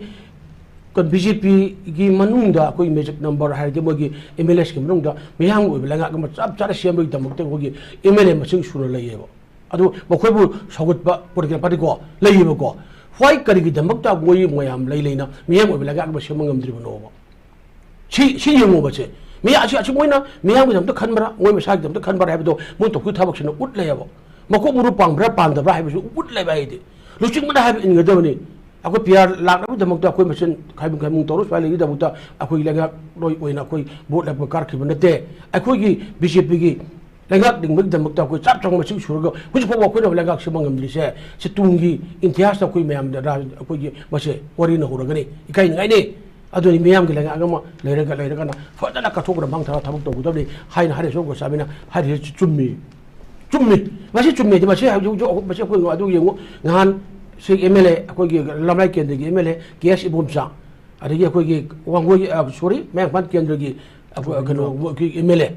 ꯀ-, BJPꯒꯤ ꯃꯅꯨꯡꯗ ꯑꯩꯈꯣꯏ magic number ꯍꯥꯏꯔꯗꯤ ꯃꯣꯏꯒꯤ MLAꯁꯀꯤ ꯃꯅꯨꯡꯗ ꯃꯤꯌꯥꯝꯒꯤ ꯑꯣꯏꯕ ꯂꯩꯉꯥꯛ ꯑꯃ ꯆꯞ ꯆꯥꯅ ꯁꯦꯝꯕꯒꯤꯗꯃꯛꯇ ꯑꯩꯈꯣꯏꯒꯤ MLA ꯃꯁꯤꯡ ꯁꯨꯅ ꯂꯩꯌꯦꯕ꯫ ꯑꯗꯨ ꯃꯈꯣꯏꯕꯨ ꯁꯧꯒꯠꯄ, for example ꯀꯣ, ꯂꯩꯌꯦꯕꯀꯣ꯫ Why, ꯀꯔꯤꯒꯤꯗꯃꯛꯇ ꯃꯣꯏ ꯃꯌꯥꯝ ꯂꯩ ꯂꯩꯅ ꯃꯤꯌꯥꯝ ꯑꯣꯏꯕ ꯂꯩꯉꯥꯛ ꯑꯃ ꯁꯦꯝꯕ ꯉꯝꯗ꯭ꯔꯤꯕꯅꯣꯕ? ꯁꯤ, ꯁꯤ ꯌꯦꯡꯉꯣꯕ ꯁꯦ꯫ ꯃꯤ ꯑꯁꯤ, ꯑꯁꯤ ꯃꯣꯏꯅ ꯃꯤꯌꯥꯝꯒꯤꯗꯃꯛꯇ ꯈꯟꯕ꯭ꯔꯥ, ꯃꯣꯏ ꯃꯁꯥꯒꯤꯗꯃꯛꯇ ꯈꯟꯕ꯭ꯔꯥ ꯍꯥꯏꯕꯗꯣ ꯃꯣꯏ ꯇꯧꯈꯤꯕ ꯊꯕꯛꯁꯤꯅ ꯎꯠꯂꯦꯕ꯫ ꯃꯀꯣꯛ ꯃꯔꯨ ꯄꯥꯟꯕ꯭ꯔꯥ ꯄꯥꯟꯗꯕ꯭ꯔꯥ ꯍꯥꯏꯕꯁꯨ ꯎꯠꯂꯦꯕ ꯑꯩꯗꯤ꯫ ꯂꯨꯆꯤꯡꯕꯅ ꯍꯥꯏꯕ ꯏꯟꯒꯗꯕꯅꯤ꯫ ꯑꯩꯈꯣꯏ PR ꯂꯥꯛꯅꯕꯒꯤꯗꯃꯛꯇ ꯑꯩꯈꯣꯏ ꯃꯁꯦꯟ ꯈꯥꯏꯕꯨꯡ ꯈꯥꯏꯕꯨꯡ ꯇꯧꯔ ꯁ꯭ꯋꯥꯏ ꯂꯩꯒꯗꯕꯗ ꯑꯩꯈꯣꯏ ꯂꯩꯉꯥꯛꯂꯣꯏ ꯑꯣꯏꯅ ꯑꯩꯈꯣꯏ vote ꯂꯦꯞꯄ ꯀꯥꯔꯛꯈꯤꯕ ꯅꯠꯇꯦ꯫ ꯑꯩꯈꯣꯏꯒꯤ BJPꯒꯤ ꯂꯩꯉꯥꯛ ꯂꯤꯡꯕꯒꯤꯗꯃꯛꯇ ꯑꯩꯈꯣꯏ ꯆꯥꯛ ꯆꯪꯕ ꯃꯁꯤꯡ ꯁꯨꯔꯒ ꯍꯧꯖꯤꯛ ꯐꯥꯎꯕ ꯑꯩꯈꯣꯏꯅ ꯂꯩꯉꯥꯛ ꯁꯦꯝꯕ ꯉꯝꯗ꯭ꯔꯤꯁꯦ, ꯁꯤ ꯇꯨꯡꯒꯤ ꯏꯇꯤꯍꯥꯁꯇ ꯑꯩꯈꯣꯏ ꯃꯌꯥꯝꯗ ꯔꯥ-, ꯑꯩꯈꯣꯏꯒꯤ ꯃꯁꯦ ꯋꯥꯔꯤꯅ ꯍꯧꯔꯒꯅꯤ, ꯏꯀꯥꯏꯅꯤꯡꯉꯥꯏꯅꯤ꯫ ꯑꯗꯨꯅꯤ ꯃꯤꯌꯥꯡꯒꯤ ꯂꯩꯉꯥꯛ ꯑꯃ ꯂꯩꯔꯒ, ꯂꯩꯔꯒꯅ ꯐꯖꯅ ꯀꯠꯊꯣꯛꯄꯗ ꯃꯥꯡ ꯊꯥꯔ ꯊꯕꯛ ꯇꯧꯒꯗꯕꯅꯤ ꯍꯥꯏꯅ ꯍꯔꯤꯁ ꯒꯣꯁꯥꯃꯤꯅ ꯍꯥꯏꯔꯤꯁꯤ ꯆꯨꯝꯃꯤ꯫ ꯆꯨꯝꯃꯤ꯫ ꯃꯁꯤ ꯆꯨꯝꯃꯦꯗꯤ ꯃꯁꯤ ꯍꯧꯖꯤꯛ, ꯍꯧꯖꯤꯛ ꯃꯁꯤ ꯑꯩꯈꯣꯏ ꯑꯗꯨ ꯌꯦꯡꯉꯨ꯫ ꯉꯍꯥꯟ ꯁꯤ MLA, ꯑꯩꯈꯣꯏꯒꯤ ꯂꯝꯂꯥꯏ ꯀꯦꯟꯗ꯭ꯔꯒꯤ MLA ꯀꯦ ꯑꯦꯁ ꯏꯕꯣꯝꯆꯥ, ꯑꯗꯒꯤ ꯑꯩꯈꯣꯏꯒꯤ ꯋꯥꯡꯒꯣꯏꯒꯤ, ꯑ, sorry, ꯃꯌꯥꯡ ꯏꯝꯐꯥꯜ ꯀꯦꯟꯗ꯭ꯔꯒꯤ ꯑꯩꯈꯣꯏ, ꯀꯩꯅꯣ, ꯑꯩꯈꯣꯏ MLA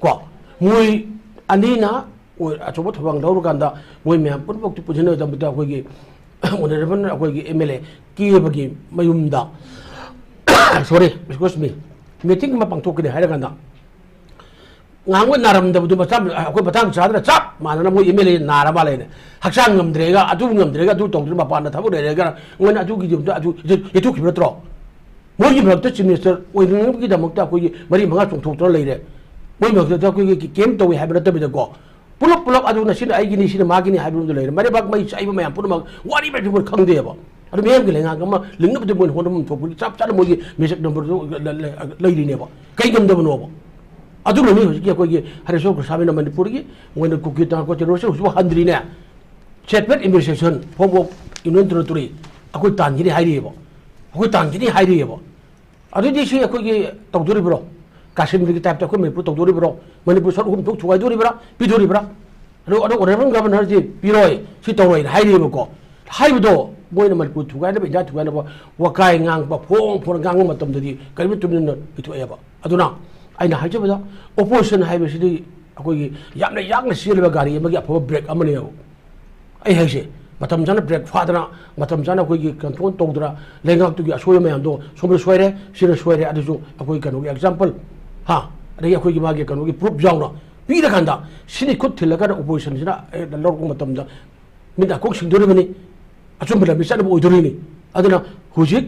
ꯀꯣ, ꯃꯣꯏ ꯑꯅꯤꯅ ꯑꯣꯏ-, ꯑꯆꯧꯕ ꯊꯧꯗꯥꯡ ꯂꯧꯔꯀꯥꯟꯗ ꯃꯣꯏ ꯃꯌꯥꯝ ꯄꯨꯝꯅꯃꯛꯇꯨ ꯄꯨꯟꯁꯤꯟꯅꯕꯗ ꯑꯩꯈꯣꯏꯒꯤ ꯑꯣꯅꯔꯦꯕꯜ ꯑꯩꯈꯣꯏꯒꯤ ꯑꯦꯝ ꯑꯦꯜ ꯑꯦ ꯀꯦꯕꯒꯤ ꯃꯌꯨꯝꯗ, sorry, excuse me, meeting ꯑꯃ ꯄꯥꯡꯊꯣꯛꯀꯅꯤ ꯍꯥꯏꯔꯀꯥꯟꯗ, ꯉꯍꯥꯟꯈꯣꯏ ꯅꯥꯔꯝꯗꯕꯗꯨ ꯃꯆꯥ, ꯑꯩꯈꯣꯏ ꯃꯇꯥꯡ ꯆꯥꯗꯅ ꯆꯞ ꯃꯥꯟꯅꯅ ꯃꯣꯏ ꯑꯦꯝ ꯑꯦꯜ ꯑꯦ ꯅꯥꯔ ꯃꯥꯜꯂꯦꯅꯦ, ꯍꯛꯆꯥꯡ ꯉꯝꯗ꯭ꯔꯦꯒ, ꯑꯗꯨ ꯉꯝꯗ꯭ꯔꯦꯒ, ꯑꯗꯨ ꯇꯧꯗ꯭ꯔꯦ, ꯃꯄꯥꯟꯗ ꯊꯕꯛ ꯂꯩꯔꯦꯒ, ꯃꯣꯏꯅ ꯑꯗꯨꯒꯤꯗꯃꯛꯇ ꯑꯗꯨ ꯌꯩꯊꯣꯛꯈꯤꯕ ꯅꯠꯇ꯭ꯔꯣ? ꯃꯣꯏꯒꯤ ꯃꯔꯛꯇ ꯆꯤꯐ ꯃꯤꯅꯤꯁꯇꯔ ꯑꯣꯏꯅꯅꯕꯒꯤꯗꯃꯛꯇ ꯑꯩꯈꯣꯏꯒꯤ ꯃꯔꯤ ꯃꯉꯥ ꯆꯣꯡꯊꯣꯛꯇꯨꯅ ꯂꯩꯔꯦ꯫ ꯃꯣꯏ ꯃꯔꯛꯇ ꯑꯩꯈꯣꯏꯒꯤ ꯀꯦꯝ ꯇꯧꯏ ꯍꯥꯏꯕ ꯅꯠꯇꯕꯤꯗꯀꯣ, ꯄꯨꯂꯞ ꯄꯨꯂꯞ ꯑꯗꯨꯅ ꯁꯤꯅ ꯑꯩꯒꯤꯅꯤ, ꯁꯤꯅ ꯃꯥꯒꯤꯅꯤ ꯍꯥꯏꯕ ꯂꯣꯝꯗ ꯂꯩꯔꯦ꯫ ꯃꯔꯩꯕꯥꯛ ꯃꯩ ꯆꯥꯏꯕ ꯃꯌꯥꯝ ꯄꯨꯝꯅꯃꯛ ꯋꯥꯔꯤ ꯃꯌꯥꯝꯁꯦ ꯃꯣꯏ ꯈꯪꯗꯦꯕ꯫ ꯑꯗꯨ ꯃꯤꯌꯥꯝꯒꯤ ꯂꯩꯉꯥꯛ ꯑꯃ ꯂꯤꯡꯅꯕꯗꯤ ꯃꯣꯏꯅ ꯍꯣꯠꯅꯐꯝ ꯊꯣꯛꯄꯒꯤ ꯆꯞ ꯆꯥꯅ ꯃꯣꯏꯒꯤ ꯃꯦꯖꯤꯛ ꯅꯝꯕꯔꯗꯨ ꯂ-, ꯂ-, ꯂꯩꯔꯤꯅꯦꯕ꯫ ꯀꯩ ꯉꯝꯗꯕꯅꯣꯕ? ꯑꯗꯨꯅꯅꯤ ꯍꯧꯖꯤꯛꯀꯤ ꯑꯩꯈꯣꯏꯒꯤ ꯍꯔꯦꯁꯣꯔ ꯒꯣꯁꯥꯃꯤꯅ ꯃꯅꯤꯄꯨꯔꯒꯤ ꯃꯣꯏꯅ ꯀꯨꯀꯤ ꯇꯥꯡꯈꯨꯜ ꯇꯦꯔꯣꯔꯤꯁ ꯍꯧꯖꯤꯛꯐꯥꯎ ꯍꯟꯗ꯭ꯔꯤꯅꯦ꯫ Separate administration form of union territory ꯑꯩꯈꯣꯏ ꯇꯥꯟꯈꯤꯅꯤ ꯍꯥꯏꯔꯤꯑꯕ꯫ ꯑꯩꯈꯣꯏ ꯇꯥꯟꯈꯤꯅꯤ ꯍꯥꯏꯔꯤꯑꯕ꯫ ꯑꯗꯨꯗꯤ ꯁꯤ ꯑꯩꯈꯣꯏꯒꯤ ꯇꯧꯗꯣꯔꯤꯕ꯭ꯔꯣ? ꯀꯥꯁꯃꯤꯔꯒꯤ ꯇꯥꯏꯞꯇ ꯑꯩꯈꯣꯏ ꯃꯅꯤꯄꯨꯔ ꯇꯧꯗꯣꯔꯤꯕ꯭ꯔꯣ? ꯃꯅꯤꯄꯨꯔ ꯁꯔꯨꯛ ꯑꯍꯨꯝ ꯊꯣꯛ ꯊꯨꯒꯥꯏꯗꯣꯔꯤꯕ꯭ꯔꯥ? ꯄꯤꯗꯣꯔꯤꯕ꯭ꯔꯥ? ꯑꯗꯣ, ꯑꯗꯣ ꯑꯣꯅꯔꯦꯕꯜ ꯒꯚꯔꯅꯔꯁꯤ ꯄꯤꯔꯣꯏ, ꯁꯤ ꯇꯧꯔꯣꯏꯅ ꯍꯥꯏꯔꯤꯑꯕꯀꯣ꯫ ꯍꯥꯏꯕꯗꯣ ꯃꯣꯏꯅ ꯃꯅꯤꯄꯨꯔ ꯊꯨꯒꯥꯏꯅꯕ, ꯏꯟꯗꯤꯌꯥ ꯊꯨꯒꯥꯏꯅꯕ ꯋꯥꯀꯥꯏ ꯉꯥꯡꯕ, ꯐꯣꯡ ꯐꯣꯡꯅ ꯉꯥꯡꯕ ꯃꯇꯝꯗꯗꯤ ꯀꯔꯤꯝꯇ ꯇꯨꯃꯤꯟꯅ ꯄꯤꯊꯣꯛꯑꯦꯕ꯫ ꯑꯗꯨꯅ ꯑꯩꯅ ꯍꯥꯏꯖꯕꯗ, ꯑꯣꯄꯣꯖꯤꯁꯟ ꯍꯥꯏꯕꯁꯤꯗꯤ ꯑꯩꯈꯣꯏꯒꯤ ꯌꯥꯝꯅ ꯌꯥꯡꯅ ꯆꯦꯜꯂꯤꯕ ꯒꯥꯔꯤ ꯑꯃꯒꯤ ꯑꯐꯕ ꯕ꯭ꯔꯦꯛ ꯑꯃꯅꯦꯕ꯫ ꯑꯩ ꯍꯥꯏꯁꯦ, ꯃꯇꯝ ꯆꯥꯅ ꯕ꯭ꯔꯦꯛ ꯐꯥꯗꯅ, ꯃꯇꯝ ꯆꯥꯅ ꯑꯩꯈꯣꯏꯒꯤ ꯀꯟꯇ꯭ꯔꯣꯜ ꯇꯧꯗꯅ, ꯂꯩꯉꯥꯛꯇꯨꯒꯤ ꯑꯁꯣꯏꯕ ꯃꯌꯥꯝꯗꯣ ꯁꯣꯝꯗ ꯁꯣꯏꯔꯦ, ꯁꯤꯅ ꯁꯣꯏꯔꯦ, ꯑꯗꯨꯁꯨ ꯑꯩꯈꯣꯏ ꯀꯩꯅꯣꯒꯤ ꯑꯦꯛꯖꯥꯝꯄꯜ, ꯍꯥ, ꯑꯗꯒꯤ ꯑꯩꯈꯣꯏꯒꯤ ꯃꯥꯒꯤ ꯀꯩꯅꯣꯒꯤ ꯄ꯭ꯔꯨꯞ ꯌꯥꯎꯅ ꯄꯤꯔꯀꯥꯟꯗ, ꯁꯤꯅꯤ ꯈꯨꯠ ꯊꯤꯜꯂꯀꯥꯟꯗ ꯑꯣꯄꯣꯖꯤꯁꯟꯁꯤꯅ, ꯑꯦ, ꯂꯧꯔꯛꯄ ꯃꯇꯝꯗ ꯃꯤꯠ ꯅꯥꯀꯣꯡ ꯁꯤꯡꯗꯣꯔꯤꯕꯅꯤ꯫ ꯑꯆꯨꯝꯕ ꯂꯝꯕꯤ ꯆꯠꯅꯕ ꯑꯣꯏꯗꯣꯔꯤꯅꯤ꯫ ꯑꯗꯨꯅ ꯍꯧꯖꯤꯛ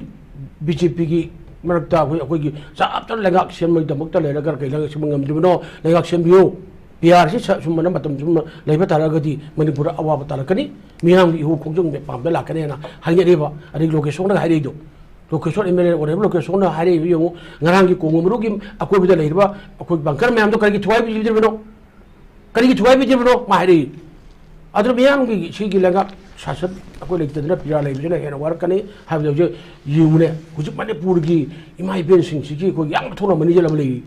ꯕꯤ ꯖꯦ ꯄꯤꯒꯤ ꯃꯔꯛꯇ ꯑꯩꯈꯣꯏ, ꯑꯩꯈꯣꯏꯒꯤ ꯆꯞ ꯆꯥꯅ ꯂꯩꯉꯥꯛ ꯁꯦꯝꯕꯒꯤꯗꯃꯛꯇ ꯂꯩꯔꯒ ꯀꯩ ꯂꯩꯉꯥꯛ ꯁꯦꯝꯕ ꯉꯝꯗ꯭ꯔꯤꯕꯅꯣ? ꯂꯩꯉꯥꯛ ꯁꯦꯝꯕꯤꯌꯨ꯫ ꯄꯤ ꯑꯥꯔ ꯁꯤ ꯁ-, ꯁꯨꯝꯕꯅ ꯃꯇꯝ ꯆꯨꯝꯅ ꯂꯩꯕ ꯇꯥꯔꯒꯗꯤ ꯃꯅꯤꯄꯨꯔꯗ ꯑꯋꯥꯕ ꯇꯥꯔꯛꯀꯅꯤ, ꯃꯤꯌꯥꯝꯒꯤ ꯏꯍꯨ ꯈꯣꯡꯖꯪ ꯄꯥꯝꯕ ꯂꯥꯛꯀꯅꯤ ꯍꯥꯏꯅ ꯍꯥꯏꯅꯔꯤꯕ꯫ ꯑꯗꯒꯤ ꯂꯣꯀꯦꯁꯣꯟꯅꯒ ꯍꯥꯏꯔꯛꯏꯗꯣ, ꯂꯣꯀꯦꯁꯣꯟ ꯑꯦꯝ ꯑꯦꯜ ꯑꯦ ꯑꯣꯏꯔꯤꯕ ꯂꯣꯀꯦꯁꯣꯟꯅ ꯍꯥꯏꯔꯛꯏꯕ ꯌꯦꯡꯉꯨ, ꯉꯔꯥꯡꯒꯤ ꯀꯣꯡꯒꯣ ꯃꯔꯨꯒꯤ ꯑꯀꯣꯏꯕꯗ ꯂꯩꯔꯤꯕ ꯑꯩꯈꯣꯏ ꯕꯪꯀꯔ ꯃꯌꯥꯝꯗꯣ ꯀꯔꯤꯒꯤ ꯊꯨꯒꯥꯏꯕꯤꯗ꯭ꯔꯤꯕꯅꯣ? ꯀꯔꯤꯒꯤ ꯊꯨꯒꯥꯏꯕꯤꯗ꯭ꯔꯤꯕꯅꯣ? ꯃꯥ ꯍꯥꯏꯔꯛꯏ꯫ ꯑꯗꯨꯅ ꯃꯤꯌꯥꯝꯒꯤ ꯁꯤꯒꯤ ꯂꯩꯉꯥꯛ ꯁꯥꯁꯟ ꯑꯩꯈꯣꯏ ꯂꯩꯇꯗꯅ ꯄꯤꯔꯥ ꯂꯩꯕꯁꯤꯅ ꯍꯦꯟꯅ ꯋꯥꯔꯛꯀꯅꯤ ꯍꯥꯏꯕꯗ ꯍꯧꯖꯤꯛ ꯌꯦꯡꯉꯨꯅꯦ꯫ ꯍꯧꯖꯤꯛ ꯃꯅꯤꯄꯨꯔꯒꯤ ꯏꯃꯥ ꯏꯕꯦꯟꯁꯤꯡꯁꯤꯒꯤ ꯑꯩꯈꯣꯏ ꯌꯥꯝꯅ ꯊꯧꯔꯝ ꯑꯅꯤ ꯆꯠꯂꯕ ꯂꯩꯔꯤ꯫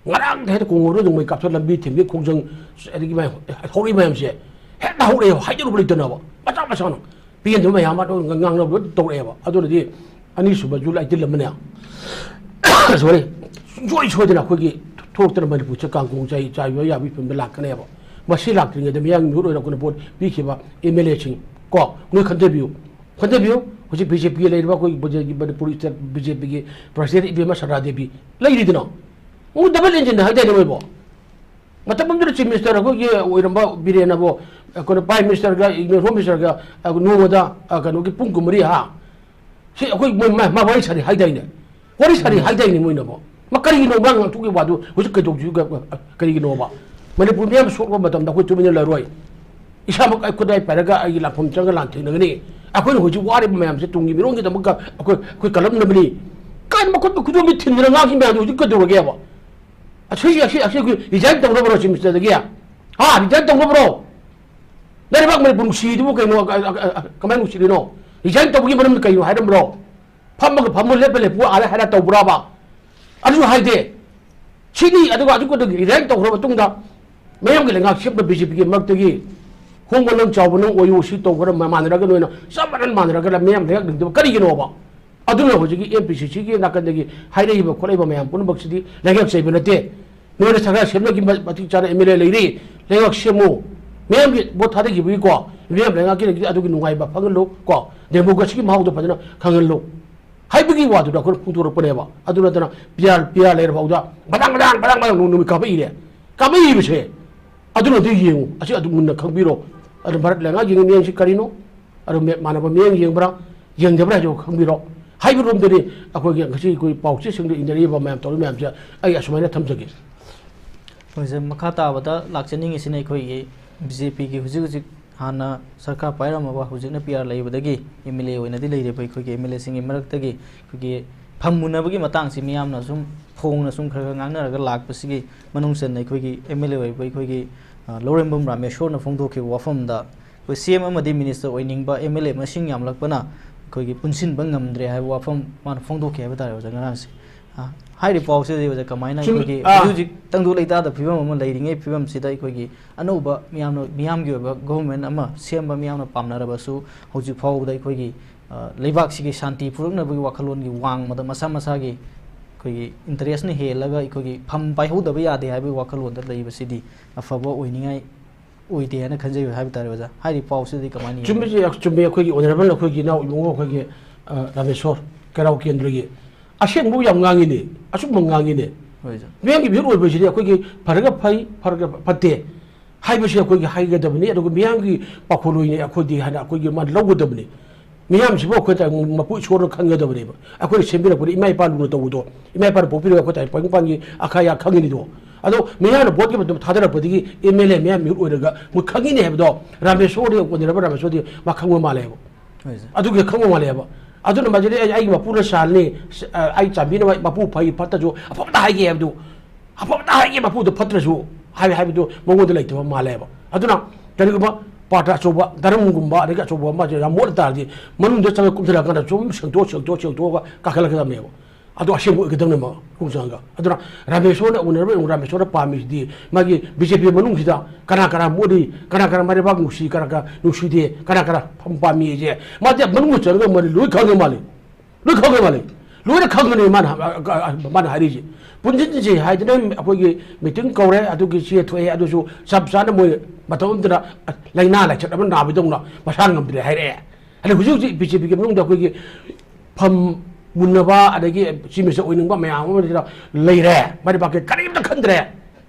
ꯉꯔꯥꯡꯗ ꯍꯦꯛꯇ ꯀꯣꯡꯒꯣꯗ ꯅꯣꯡꯃꯩ ꯀꯥꯞꯊꯣꯛ ꯂꯝꯕꯤ ꯊꯤꯡꯕꯒꯤ ꯈꯣꯡꯖꯪ ꯑꯗꯒꯤ ꯃꯌꯥꯝ ꯍꯧꯔꯛꯏ ꯃꯌꯥꯝꯁꯦ ꯍꯦꯛꯇ ꯍꯧꯔꯛꯑꯦꯕ, ꯍꯥꯏꯗꯣꯔꯨꯕ ꯂꯩꯇꯅꯕ ꯃꯆꯥ ꯃꯆꯥꯅ꯫ ꯄꯦꯟꯗꯕ ꯃꯌꯥꯝ ꯑꯃ ꯉꯥꯡꯅꯕ ꯂꯣꯏ ꯇꯧꯔꯛꯑꯦꯕ꯫ ꯑꯗꯨꯅꯗꯤ ꯑꯅꯤꯁꯨꯕ ꯖꯨꯂꯥꯏ ꯇꯤꯜ ꯑꯃꯅꯦ꯫ Sorry, ꯁꯨꯡꯁꯣꯏ ꯁꯣꯏꯗꯅ ꯑꯩꯈꯣꯏꯒꯤ ꯊꯣꯛꯂꯛꯇꯅ ꯃꯅꯤꯄꯨꯔꯁꯦ ꯀꯥꯡꯈꯣꯡ ꯆꯥꯏ-, ꯆꯥꯏꯕ ꯌꯥꯕꯒꯤ ꯐꯤꯕꯝꯗ ꯂꯥꯛꯀꯅꯦꯕ꯫ ꯃꯁꯤ ꯂꯥꯛꯇ꯭ꯔꯤꯉꯩꯗ ꯃꯤꯌꯥꯝꯒꯤ ꯃꯤꯍꯨꯠ ꯑꯣꯏꯔꯛꯄꯅ ꯚꯣꯠ ꯄꯤꯈꯤꯕ ꯑꯦꯝ ꯑꯦꯜ ꯑꯦꯁꯤꯡ, ꯀꯣ, ꯅꯣꯏ ꯈꯟꯊꯕꯤꯌꯨ꯫ ꯈꯟꯊꯕꯤꯌꯨ꯫ ꯍꯧꯖꯤꯛ ꯕꯤ ꯖꯦ ꯄꯤꯒꯤ ꯂꯩꯔꯤꯕ ꯑꯩꯈꯣꯏ ꯕꯤ ꯖꯦ ꯄꯤ, ꯃꯅꯤꯄꯨꯔ ꯁ꯭ꯇꯦꯠ ꯕꯤ ꯖꯦ ꯄꯤꯒꯤ ꯄ꯭ꯔꯁꯤꯗꯦꯟꯠ ꯏꯕꯦꯝꯃ ꯁꯔꯗꯥ ꯗꯦꯕꯤ ꯂꯩꯔꯤꯗꯅ, ꯃꯣꯏ ꯗꯕꯜ ꯏꯟꯖꯤꯟ ꯍꯥꯏꯗꯥꯏꯅꯦ ꯃꯣꯏꯕꯣ? ꯃꯇꯝ ꯑꯃꯗ ꯆꯤꯐ ꯃꯤꯅꯤꯁꯇꯔ ꯑꯩꯈꯣꯏꯒꯤ ꯑꯣꯏꯔꯝꯕ ꯕꯤꯔꯦꯟ ꯑꯕꯣ, ꯑꯩꯈꯣꯏꯅ ꯄ꯭ꯔꯥꯏꯝ ꯃꯤꯅꯤꯁꯇꯔꯒ, ꯏꯒꯅꯣꯔ ꯍꯣꯝ ꯃꯤꯅꯤꯁꯇꯔꯒ, ꯑ, ꯅꯣꯡꯃꯗ, ꯑ, ꯀꯩꯅꯣꯒꯤ ꯄꯨꯡ ꯀꯨꯟꯃꯔꯤ ꯍꯥ? ꯁꯤ ꯑꯩꯈꯣꯏ ꯃꯣꯏ ꯃꯥ, ꯃꯥ ꯋꯥꯔꯤ ꯁꯥꯔꯤ ꯍꯥꯏꯗꯥꯏꯅꯦ? ꯋꯥꯔꯤ ꯁꯥꯔꯤ ꯎꯝ꯫ ꯍꯥꯏꯗꯥꯏꯅꯦ ꯃꯣꯏꯅꯕꯣ? ꯃꯥ ꯀꯔꯤꯒꯤꯅꯣ ꯃꯥ ꯉꯥꯡꯊꯣꯛꯏ ꯋꯥꯗꯨ ꯍꯧꯖꯤꯛ ꯀꯩꯗꯧꯁꯤ-, ꯀ-, ꯀ-, ꯀꯔꯤꯒꯤꯅꯣꯕ? ꯃꯅꯤꯄꯨꯔ ꯃꯤꯌꯥꯝ ꯁꯣꯛꯄ ꯃꯇꯝꯗ ꯑꯩꯈꯣꯏ ꯇꯨꯃꯤꯟꯅ ꯂꯩꯔꯣꯏ꯫ ꯏꯁꯥꯃꯛ ꯑꯩ ꯈꯨꯠ ꯑꯩ ꯄꯥꯏꯔꯒ ꯑꯩꯒꯤ ꯂꯥꯟꯐꯝ ꯆꯪꯉ ꯂꯥꯟ ꯊꯦꯡꯅꯒꯅꯤ꯫ ꯑꯩꯈꯣꯏꯅ ꯍꯧꯖꯤꯛ ꯋꯥꯔꯤꯕ ꯃꯌꯥꯝꯁꯦ ꯇꯨꯡꯒꯤ ꯃꯤꯔꯣꯟꯒꯤꯗꯃꯛꯇ ꯑꯩꯈꯣꯏ, ꯑꯩꯈꯣꯏ ꯀꯜꯂꯝꯅꯕꯅꯤ꯫ ꯀꯥꯏꯅ ꯃꯈꯨꯠ ꯃꯈꯨꯠꯇꯣ ꯃꯤ ꯊꯤꯟꯗꯅ ꯉꯥꯡꯈꯤ ꯃꯌꯥꯝꯗꯣ ꯍꯧꯖꯤꯛ ꯀꯩꯗꯧꯔꯒꯦꯕ? ꯑꯁꯤ, ꯑꯁꯤ, ꯑꯁꯤ ꯑꯩꯈꯣꯏ ꯔꯤꯖꯥꯏꯟ ꯇꯧꯅꯕ꯭ꯔꯣ ꯆꯤꯐ ꯃꯤꯅꯤꯁꯇꯔꯗꯒꯤ? ꯍꯥ, ꯔꯤꯖꯥꯏꯟ ꯇꯧꯅꯕ꯭ꯔꯣ? ꯂꯩꯕꯥꯛ ꯃꯅꯤꯄꯨꯔ ꯅꯨꯡꯁꯤꯗꯨꯕꯨ ꯀꯩꯅꯣ, ꯑ, ꯑ, ꯑ, ꯀꯃꯥꯏꯅ ꯅꯨꯡꯁꯤꯔꯤꯅꯣ? ꯔꯤꯖꯥꯏꯟ ꯇꯧꯕꯒꯤ ꯃꯔꯝꯗꯤ ꯀꯩꯅꯣ ꯍꯥꯏꯔꯝꯕ꯭ꯔꯣ? ꯐꯝꯃꯒ ꯐꯝꯃꯨ, ꯂꯦꯞꯄ ꯂꯦꯞꯄꯨ, ꯑꯥꯗ ꯍꯥꯏꯔ ꯇꯧꯕ꯭ꯔꯕ? ꯑꯗꯨꯁꯨ ꯍꯥꯏꯗꯦ꯫ ꯁꯤꯅꯤ, ꯑꯗꯨꯒ ꯑꯗꯨꯒ ꯔꯤꯖꯥꯏꯟ ꯇꯧꯈ꯭ꯔ ꯃꯇꯨꯡꯗ ꯃꯌꯥꯝꯒꯤ ꯂꯩꯉꯥꯛ ꯁꯦꯝꯕ ꯕꯤ ꯖꯦ ꯄꯤꯒꯤ ꯃꯔꯛꯇꯒꯤ ꯍꯣꯡꯕ ꯅꯪ ꯆꯥꯎꯕ ꯅꯪ ꯑꯣꯏꯌꯨ, ꯁꯤ ꯇꯧꯈ꯭ꯔ ꯃꯥꯟꯅꯔꯒ ꯅꯣꯏꯅ ꯆꯞ ꯃꯥꯟꯅꯅ ꯃꯥꯟꯅꯔꯒ ꯃꯌꯥꯝ ꯂꯩꯉꯥꯛ ꯂꯤꯡꯗꯕ ꯀꯔꯤꯒꯤꯅꯣꯕ? ꯑꯗꯨꯅ ꯍꯧꯖꯤꯛꯀꯤ ꯑꯦꯝ ꯄꯤ ꯁꯤ ꯁꯤꯒꯤ ꯅꯥꯀꯟꯗꯒꯤ ꯍꯥꯏꯔꯛꯏꯕ ꯈꯣꯠꯂꯛꯏꯕ ꯃꯌꯥꯝ ꯄꯨꯝꯅꯃꯛꯁꯤꯗꯤ ꯂꯩꯉꯥꯛ ꯆꯩꯕ ꯅꯠꯇꯦ꯫ ꯅꯣꯏꯅ ꯁꯔꯀꯥꯔ ꯁꯦꯝꯅꯈꯤꯕ ꯃꯇꯤꯛ ꯆꯥꯅ ꯑꯦꯝ ꯑꯦꯜ ꯑꯦ ꯂꯩꯔꯤ, ꯂꯩꯉꯥꯛ ꯁꯦꯝꯃꯨ꯫ ꯃꯤꯌꯥꯝꯒꯤ ꯚꯣꯠ ꯊꯥꯗꯈꯤꯕꯒꯤꯀꯣ, ꯃꯤꯌꯥꯝ ꯂꯩꯉꯥꯛꯀꯤ ꯂꯩꯔꯤꯗꯤ ꯑꯗꯨꯒꯤ ꯅꯨꯡꯉꯥꯏꯕ ꯐꯪꯍꯜꯂꯨ ꯀꯣ, ꯗꯦꯃꯣꯀ꯭ꯔꯦꯁꯤꯒꯤ ꯃꯍꯥꯎꯗꯣ ꯐꯖꯅ ꯈꯪꯍꯜꯂꯨ ꯍꯥꯏꯕꯒꯤ ꯋꯥꯗꯨꯗ ꯑꯩꯈꯣꯏꯅ ꯐꯣꯡꯗꯣꯔꯛꯄꯅꯦꯕ꯫ ꯑꯗꯨ ꯅꯠꯇꯅ ꯄꯤ ꯑꯥꯔ, ꯄꯤ ꯑꯥꯔ ꯂꯩꯔ ꯐꯥꯎꯗ ꯕꯗꯥꯡ, ꯕꯗꯥꯡ, ꯕꯗꯥꯡ, ꯕꯗꯥꯡ ꯅꯨꯃꯤꯠ ꯀꯥꯞꯄꯛꯏꯅꯦ꯫ ꯀꯥꯞꯄꯛꯏꯕꯁꯦ ꯑꯗꯨꯅꯗꯤ ꯌꯦꯡꯉꯨ, ꯑꯁꯤ ꯑꯗꯨꯝ ꯃꯨꯟꯅ ꯈꯪꯕꯤꯔꯣ꯫ ꯑꯗꯨ ꯃꯔꯛ ꯂꯩꯉꯥꯛ ꯌꯦꯡꯉꯤ ꯃꯤꯠꯌꯦꯡꯁꯤ ꯀꯔꯤꯅꯣ? ꯑꯗꯨ ꯃꯦ-, ꯃꯥꯟꯅꯕ ꯃꯤꯠꯌꯦꯡ ꯌꯦꯡꯕ꯭ꯔꯥ, ꯌꯦꯡꯗꯕ꯭ꯔꯥ ꯍꯥꯏꯕꯗꯨ ꯈꯪꯕꯤꯔꯣ꯫ ꯍꯥꯏꯕꯔꯣꯝꯗꯅꯤ ꯑꯩꯈꯣꯏꯒꯤ ꯉꯁꯤ ꯑꯩꯈꯣꯏ ꯄꯥꯎꯆꯦꯁꯤꯡꯗ ꯏꯟꯅꯔꯤꯕ ꯃꯌꯥꯝ ꯇꯧꯔꯤ ꯃꯌꯥꯝꯁꯦ꯫ ꯑꯩ ꯑꯁꯨꯃꯥꯏꯅ ꯊꯝꯖꯒꯦ꯫ ꯍꯣꯏ ꯁꯥꯔ, ꯃꯈꯥ ꯇꯥꯕꯗ ꯂꯥꯛꯆꯅꯤꯡꯉꯤꯁꯤꯅ ꯑꯩꯈꯣꯏꯒꯤ ꯕꯤ ꯖꯦ ꯄꯤꯒꯤ ꯍꯧꯖꯤꯛ ꯍꯧꯖꯤꯛ ꯍꯥꯟꯅ ꯁꯔꯀꯥꯔ ꯄꯥꯏꯔꯝꯃꯕ ꯍꯧꯖꯤꯛꯅ ꯄꯤ ꯑꯥꯔ ꯂꯩꯕꯗꯒꯤ ꯑꯦꯝ ꯑꯦꯜ ꯑꯦ ꯑꯣꯏꯅꯗꯤ ꯂꯩꯔꯤꯕ ꯑꯩꯈꯣꯏꯒꯤ ꯑꯦꯝ ꯑꯦꯜ ꯑꯦꯁꯤꯡꯒꯤ ꯃꯔꯛꯇꯒꯤ ꯑꯩꯈꯣꯏꯒꯤ ꯐꯝ ꯃꯨꯟꯅꯕꯒꯤ ꯃꯇꯥꯡꯁꯤ ꯃꯤꯌꯥꯝꯅ ꯁꯨꯝ ꯐꯣꯡꯅ ꯁꯨꯝ ꯈꯔ ꯈꯔ ꯉꯥꯡꯅꯔꯒ ꯂꯥꯛꯄꯁꯤꯒꯤ ꯃꯅꯨꯡ ꯆꯟꯅ ꯑꯩꯈꯣꯏꯒꯤ ꯑꯦꯝ ꯑꯦꯜ ꯑꯦ ꯑꯣꯏꯕ ꯑꯩꯈꯣꯏꯒꯤ, ꯑ, ꯂꯧꯔꯦꯝꯕꯝ ꯔꯥꯃꯦꯁꯣꯔꯅ ꯐꯣꯡꯗꯣꯛꯈꯤꯕ ꯋꯥꯐꯝꯗ ꯑꯩꯈꯣꯏ ꯁꯤ ꯑꯦꯝ ꯑꯃꯗꯤ ꯃꯤꯅꯤꯁꯇꯔ ꯑꯣꯏꯅꯤꯡꯕ ꯑꯦꯝ ꯑꯦꯜ ꯑꯦ ꯃꯁꯤꯡ ꯌꯥꯝꯂꯛꯄꯅ ꯑꯩꯈꯣꯏꯒꯤ ꯄꯨꯟꯁꯤꯟꯕ ꯉꯝꯗ꯭ꯔꯦ ꯍꯥꯏꯕ ꯋꯥꯐꯝ ꯃꯥꯅ ꯐꯣꯡꯗꯣꯛꯈꯤ ꯍꯥꯏꯕ ꯇꯥꯔꯦ ꯑꯣꯖꯥ ꯉꯔꯥꯡꯁꯦ꯫ ꯑ, ꯍꯥꯏꯔꯤꯕ ꯄꯥꯎꯁꯤꯗꯤ ꯑꯣꯖꯥ ꯀꯃꯥꯏꯅ ꯁꯨꯝ, ꯑꯩꯈꯣꯏꯒꯤ ꯑ, ꯍꯧꯖꯤꯛ ꯍꯧꯖꯤꯛ ꯇꯪꯗꯨ ꯂꯩꯇꯥꯗ ꯐꯤꯕꯝ ꯑꯃ ꯂꯩꯔꯤꯉꯩ ꯐꯤꯕꯝꯁꯤꯗ ꯑꯩꯈꯣꯏꯒꯤ ꯑꯅꯧꯕ ꯃꯤꯌꯥꯝꯅ, ꯃꯤꯌꯥꯝꯒꯤ ꯑꯣꯏꯕ ꯒꯣꯚꯔꯟꯃꯦꯟꯠ ꯑꯃ ꯁꯦꯝꯕ ꯃꯤꯌꯥꯝꯅ ꯄꯥꯝꯅꯔꯕꯁꯨ ꯍꯧꯖꯤꯛ ꯐꯥꯎꯕꯗ ꯑꯩꯈꯣꯏꯒꯤ, ꯑ, ꯂꯩꯕꯥꯛꯁꯤꯒꯤ ꯁꯥꯟꯇꯤ ꯄꯨꯔꯛꯅꯕꯒꯤ ꯋꯥꯈꯜꯂꯣꯟꯒꯤ ꯋꯥꯡꯃꯗ ꯃꯁꯥ ꯃꯁꯥꯒꯤ ꯑꯩꯈꯣꯏꯒꯤ ꯏꯟꯇꯔꯦꯁꯅ ꯍꯦꯜꯂꯒ ꯑꯩꯈꯣꯏꯒꯤ ꯐꯝ ꯄꯥꯏꯍꯧꯗꯕ ꯌꯥꯗꯦ ꯍꯥꯏꯕꯒꯤ ꯋꯥꯈꯜꯂꯣꯟꯗ ꯂꯩꯕꯁꯤꯗꯤ ꯑꯐꯕ ꯑꯣꯏꯅꯤꯡꯉꯥꯏ ꯑꯣꯏꯗꯦ ꯍꯥꯏꯅ ꯈꯟꯖꯩ ꯍꯥꯏꯕ ꯇꯥꯔꯦ ꯑꯣꯖꯥ꯫ ꯍꯥꯏꯔꯤꯕ ꯄꯥꯎꯁꯤꯗꯤ ꯀꯃꯥꯏꯅ ꯌꯦꯡꯕꯤꯕꯒꯦ? ꯆꯨꯝꯃꯤꯁꯦ ꯆꯨꯝꯃꯦ꯫ ꯑꯩꯈꯣꯏꯒꯤ ꯑꯣꯅꯔꯦꯕꯜ ꯑꯩꯈꯣꯏꯒꯤ ꯏꯅꯥꯎ ꯏꯕꯨꯡꯉꯣ ꯑꯩꯈꯣꯏꯒꯤ ꯑ, ꯔꯥꯃꯦꯁꯣꯔ ꯀꯩꯔꯥꯎ ꯀꯦꯟꯗ꯭ꯔꯒꯤ ꯑꯁꯦꯡꯕ ꯌꯥꯝ ꯉꯥꯡꯉꯤꯅꯦ꯫ ꯑꯆꯨꯝꯕ ꯉꯥꯡꯉꯤꯅꯦ꯫ ꯍꯣꯏ ꯑꯣꯖꯥ꯫ ꯃꯤꯌꯥꯝꯒꯤ ꯃꯤꯍꯨꯠ ꯑꯣꯏꯕꯁꯤꯗꯤ ꯑꯩꯈꯣꯏꯒꯤ ꯐꯔꯒ ꯐꯩ, ꯐꯔꯒ ꯐꯠꯇꯦ ꯍꯥꯏꯕꯁꯤ ꯑꯩꯈꯣꯏꯒꯤ ꯍꯥꯏꯒꯗꯕꯅꯤ꯫ ꯑꯗꯨꯒ ꯃꯤꯌꯥꯝꯒꯤ ꯄꯥꯈꯣꯜꯂꯣꯏꯅꯤ ꯑꯩꯈꯣꯏꯗꯤ ꯍꯥꯏꯅ ꯑꯩꯈꯣꯏꯒꯤ ꯃꯥ ꯂꯧꯒꯗꯕꯅꯤ꯫ ꯃꯤꯌꯥꯝꯁꯤꯕꯨ ꯑꯩꯈꯣꯏ ꯇ-, ꯃꯄꯨ ꯏꯁꯣꯔꯅ ꯈꯟꯒꯗꯕꯅꯦꯕ꯫ ꯑꯩꯈꯣꯏꯅ ꯁꯦꯝꯕꯤꯔꯛꯄꯗ ꯏꯃꯥ ꯏꯄꯥ ꯂꯨꯅ ꯇꯧꯕꯗꯣ, ꯏꯃꯥ ꯏꯄꯥꯅ ꯄꯣꯛꯄꯤꯔꯒ ꯑꯩꯈꯣꯏ ꯇ-, ꯄꯪꯄꯥꯟꯒꯤ ꯑꯈꯥ ꯑꯌꯥ ꯈꯪꯉꯤꯅꯤꯗꯣ꯫ ꯑꯗꯣ ꯃꯤꯌꯥꯝꯅ ꯚꯣꯠꯀꯤ ꯃꯇꯝ ꯊꯥꯗꯔꯛꯄꯗꯒꯤ ꯑꯦꯝ ꯑꯦꯜ ꯑꯦ ꯃꯌꯥꯝ ꯃꯤꯍꯨꯠ ꯑꯣꯏꯔꯒ ꯃꯣꯏ ꯈꯪꯉꯤꯅꯦ ꯍꯥꯏꯕꯗꯣ ꯔꯥꯃꯦꯁꯣꯔꯗꯤ, ꯑꯣꯅꯔꯦꯕꯜ ꯔꯥꯃꯦꯁꯣꯔꯗꯤ ꯃꯥ ꯈꯪꯕ ꯃꯥꯜꯂꯦꯕ꯫ ꯍꯣꯏ ꯑꯣꯖꯥ꯫ ꯑꯗꯨꯒꯤ ꯈꯪꯕ ꯃꯥꯜꯂꯦꯕ꯫ ꯑꯗꯨꯅ ꯃꯁꯤꯗꯤ ꯑꯩ, ꯑꯩꯒꯤ ꯃꯄꯨꯅ ꯁꯥꯜꯅꯤ, ꯁ-, ꯑ, ꯑꯩ ꯆꯥꯟꯕꯤꯅꯕ ꯃꯄꯨ ꯐꯩ ꯐꯠꯇꯁꯨ ꯑꯐꯕꯇ ꯍꯥꯏꯒꯦ ꯍꯥꯏꯕꯗꯨ, ꯑꯐꯕꯇ ꯍꯥꯏꯒꯦ ꯃꯄꯨꯗꯨ ꯐꯠꯇ꯭ꯔꯁꯨ ꯍꯥꯏ-, ꯍꯥꯏꯕꯗꯨ ꯃꯉꯣꯟꯗ ꯂꯩꯇꯕ ꯃꯥꯜꯂꯦꯕ꯫ ꯑꯗꯨꯅ ꯀꯔꯤꯒꯨꯝꯕ ꯄꯥꯔꯇ ꯑꯆꯧꯕ, ꯙꯔꯃꯒꯨꯝꯕ ꯑꯗꯒꯤ ꯑꯆꯧꯕ ꯑꯃ ꯌꯥꯝ ꯃꯣꯠ ꯇꯥꯔꯗꯤ ꯃꯅꯨꯡꯗ ꯆꯪꯉ ꯀꯨꯝꯊꯔꯛꯑꯀꯥꯟꯗ ꯁꯨꯝ ꯁꯦꯡꯗꯣꯛ, ꯁꯦꯡꯗꯣꯛ, ꯁꯦꯡꯗꯣꯛꯑꯒ ꯀꯥꯈꯠꯂꯛꯀꯗꯕꯅꯦꯕ꯫ ꯑꯗꯣ ꯑꯁꯦꯡꯕ ꯑꯣꯏꯒꯗꯕꯅꯦ ꯃꯥ ꯈꯣꯡꯖꯪꯒ꯫ ꯑꯗꯨꯅ ꯔꯥꯃꯦꯁꯣꯔꯅ ꯎꯅꯔꯕ ꯌꯦꯡꯉꯨ, ꯔꯥꯃꯦꯁꯣꯔꯅ ꯄꯥꯝꯃꯤꯁꯤꯗꯤ ꯃꯥꯒꯤ ꯕꯤ ꯖꯦ ꯄꯤ ꯃꯅꯨꯡꯁꯤꯗ ꯀꯅꯥ ꯀꯅꯥ ꯃꯣꯠꯂꯤ, ꯀꯅꯥ ꯀꯅꯥ ꯃꯔꯩꯕꯥꯛ ꯅꯨꯡꯁꯤ, ꯀꯅꯥ ꯀꯅꯥ ꯅꯨꯡꯁꯤꯗꯦ, ꯀꯅꯥ ꯀꯅꯥ ꯐꯝ ꯄꯥꯝꯃꯤ ꯍꯥꯏꯁꯦ ꯃꯥꯗꯤ ꯃꯅꯨꯡꯗ ꯆꯪꯉꯒ ꯃꯥꯗꯤ ꯂꯣꯏ ꯈꯪꯉꯦ ꯃꯥꯜꯂꯦ꯫ ꯂꯣꯏ ꯈꯪꯉꯦ ꯃꯥꯜꯂꯦ꯫ ꯂꯣꯏꯅ ꯈꯪꯒꯅꯤ ꯃꯥꯅ ꯍ-, ꯑ-, ꯑ-, ꯃꯥꯅ ꯍꯥꯏꯔꯤꯁꯦ꯫ ꯄꯨꯟꯁꯤꯟꯁꯦ ꯍꯥꯏꯗꯅ ꯑꯩꯈꯣꯏꯒꯤ ꯃꯤꯇꯤꯡ ꯀꯧꯔꯦ, ꯑꯗꯨꯒꯤ ꯆꯦ ꯊꯣꯛꯑꯦ, ꯑꯗꯨꯁꯨ ꯆꯞ ꯆꯥꯅ ꯃꯣꯏ ꯃꯇꯝ ꯑꯃꯗꯨꯗ ꯂꯥꯏꯅꯥ ꯂꯥꯏꯆꯠ ꯑꯃ ꯅꯥꯕꯗꯧꯅ ꯃꯁꯥ ꯉꯝꯗ꯭ꯔꯦ ꯍꯥꯏꯔꯛꯑꯦ꯫ ꯑꯗ ꯍꯧꯖꯤꯛ ꯍꯧꯖꯤꯛ ꯕꯤ ꯖꯦ ꯄꯤꯒꯤ ꯃꯅꯨꯡꯗ ꯑꯩꯈꯣꯏꯒꯤ ꯐꯝ ꯃꯨꯟꯅꯕ ꯑꯗꯒꯤ ꯆꯤꯃꯤꯁ ꯑꯣꯏꯅꯤꯡꯕ ꯃꯌꯥꯝ ꯑꯃ ꯂꯩꯔꯦ꯫ ꯃꯔꯩꯕꯥꯛꯀꯤ ꯀꯔꯤꯝꯇ ꯈꯟꯗ꯭ꯔꯦ꯫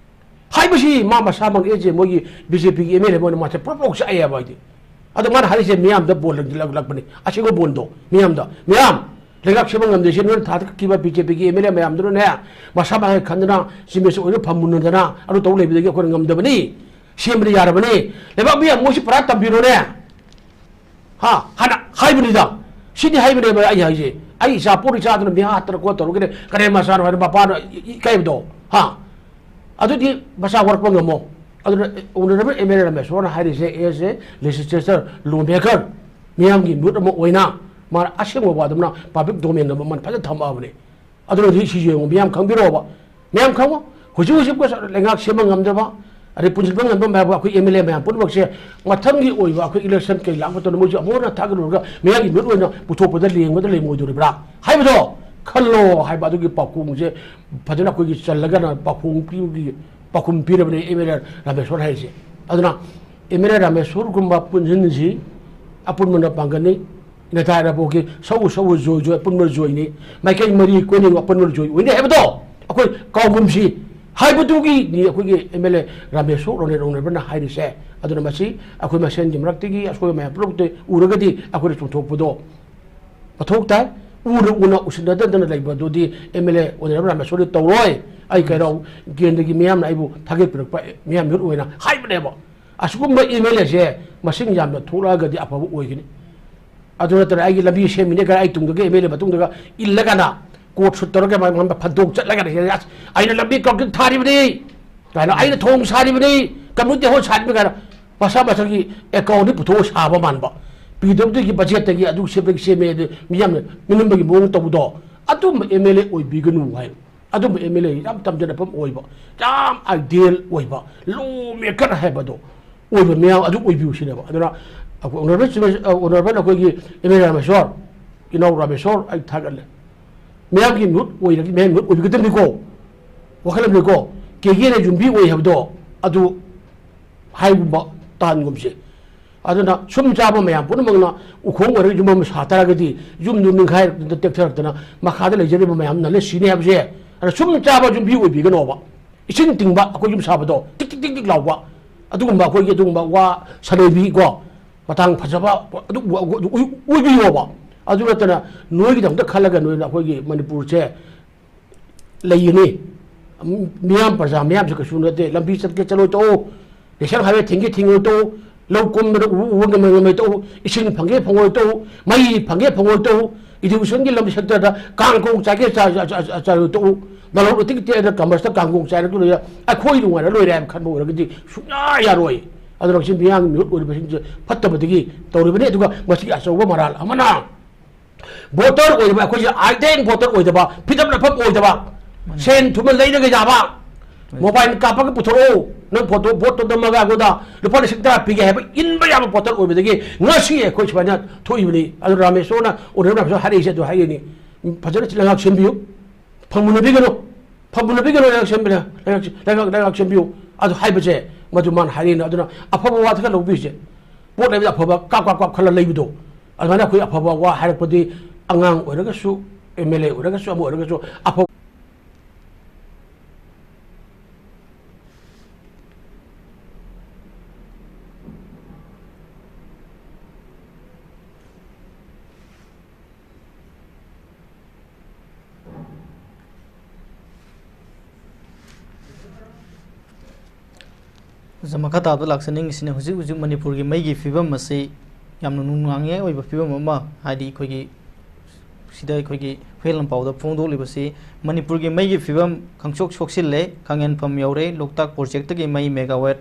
ꯍꯥꯏꯕꯁꯤ ꯃꯥ ꯃꯁꯥꯃꯛ ꯑꯦ ꯖꯦ ꯃꯣꯏꯒꯤ ꯕꯤ ꯖꯦ ꯄꯤꯒꯤ ꯑꯦꯝ ꯑꯦꯜ ꯑꯦ ꯑꯃ ꯑꯣꯏꯅ ꯃꯥꯁꯦ ꯄ꯭ꯔꯣꯛ ꯄ꯭ꯔꯣꯛ ꯆꯥꯛꯑꯦꯕ ꯑꯩꯗꯤ꯫ ꯑꯗꯣ ꯃꯥꯅ ꯍꯥꯏꯔꯤꯁꯦ ꯃꯤꯌꯥꯝꯗ ꯕꯣꯜ ꯂꯪꯁꯤꯜꯂꯛꯄꯅꯤ, ꯑꯁꯦꯡꯕ ꯕꯣꯜꯗꯣ ꯃꯤꯌꯥꯝꯗ꯫ ꯃꯤꯌꯥꯝ ꯂꯩꯉꯥꯛ ꯁꯦꯝꯕ ꯉꯝꯗ꯭ꯔꯤꯁꯦ ꯅꯣꯏꯅ ꯊꯥꯗ ꯀꯛꯈꯤꯕ ꯕꯤ ꯖꯦ ꯄꯤꯒꯤ ꯑꯦꯝ ꯑꯦꯜ ꯑꯦ ꯃꯌꯥꯝꯗꯨꯅꯅꯦ, ꯃꯁꯥ ꯃꯁꯥ ꯈꯟꯗꯅ ꯆꯤꯃꯤꯁ ꯑꯣꯏꯅ ꯐꯝ ꯃꯨꯟꯅꯗꯅ ꯑꯗꯨ ꯇꯧ ꯂꯩꯕꯗꯒꯤ ꯑꯩꯈꯣꯏꯅ ꯉꯝꯗꯕꯅꯤ꯫ ꯁꯦꯝꯕꯗꯤ ꯌꯥꯔꯕꯅꯤ꯫ ꯂꯩꯕꯥꯛ ꯃꯤꯌꯥꯝ ꯃꯣꯏꯁꯤ ꯄꯨꯔꯥ ꯇꯝꯕꯤꯔꯣꯅꯦ꯫ ꯍꯥ? ꯍꯥꯟꯅ ꯍꯥꯏꯕꯅꯤꯗ꯫ ꯁꯤꯗꯤ ꯍꯥꯏꯕꯅꯦꯕ ꯑꯩ ꯍꯥꯏꯁꯦ꯫ ꯑꯩ ꯏꯆꯥ ꯄꯣꯠ ꯏꯆꯥꯗꯨꯅ ꯃꯤꯍꯥꯠꯇꯅ ꯈꯣꯠꯇꯅ ꯇꯧꯔꯒꯅꯦ ꯀꯔꯦꯝ ꯃꯆꯥꯅꯣ ꯍꯥꯏꯅ ꯃꯄꯥꯅ ꯏ-, ꯏꯀꯥꯏꯕꯗꯣ꯫ ꯍꯥ? ꯑꯗꯨꯗꯤ ꯃꯆꯥ ꯋꯥꯔꯛꯄ ꯉꯝꯃꯣ꯫ ꯑꯗꯨꯅ ꯑꯣꯅꯔꯦꯕꯜ ꯑꯦꯝ ꯑꯦꯜ ꯑꯦ ꯔꯥꯃꯦꯁꯣꯔꯅ ꯍꯥꯏꯔꯤꯁꯦ, as a legislator, law maker, ꯃꯤꯌꯥꯝꯒꯤ ꯃꯤꯍꯨꯠ ꯑꯃ ꯑꯣꯏꯅ ꯃꯥꯅ ꯑꯁꯦꯡꯕ ꯋꯥꯗꯨ ꯃꯥꯅ ꯄꯕ꯭ꯂꯤꯛ ꯗꯣꯃꯦꯟꯗ ꯃꯥꯅ ꯐꯖꯅ ꯊꯝꯃꯛꯑꯕꯅꯦ꯫ ꯑꯗꯨꯅ ꯍꯧꯖꯤꯛ ꯁꯤꯁꯨ ꯌꯦꯡꯉꯨ, ꯃꯤꯌꯥꯝ ꯈꯪꯕꯤꯔꯣꯕ꯫ ꯃꯤꯌꯥꯝ ꯈꯪꯉꯣ, ꯍꯧꯖꯤꯛ ꯍꯧꯖꯤꯛ ꯂꯩꯉꯥꯛ ꯁꯦꯝꯕ ꯉꯝꯗꯕ, ꯑꯗꯩ ꯄꯨꯟꯁꯤꯟꯕ ꯉꯝꯕ ꯃꯌꯥꯝ ꯑꯩꯈꯣꯏ ꯑꯦꯝ ꯑꯦꯜ ꯑꯦ ꯃꯌꯥꯝ ꯄꯨꯝꯅꯃꯛꯁꯦ ꯃꯊꯪꯒꯤ ꯑꯣꯏꯕ ꯑꯩꯈꯣꯏ ꯏꯂꯦꯛꯁꯟ ꯀꯩ ꯂꯥꯛꯄ ꯃꯇꯝꯗ ꯃꯣꯏꯁꯨ ꯑꯃꯨꯛ ꯍꯟꯅ ꯊꯥꯒꯠꯂꯨꯔꯒ ꯃꯤꯌꯥꯝꯒꯤ ꯃꯤꯍꯨꯠ ꯑꯣꯏꯅ ꯄꯨꯊꯣꯛꯄꯗ ꯂꯦꯡꯕꯗ ꯂꯩꯉꯣꯏꯗꯣꯔꯤꯕ꯭ꯔꯥ ꯍꯥꯏꯕꯗꯣ ꯈꯜꯂꯣ ꯍꯥꯏꯕ ꯑꯗꯨꯒꯤ ꯄꯥꯎꯈꯣꯡꯁꯦ ꯐꯖꯅ ꯑꯩꯈꯣꯏꯒꯤ ꯆꯜꯂꯒꯅ ꯄꯥꯎꯈꯣꯡ ꯄꯤꯕꯒꯤ, ꯄꯥꯎꯈꯨꯝ ꯄꯤꯔꯕꯅꯤ ꯑꯦꯝ ꯑꯦꯜ ꯑꯦ ꯔꯥꯃꯦꯁꯣꯔ ꯍꯥꯏꯔꯤꯁꯦ꯫ ꯑꯗꯨꯅ ꯑꯦꯝ ꯑꯦꯜ ꯑꯦ ꯔꯥꯃꯦꯁꯣꯔꯒꯨꯝꯕ ꯄꯨꯟꯁꯤꯟꯁꯤ ꯑꯄꯨꯟꯕꯅ ꯄꯥꯡꯒꯜꯅꯤ꯫ ꯅꯦꯇꯥ ꯏꯔꯥꯕꯣꯠꯀꯤ ꯁꯧ ꯁꯧ ꯖꯣꯏ ꯖꯣꯏ ꯑꯄꯨꯟꯕ ꯖꯣꯏꯅꯤ꯫ ꯃꯥꯏꯀꯩ ꯃꯔꯤ ꯀꯣꯏꯅꯤꯡ ꯑꯄꯨꯟꯕ ꯖꯣꯏ ꯑꯣꯏꯅꯤ ꯍꯥꯏꯕꯗꯣ ꯑꯩꯈꯣꯏ ꯀꯥꯎꯒꯨꯝꯁꯤ ꯍꯥꯏꯕꯗꯨꯒꯤꯅꯤ ꯑꯩꯈꯣꯏꯒꯤ ꯑꯦꯝ ꯑꯦꯜ ꯑꯦ ꯔꯥꯃꯦꯁꯣꯔ ꯔꯣꯅꯦ ꯔꯣꯅꯦꯕꯅ ꯍꯥꯏꯔꯤꯁꯦ꯫ ꯑꯗꯨꯅ ꯃꯁꯤ ꯑꯩꯈꯣꯏ ꯃꯁꯦꯟꯒꯤ ꯃꯔꯛꯇꯒꯤ ꯑꯁꯣꯏꯕ ꯃꯌꯥꯝ ꯄꯨꯝꯅꯃꯛꯇ ꯎꯔꯒꯗꯤ ꯑꯩꯈꯣꯏꯅ ꯆꯨꯝꯊꯣꯛꯄꯗꯣ ꯃꯊꯧ ꯇꯥꯏ꯫ ꯎꯅ ꯎꯅ ꯎꯁꯤꯟꯅꯗꯗꯅ ꯂꯩꯕꯗꯨꯗꯤ ꯑꯦꯝ ꯑꯦꯜ ꯑꯦ ꯑꯣꯅꯔꯦꯕꯜ ꯔꯥꯃꯦꯁꯣꯔꯗꯤ ꯇꯧꯔꯣꯏ꯫ ꯑꯩ ꯀꯩꯅꯣ ꯀꯦꯟꯗ꯭ꯔꯒꯤ ꯃꯤꯌꯥꯝꯅ ꯑꯩꯕꯨ ꯊꯥꯒꯠꯄꯤꯔꯛꯄ ꯃꯤꯌꯥꯝ ꯃꯤꯍꯨꯠ ꯑꯣꯏꯅ ꯍꯥꯏꯕꯅꯦꯕ꯫ ꯑꯁꯤꯒꯨꯝꯕ ꯑꯦꯝ ꯑꯦꯜ ꯑꯦꯁꯦ ꯃꯁꯤꯡ ꯌꯥꯝꯅ ꯊꯣꯛꯂꯛꯑꯒꯗꯤ ꯑꯐꯕ ꯑꯣꯏꯒꯅꯤ꯫ ꯑꯗꯨ ꯅꯠꯇꯅ ꯑꯩꯒꯤ ꯂꯝꯕꯤ ꯁꯦꯝꯃꯤꯅꯦ ꯀꯥꯏꯅ ꯑꯩ ꯇꯨꯡꯗꯒꯤ M L A ꯃꯇꯨꯡꯗꯒ ꯏꯜꯂꯒꯅ coat suit ꯇꯧꯔꯒ ꯃꯉꯣꯟꯗ ꯐꯟꯗꯣꯛ ꯆꯠꯂꯒꯅ ꯍꯦꯟꯅ ꯑꯁ ꯑꯩꯅ ꯂꯝꯕꯤ ꯀꯪꯀ꯭ꯔꯤꯠ ꯊꯥꯔꯤꯕꯅꯤ ꯀꯥꯏꯅ, ꯑꯩꯅ ꯊꯣꯡ ꯁꯥꯔꯤꯕꯅꯤ, ꯀꯝꯃ꯭ꯌꯨꯅꯤꯇꯤ ꯍꯣꯜ ꯁꯥꯔꯤꯕꯅꯤ ꯀꯥꯏꯅ ꯃꯁꯥ ꯃꯁꯥꯒꯤ ꯑꯦꯀꯥꯎꯟꯗꯒꯤ ꯄꯨꯊꯣꯛꯑ ꯁꯥꯕ ꯃꯥꯟꯕ꯫ ꯄꯤ ꯗꯕ꯭ꯂꯤꯎ ꯗꯤꯒꯤ ꯕꯖꯦꯠꯇꯒꯤ ꯑꯗꯨ ꯁꯦꯝꯕꯒꯤ ꯁꯦꯝꯃꯦ ꯑꯗꯨ ꯃꯤꯌꯥꯝꯅ ꯃꯤꯅꯝꯕꯒꯤ ꯃꯑꯣꯡ ꯇꯧꯕꯗꯣ ꯑꯗꯨꯝꯕ ꯑꯦꯝ ꯑꯦꯜ ꯑꯦ ꯑꯣꯏꯕꯤꯒꯅꯨ ꯍꯥꯏ꯫ ꯑꯗꯨꯝꯕ ꯑꯦꯝ ꯑꯦꯜ ꯑꯦ ꯌꯥꯝ ꯇꯝꯖꯔꯛꯄ ꯑꯃ ꯑꯣꯏꯕ, ꯌꯥꯝ ꯑꯥꯏꯗꯤꯌꯦꯜ ꯑꯣꯏꯕ, ꯂꯣ ꯃꯦꯀꯔ ꯍꯥꯏꯕꯗꯣ ꯑꯣꯏꯕ ꯃꯌꯥꯝ ꯑꯗꯨ ꯑꯣꯏꯕꯤꯌꯨ ꯁꯤꯅꯦꯕ꯫ ꯑꯗꯨꯅ ꯑꯩꯈꯣꯏ ꯑꯣꯅꯔꯦꯕꯜ ꯆꯤꯐ ꯃꯤꯅꯤꯁ-, ꯑ, ꯑꯣꯅꯔꯦꯕꯜ ꯑꯩꯈꯣꯏꯒꯤ ꯑꯦꯝ ꯑꯦꯜ ꯑꯦ ꯔꯥꯃꯦꯁꯣꯔ, ꯏꯅꯥꯎ ꯔꯥꯃꯦꯁꯣꯔ, ꯑꯩ ꯊꯥꯒꯠꯂꯦ꯫ ꯃꯌꯥꯝꯒꯤ ꯃꯤꯍꯨꯠ ꯑꯣꯏꯔꯒ ꯃꯌꯥꯝꯒꯤ ꯃꯤꯍꯨꯠ ꯑꯣꯏꯕꯤꯒꯗꯕꯅꯤꯀꯣ, ꯋꯥꯈꯜ ꯑꯃꯅꯤꯀꯣ, ꯀꯦ ꯀꯦꯅ ꯌꯨꯝꯕꯤ ꯑꯣꯏ ꯍꯥꯏꯕꯗꯣ ꯑꯗꯨ ꯍꯥꯏꯒꯨꯝꯕ ꯇꯥꯟꯒꯨꯝꯁꯦ꯫ ꯑꯗꯨꯅ ꯁꯨꯝ ꯆꯥꯕ ꯃꯌꯥꯝ ꯄꯨꯝꯅꯃꯛꯅ ꯎꯈꯣꯡ ꯑꯣꯏꯔꯒ ꯌꯨꯝ ꯑꯃ ꯁꯥ ꯇꯥꯔꯒꯗꯤ ꯌꯨꯝꯗꯨ ꯅꯤꯡꯈꯥꯏꯔꯛꯇꯅ ꯇꯦꯛꯊꯔꯛꯇꯅ ꯃꯈꯥꯗ ꯂꯩꯖꯔꯤꯕ ꯃꯌꯥꯝ ꯅꯜꯂ ꯁꯤꯅꯤ ꯍꯥꯏꯕꯁꯦ꯫ ꯑꯗꯨꯅ ꯁꯨꯝ ꯆꯥꯕ ꯌꯨꯝꯕꯤ ꯑꯣꯏꯕꯤꯒꯅꯣꯕ꯫ ꯏꯁꯤꯡ ꯇꯤꯡꯕ ꯑꯩꯈꯣꯏ ꯌꯨꯝ ꯁꯥꯕꯗꯣ ꯇꯤꯛ ꯇꯤꯛ ꯇꯤꯛ ꯇꯤꯛ ꯂꯥꯎꯕ ꯑꯗꯨꯒꯨꯝꯕ ꯑꯩꯈꯣꯏꯒꯤ ꯑꯗꯨꯒꯨꯝꯕ ꯋꯥ ꯁꯅꯩꯕꯤ ꯀꯣ ꯃꯇꯥꯡ ꯐꯖꯕ ꯑꯗꯨ ꯑꯗꯨ ꯑꯣꯏ-, ꯑꯣꯏꯕꯤꯌꯣꯕ꯫ ꯑꯗꯨ ꯅꯠꯇꯅ ꯅꯣꯏꯒꯤꯗꯃꯛꯇ ꯈꯜꯂꯒ ꯅꯣꯏꯅ ꯑꯩꯈꯣꯏꯒꯤ ꯃꯅꯤꯄꯨꯔꯁꯦ ꯂꯩꯒꯅꯤ꯫ ꯃꯤꯌꯥꯝ ꯄ꯭ꯔꯖꯥ ꯃꯤꯌꯥꯝꯁꯨ ꯀꯩꯁꯨ ꯅꯠꯇꯦ꯫ ꯂꯝꯕꯤ ꯆꯠꯀꯦ ꯆꯠꯂꯣꯏ ꯇꯣꯛꯎ, ꯅꯦꯁꯅꯦꯜ ꯍꯥꯏꯋꯦ ꯊꯤꯡꯒꯦ ꯊꯤꯡꯉꯣꯏ ꯇꯣꯛꯎ, ꯂꯧ ꯀꯨꯝꯕꯗ ꯎꯕ ꯎꯕ ꯉꯝꯃꯣꯏ ꯉꯝꯃꯣꯏ ꯇꯣꯛꯎ, ꯏꯁꯤꯡ ꯐꯪꯒꯦ ꯐꯪꯉꯣꯏ ꯇꯣꯛꯎ, ꯃꯩ ꯐꯪꯒꯦ ꯐꯪꯉꯣꯏ ꯇꯣꯛꯎ, ꯏꯗꯨꯀꯦꯁꯟꯒꯤ ꯂꯝ ꯁꯦꯛꯇꯔꯗ ꯀꯥꯡ ꯀꯣꯡ ꯆꯥꯒꯦ ꯆꯥ-, ꯆꯥ-, ꯆꯥ-, ꯆꯥꯔꯣꯏ ꯇꯣꯛꯎ, ꯂꯂꯣꯟ ꯏꯇꯤꯛ ꯇꯦꯛꯑꯗ ꯀꯃꯔꯁꯇ ꯀꯥꯡ ꯀꯣꯡ ꯆꯥꯏꯔꯒ ꯂꯣꯏꯔꯦ, ꯑꯩꯈꯣꯏ ꯅꯨꯡꯉꯥꯏꯔ ꯂꯣꯏꯔꯦ ꯍꯥꯏꯕ ꯈꯟꯕ ꯑꯣꯏꯔꯒꯗꯤ ꯁꯨꯡꯌꯥ ꯌꯥꯔꯣꯏ꯫ ꯑꯗꯨꯅ ꯉꯁꯤ ꯃꯤꯌꯥꯝꯒꯤ ꯃꯤꯍꯨꯠ ꯑꯣꯏꯔꯤꯕꯁꯤꯡꯁꯦ ꯐꯠꯇꯕꯗꯒꯤ ꯇꯧꯔꯤꯕꯅꯤ꯫ ꯑꯗꯨꯒ ꯃꯁꯤꯒꯤ ꯑꯆꯧꯕ ꯃꯔꯥꯜ ꯑꯃꯅ ꯚꯣꯇꯔ ꯑꯣꯏꯗꯕ ꯑꯩꯈꯣꯏꯁꯦ, ꯑꯥꯏꯗꯦꯟ ꯚꯣꯇꯔ ꯑꯣꯏꯗꯕ, ꯐꯤꯗꯝ ꯂꯥꯛꯐꯝ ꯑꯣꯏꯗꯕ, ꯁꯦꯟ ꯊꯨꯝꯅ ꯂꯩꯔꯒ ꯌꯥꯕ, ꯃꯣꯕꯥꯏꯜ ꯀꯥꯞꯄꯒ ꯄꯨꯊꯣꯔꯛꯑꯣ, ꯅꯪ ꯐꯣꯇꯣ ꯚꯣꯠꯇꯣ ꯅꯝꯃꯒ ꯑꯩꯉꯣꯟꯗ ꯂꯨꯄꯥ ꯂꯤꯁꯤꯡ ꯇꯔꯥ ꯄꯤꯒꯦ ꯍꯥꯏꯕ ꯏꯟꯕ ꯌꯥꯕ ꯚꯣꯇꯔ ꯑꯣꯏꯕꯗꯒꯤ ꯉꯁꯤ ꯑꯩꯈꯣꯏ ꯁꯨꯃꯥꯏꯅ ꯊꯣꯛꯏꯕꯅꯤ꯫ ꯑꯗꯨ ꯔꯥꯃꯦꯁꯣꯔꯅ, ꯑꯣꯅꯔꯦꯕꯜ ꯔꯥꯃꯦꯁꯣꯔ ꯍꯥꯏꯔꯛꯏꯁꯦ ꯑꯗꯨ ꯍꯥꯏꯔꯤꯅꯤ꯫ ꯐꯖꯅ ꯂꯩꯉꯥꯛ ꯁꯦꯝꯕꯤꯌꯨ, ꯐꯪꯃꯨꯟꯅꯕꯤꯒꯅꯨ, ꯐꯪꯃꯨꯟꯅꯕꯤꯒꯅꯨ, ꯂꯩꯉꯥꯛ ꯁꯦꯝꯕꯤꯅ, ꯂꯩꯉꯥꯛ, ꯂꯩꯉꯥꯛ, ꯂꯩꯉꯥꯛ ꯁꯦꯝꯕꯤꯌꯨ꯫ ꯑꯗꯨ ꯍꯥꯏꯕꯁꯦ ꯃꯗꯨ ꯃꯥꯅ ꯍꯥꯏꯔꯤꯅ꯫ ꯑꯗꯨꯅ ꯑꯐꯕ ꯋꯥꯗ ꯈꯔ ꯂꯧꯕꯤꯁꯦ꯫ ꯄꯣꯠ ꯂꯩꯕꯗ ꯑꯐꯕ ꯀꯥꯞ ꯀꯥꯞ ꯀꯥꯞ ꯈꯜꯂ ꯂꯩꯕꯗꯣ, ꯑꯗꯨꯃꯥꯏꯅ ꯑꯩꯈꯣꯏ ꯑꯐꯕ ꯋꯥ ꯍꯥꯏꯔꯛꯄꯗꯤ, ꯑꯉꯥꯡ ꯑꯣꯏꯔꯒꯁꯨ, ꯑꯦꯝ ꯑꯦꯜ ꯑꯦ ꯑꯣꯏꯔꯒꯁꯨ, ꯑꯃ ꯑꯣꯏꯔꯒꯁꯨ ꯑꯐꯕ ꯑꯣꯖꯥ, ꯃꯈꯥ ꯇꯥꯕꯗ ꯂꯥꯛꯆꯅꯤꯡꯉꯤꯁꯤꯅ, ꯍꯧꯖꯤꯛ ꯍꯧꯖꯤꯛ ꯃꯅꯤꯄꯨꯔꯒꯤ ꯃꯩꯒꯤ ꯐꯤꯕꯝ ꯑꯁꯤ ꯌꯥꯝꯅ ꯅꯨꯡꯅꯥꯡꯅꯤꯡꯉꯥꯏ ꯑꯣꯏꯕ ꯐꯤꯕꯝ ꯑꯃ, ꯍꯥꯏꯗꯤ ꯑꯩꯈꯣꯏꯒꯤ ꯁꯤꯗ ꯑꯩꯈꯣꯏꯒꯤ ꯍꯨꯏꯌꯦꯟ ꯂꯥꯟꯄꯥꯎꯗ ꯐꯣꯡꯗꯣꯛꯂꯤꯕꯁꯤ, ꯃꯅꯤꯄꯨꯔꯒꯤ ꯃꯩꯒꯤ ꯐꯤꯕꯝ ꯈꯪꯁꯣꯛ ꯁꯣꯛꯆꯤꯜꯂꯦ, ꯈꯪꯍꯦꯟꯐꯝ ꯌꯧꯔꯦ, ꯂꯣꯛꯇꯥꯛ ꯄ꯭ꯔꯣꯖꯦꯛꯇꯒꯤ ꯃꯩ ꯃꯦꯒꯥꯋꯦꯠ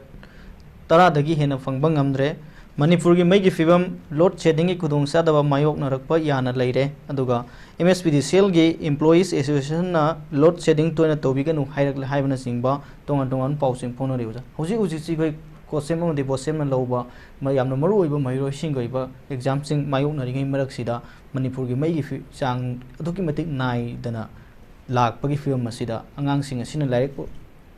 ꯇꯔꯥꯗꯒꯤ ꯍꯦꯟꯅ ꯐꯪꯕ ꯉꯝꯗ꯭ꯔꯦ꯫ ꯃꯅꯤꯄꯨꯔꯒꯤ ꯃꯩꯒꯤ ꯐꯤꯕꯝ, ꯂꯣꯗ ꯁꯦꯗꯤꯡꯒꯤ ꯈꯨꯗꯣꯡꯆꯥꯗꯕ ꯃꯥꯌꯣꯛꯅꯔꯛꯄ ꯌꯥꯅ ꯂꯩꯔꯦ꯫ ꯑꯗꯨꯒ ꯑꯦꯝ ꯑꯦꯁ ꯄꯤ ꯗꯤ ꯁꯤ ꯑꯦꯜꯒꯤ ꯏꯝꯄ꯭ꯂꯣꯌꯤꯁ ꯑꯦꯁꯣꯁꯤꯌꯦꯁꯟꯅ ꯂꯣꯗ ꯁꯦꯗꯤꯡ ꯇꯣꯏꯅ ꯇꯧꯕꯤꯒꯅꯨ ꯍꯥꯏꯔꯛꯂꯦ ꯍꯥꯏꯕꯅꯆꯤꯡꯕ ꯇꯣꯉꯥꯟ ꯇꯣꯉꯥꯟꯕ ꯄꯥꯎꯁꯤꯡ ꯐꯣꯡꯅꯔꯤ ꯑꯣꯖꯥ꯫ ꯍꯧꯖꯤꯛ ꯍꯧꯖꯤꯛꯁꯤ ꯑꯩꯈꯣꯏ ꯀꯣꯁꯦꯝ ꯑꯃꯗꯤ ꯕꯣꯁꯦꯝꯅ ꯂꯧꯕ ꯃ-, ꯌꯥꯝꯅ ꯃꯔꯨꯑꯣꯏꯕ ꯃꯍꯩꯔꯣꯏꯁꯤꯡꯒꯤ ꯑꯣꯏꯕ ꯑꯦꯛꯖꯥꯝꯁꯤꯡ ꯃꯥꯌꯣꯛꯅꯔꯤꯉꯩ ꯃꯔꯛꯁꯤꯗ ꯃꯅꯤꯄꯨꯔꯒꯤ ꯃꯩꯒꯤ ꯐꯤ-, ꯆꯥꯡ ꯑꯗꯨꯛꯀꯤ ꯃꯇꯤꯛ ꯅꯥꯏꯗꯅ ꯂꯥꯛꯄꯒꯤ ꯐꯤꯕꯝ ꯑꯁꯤꯗ ꯑꯉꯥꯡꯁꯤꯡ ꯑꯁꯤꯅ ꯂꯥꯏꯔꯤꯛ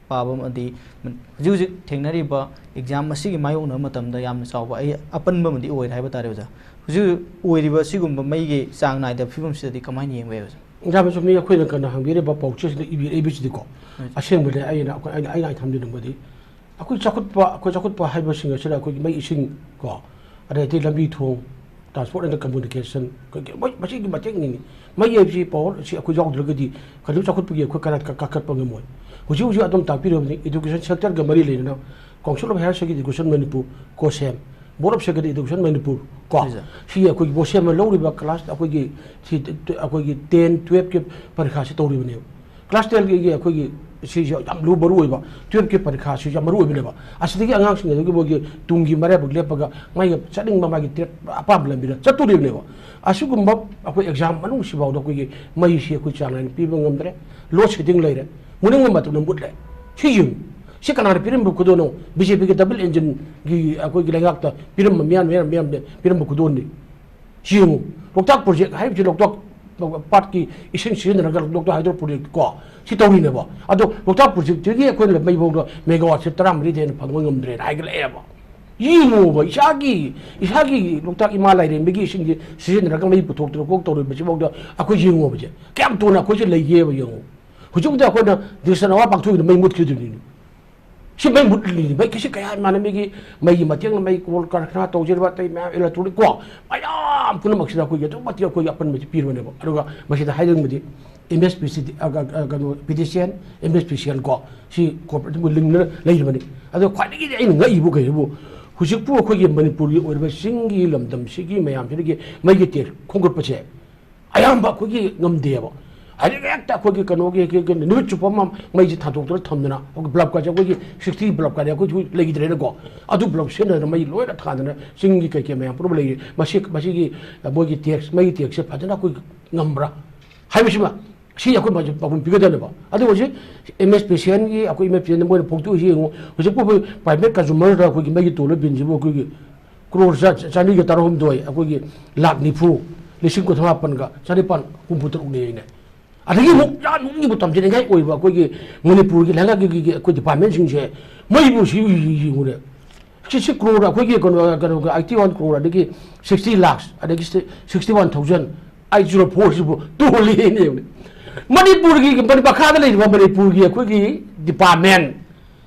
ꯄꯥꯕ ꯑꯃꯗꯤ ꯍꯧꯖꯤꯛ ꯍꯧꯖꯤꯛ ꯊꯦꯡꯅꯔꯤꯕ ꯑꯦꯛꯖꯥꯝ ꯑꯁꯤꯒꯤ ꯃꯥꯌꯣꯛꯅꯕ ꯃꯇꯝꯗ ꯌꯥꯝꯅ ꯆꯥꯎꯕ ꯑꯩ ꯑꯄꯟꯕ ꯑꯃꯗꯤ ꯑꯣꯏꯔꯦ ꯍꯥꯏꯕ ꯇꯥꯔꯦ ꯑꯣꯖꯥ꯫ ꯍꯧꯖꯤꯛ ꯍꯧꯖꯤꯛ ꯑꯣꯏꯔꯤꯕ ꯑꯁꯤꯒꯨꯝꯕ ꯃꯩꯒꯤ ꯆꯥꯡ ꯅꯥꯏꯗꯕ ꯐꯤꯕꯝꯁꯤꯗꯗꯤ ꯀꯃꯥꯏꯅ ꯌꯦꯡꯕ ꯌꯥꯏ ꯑꯣꯖꯥ? ꯌꯥꯝꯅꯁꯨ ꯃꯤ ꯑꯩꯈꯣꯏꯅ ꯀꯟꯅ ꯍꯪꯕꯤꯔꯤꯕ ꯄꯥꯎꯆꯦꯁꯤꯗ ꯏꯕꯤꯔꯛꯏꯕꯁꯤꯗꯤꯀꯣ, ꯎꯝ꯫ ꯑꯁꯦꯡꯕꯅꯦ꯫ ꯑꯩꯅ ꯑꯩꯈꯣꯏ, ꯑꯩꯅ, ꯑꯩꯅ, ꯑꯩ ꯊꯝꯖꯅꯤꯡꯕꯗꯤ, ꯑꯩꯈꯣꯏ ꯆꯥꯎꯈꯠꯄ, ꯑꯩꯈꯣꯏ ꯆꯥꯎꯈꯠꯄ ꯍꯥꯏꯕꯁꯤꯡ ꯑꯁꯤꯗ ꯑꯩꯈꯣꯏꯒꯤ ꯃꯩ ꯏꯁꯤꯡ ꯀꯣ, ꯑꯗꯩꯗꯤ ꯂꯝꯕꯤ ꯊꯣꯡ, transport and communication, ꯑꯩꯈꯣꯏꯒꯤ ꯃꯣꯏ ꯃꯁꯤꯒꯤ ꯃꯇꯦꯡꯅꯤꯅꯤ꯫ ꯃꯩ ꯍꯥꯏꯕꯁꯤ, power ꯑꯁꯤ ꯑꯩꯈꯣꯏ ꯌꯥꯎꯗ꯭ꯔꯒꯗꯤ ꯀꯔꯤꯒꯨꯝꯕ ꯆꯥꯎꯈꯠꯄꯒꯤ ꯑꯩꯈꯣꯏ ꯀꯅꯥ ꯀꯥ-, ꯀꯥꯈꯠꯄ ꯉꯝꯃꯣꯏ꯫ ꯍꯧꯖꯤꯛ ꯍꯧꯖꯤꯛ ꯑꯗꯨꯝ ꯇꯥꯛꯄꯤꯔꯕꯅꯤ, education sector ꯒ ꯃꯔꯤ ꯂꯩꯅꯅ Council of Higher Secondary Education Manipur, ꯀꯣꯁꯦꯝ, Board of Secondary Education Manipur ꯀꯣ, ꯁꯤꯁꯦ꯫ ꯁꯤ ꯑꯩꯈꯣꯏꯒꯤ ꯕꯣꯁꯦꯝꯅ ꯂꯧꯔꯤꯕ class, ꯑꯩꯈꯣꯏꯒꯤ ꯁꯤ, ꯑꯩꯈꯣꯏꯒꯤ ten, twelve ꯀꯤ ꯄꯔꯤꯈꯥꯁꯤ ꯇꯧꯔꯤꯕꯅꯦꯕ꯫ Class ten ꯒꯤ ꯑꯩꯈꯣꯏꯒꯤ ꯁꯤꯁꯨ ꯌꯥꯝ ꯂꯨ-, ꯃꯔꯨ ꯑꯣꯏꯕ, twelve ꯀꯤ ꯄꯔꯤꯈꯥꯁꯤꯁꯨ ꯌꯥꯝ ꯃꯔꯨ ꯑꯣꯏꯕꯅꯦꯕ꯫ ꯑꯁꯤꯗꯒꯤ ꯑꯉꯥꯡꯁꯤꯡ ꯑꯗꯨꯒꯤ ꯃꯣꯏꯒꯤ ꯇꯨꯡꯒꯤ ꯃꯔꯥꯏꯕꯛ ꯂꯦꯞꯄꯒ ꯃꯥꯒꯤ ꯆꯠꯅꯤꯡꯕ, ꯃꯥꯒꯤ ꯇ꯭ꯔꯦꯠ, ꯑꯄꯥꯝꯕ ꯂꯝꯕꯤꯗ ꯆꯠꯇꯣꯔꯤꯕꯅꯦꯕ꯫ ꯑꯁꯤꯒꯨꯝꯕ ꯑꯩꯈꯣꯏ exam ꯃꯅꯨꯡꯁꯤꯐꯥꯎꯗ ꯑꯩꯈꯣꯏꯒꯤ ꯃꯩꯁꯤ ꯑꯩꯈꯣꯏ ꯆꯥꯡ ꯅꯥꯏꯅ ꯄꯤꯕ ꯉꯝꯗ꯭ꯔꯦ, load shedding ꯂꯩꯔꯦ, ꯃꯨꯅꯤꯡꯕ ꯃꯇꯝꯗ ꯃꯨꯠꯂꯦ꯫ ꯁꯤ ꯌꯦꯡꯉꯨ꯫ ꯁꯤ ꯀꯅꯥꯅ ꯄꯤꯔꯝꯕ ꯈꯨꯗꯣꯜꯅꯣ? ꯕꯤ ꯖꯦ ꯄꯤꯒꯤ double engine ꯒꯤ ꯑꯩꯈꯣꯏꯒꯤ ꯂꯩꯉꯥꯛꯇ ꯄꯤꯔꯝꯕ ꯃꯤꯌꯥꯝ, ꯃꯤꯌꯥꯝ, ꯃꯤꯌꯥꯝꯅ ꯄꯤꯔꯝꯕ ꯈꯨꯗꯣꯜꯅꯤ꯫ ꯁꯤ ꯌꯦꯡꯉꯨ, ꯂꯣꯛꯇꯥꯛ project ꯍꯥꯏꯔꯤꯕꯁꯤ ꯂꯣꯛꯇꯥꯛ ꯄꯥꯠꯀꯤ ꯏꯁꯤꯡ ꯁꯤꯖꯤꯟꯅꯔꯒ ꯂꯣꯛꯇꯥꯛ ꯍꯥꯏꯗ꯭ꯔꯣ ꯄ꯭ꯔꯣꯖꯦꯛ ꯀꯣ, ꯁꯤ ꯇꯧꯔꯤꯅꯦꯕ꯫ ꯑꯗꯣ ꯂꯣꯛꯇꯥꯛ ꯄ꯭ꯔꯣꯖꯦꯛꯇꯨꯒꯤ ꯑꯩꯈꯣꯏꯅ ꯃꯩ ꯐꯥꯎꯗ ꯃꯦꯒꯥꯋꯥꯠꯁꯦ ꯇꯔꯥꯃꯔꯤꯗꯩ ꯍꯦꯟꯅ ꯐꯪꯕ ꯉꯝꯗ꯭ꯔꯦꯅ ꯍꯥꯏꯒꯠꯂꯛꯑꯦꯕ꯫ ꯌꯦꯡꯉꯣꯕ, ꯏꯁꯥꯒꯤ, ꯏꯁꯥꯒꯤ ꯂꯣꯛꯇꯥꯛ ꯏꯃꯥ ꯂꯥꯏꯔꯦꯝꯕꯤꯒꯤ ꯏꯁꯤꯡꯁꯦ ꯁꯤꯖꯤꯟꯅꯔꯒ ꯃꯩ ꯄꯨꯊꯣꯛꯇꯅ ꯀꯣꯛ ꯇꯧꯔꯤꯕꯁꯤꯐꯥꯎꯗ ꯑꯩꯈꯣꯏ ꯌꯦꯡꯉꯣꯕꯁꯦ, ꯀꯌꯥꯝ ꯊꯨꯅ ꯑꯩꯈꯣꯏꯁꯦ ꯂꯩꯒꯦꯕ ꯌꯦꯡꯉꯣ꯫ ꯍꯧꯖꯤꯛ ꯍꯧꯖꯤꯛ ꯑꯩꯈꯣꯏꯅ ꯗꯤꯁꯇ꯭ꯔꯤꯛ ꯑꯋꯥ ꯄꯥꯡꯊꯣꯛꯏꯗ ꯃꯩ ꯃꯨꯠꯈꯤꯗꯣꯏꯅꯤ꯫ ꯁꯤ ꯃꯩ ꯃꯨꯠꯂꯤꯅꯤ, ꯃꯩ ꯀꯩꯁꯤ ꯀꯌꯥ ꯏꯃꯥꯟꯅꯕꯤꯒꯤ ꯃꯩꯒꯤ ꯃꯇꯦꯡꯅ ꯃꯩ ꯀꯣꯜ ꯀꯔꯈꯅꯥ ꯇꯧꯖꯔꯤꯕ ꯑꯇꯩ ꯃꯌꯥꯝ electronic ꯀꯣ, ꯃꯌꯥꯝ ꯄꯨꯝꯅꯃꯛꯁꯤꯗ ꯑꯩꯈꯣꯏꯒꯤ ꯑꯗꯨꯛ ꯃꯇꯤꯛ ꯑꯩꯈꯣꯏꯒꯤ ꯑꯄꯟꯕꯁꯤ ꯄꯤꯔꯕꯅꯦꯕ꯫ ꯑꯗꯨꯒ ꯃꯁꯤꯗ ꯍꯥꯏꯅꯤꯡꯕꯗꯤ ꯑꯦꯝ ꯑꯦꯁ ꯄꯤ ꯁꯤ ꯀꯩꯅꯣ ꯄꯤ ꯗꯤ C L, M S P C L ꯀꯣ, ꯁꯤ ꯀꯣꯔꯄꯣꯔꯦꯠꯕꯨ ꯂꯤꯡꯅ ꯂꯩꯔꯤꯕꯅꯤ꯫ ꯑꯗꯣ ꯈ꯭ꯋꯥꯏꯗꯒꯤꯗꯤ ꯑꯩꯅ ꯉꯛꯏꯕꯨ ꯀꯩꯕꯨ, ꯍꯧꯖꯤꯛꯄꯨ ꯑꯩꯈꯣꯏꯒꯤ ꯃꯅꯤꯄꯨꯔꯒꯤ ꯑꯣꯏꯔꯤꯕ ꯆꯤꯡꯒꯤ ꯂꯝꯗꯝꯁꯤꯒꯤ ꯃꯌꯥꯝꯁꯤꯗꯒꯤ ꯃꯩꯒꯤ ꯇꯦꯛꯁ ꯈꯣꯝꯒꯠꯄꯁꯦ ꯑꯌꯥꯝꯕ ꯑꯩꯈꯣꯏꯒꯤ ꯉꯝꯗꯦꯕ꯫ ꯍꯥꯏꯗꯤ ꯍꯦꯛꯇ ꯑꯩꯈꯣꯏꯒꯤ ꯀꯩꯅꯣꯒꯤ, ꯀꯩ-, ꯀꯩ-, ꯅꯨꯃꯤꯠ ꯆꯨꯞꯄ ꯑꯃ ꯃꯩꯁꯦ ꯊꯥꯗꯣꯛꯇꯅ ꯊꯝꯗꯅ, ꯑꯩꯈꯣꯏꯒꯤ ꯕꯜꯕꯀꯁꯦ, ꯑꯩꯈꯣꯏꯒꯤ sixty ꯕꯜꯕꯀꯗꯤ ꯑꯩꯈꯣꯏꯁꯨ ꯂꯩꯈꯤꯗ꯭ꯔꯦꯅꯀꯣ꯫ ꯑꯗꯨ ꯕꯜꯕ ꯁꯤꯖꯤꯟꯅꯗꯅ ꯃꯩ ꯂꯣꯏꯅ ꯊꯥꯗꯅ ꯆꯤꯡꯒꯤ ꯀꯩ ꯀꯩ ꯃꯌꯥꯝ ꯄꯨꯝꯅꯃꯛ ꯂꯩꯔꯤ꯫ ꯃꯁꯤ, ꯃꯁꯤꯒꯤ ꯃꯣꯏꯒꯤ ꯇꯦꯛꯁ, ꯃꯩꯒꯤ ꯇꯦꯛꯁꯁꯦ ꯐꯖꯅ ꯑꯩꯈꯣꯏ ꯉꯝꯕ꯭ꯔꯥ ꯍꯥꯏꯕꯁꯤꯃ, ꯁꯤ ꯑꯩꯈꯣꯏ ꯃꯁꯤ ꯄꯥꯎꯈꯨꯝ ꯄꯤꯒꯗꯕꯅꯦꯕ꯫ ꯑꯗꯨ ꯍꯧꯖꯤꯛ ꯑꯦꯝ ꯑꯦꯁ ꯄꯤ ꯁꯤ ꯑꯦꯜꯒꯤ ꯑꯩꯈꯣꯏ ꯑꯦꯝ ꯑꯦꯁ ꯄꯤ ꯁꯤ ꯑꯦꯜꯅ ꯃꯣꯏꯅ ꯐꯣꯡꯗꯣꯛꯏꯁꯤ ꯌꯦꯡꯉꯨ꯫ ꯍꯧꯖꯤꯛꯄꯨ ꯑꯩꯈꯣꯏ private consumerꯗ ꯑꯩꯈꯣꯏꯒꯤ ꯃꯩꯒꯤ ꯇꯣꯜꯂ ꯕꯤꯜꯁꯤꯕꯨ ꯑꯩꯈꯣꯏꯒꯤ ꯀ꯭ꯔꯣꯔ ꯆꯥ-, ꯆꯥꯅꯤꯒ ꯇꯔꯥꯍꯨꯝꯗꯣꯏ, ꯑꯩꯈꯣꯏꯒꯤ ꯂꯥꯈ ꯅꯤꯐꯨ, ꯂꯤꯁꯤꯡ ꯀꯨꯟꯊ꯭ꯔꯥ ꯃꯥꯄꯟꯒ ꯆꯥꯅꯤꯄꯥꯟ ꯍꯨꯝꯐꯨ ꯇꯔꯨꯛꯅꯦ ꯑꯩꯅ꯫ ꯑꯗꯒꯤ ꯑꯃꯨꯛ ꯌꯥꯝ ꯅꯣꯛꯅꯤꯡꯕ ꯇꯝꯖꯅꯤꯡꯉꯥꯏ ꯑꯣꯏꯕ ꯑꯩꯈꯣꯏꯒꯤ ꯃꯅꯤꯄꯨꯔꯒꯤ ꯂꯩꯉꯥꯛꯀꯤ ꯑꯩꯈꯣꯏ departmentꯁꯤꯡꯁꯦ ꯃꯩꯕꯨ ꯁꯤ ꯌꯦꯡꯉꯨꯅꯦ꯫ ꯁꯤ, ꯁꯤ ꯀ꯭ꯔꯣꯔ ꯑꯩꯈꯣꯏꯒꯤ ꯀꯩꯅꯣ, ꯀꯩꯅꯣ, eighty one ꯀ꯭ꯔꯣꯔ ꯑꯗꯒꯤ sixty ꯂꯥꯈ ꯑꯗꯒꯤ sixty one thousand eight zero four ꯁꯤꯕꯨ ꯇꯣꯜꯂꯤꯅꯦ ꯌꯦꯡꯉꯨꯅꯦ꯫ ꯃꯅꯤꯄꯨꯔꯒꯤ ꯃꯈꯥꯗ ꯂꯩꯔꯤꯕ ꯃꯅꯤꯄꯨꯔꯒꯤ ꯑꯩꯈꯣꯏꯒꯤ department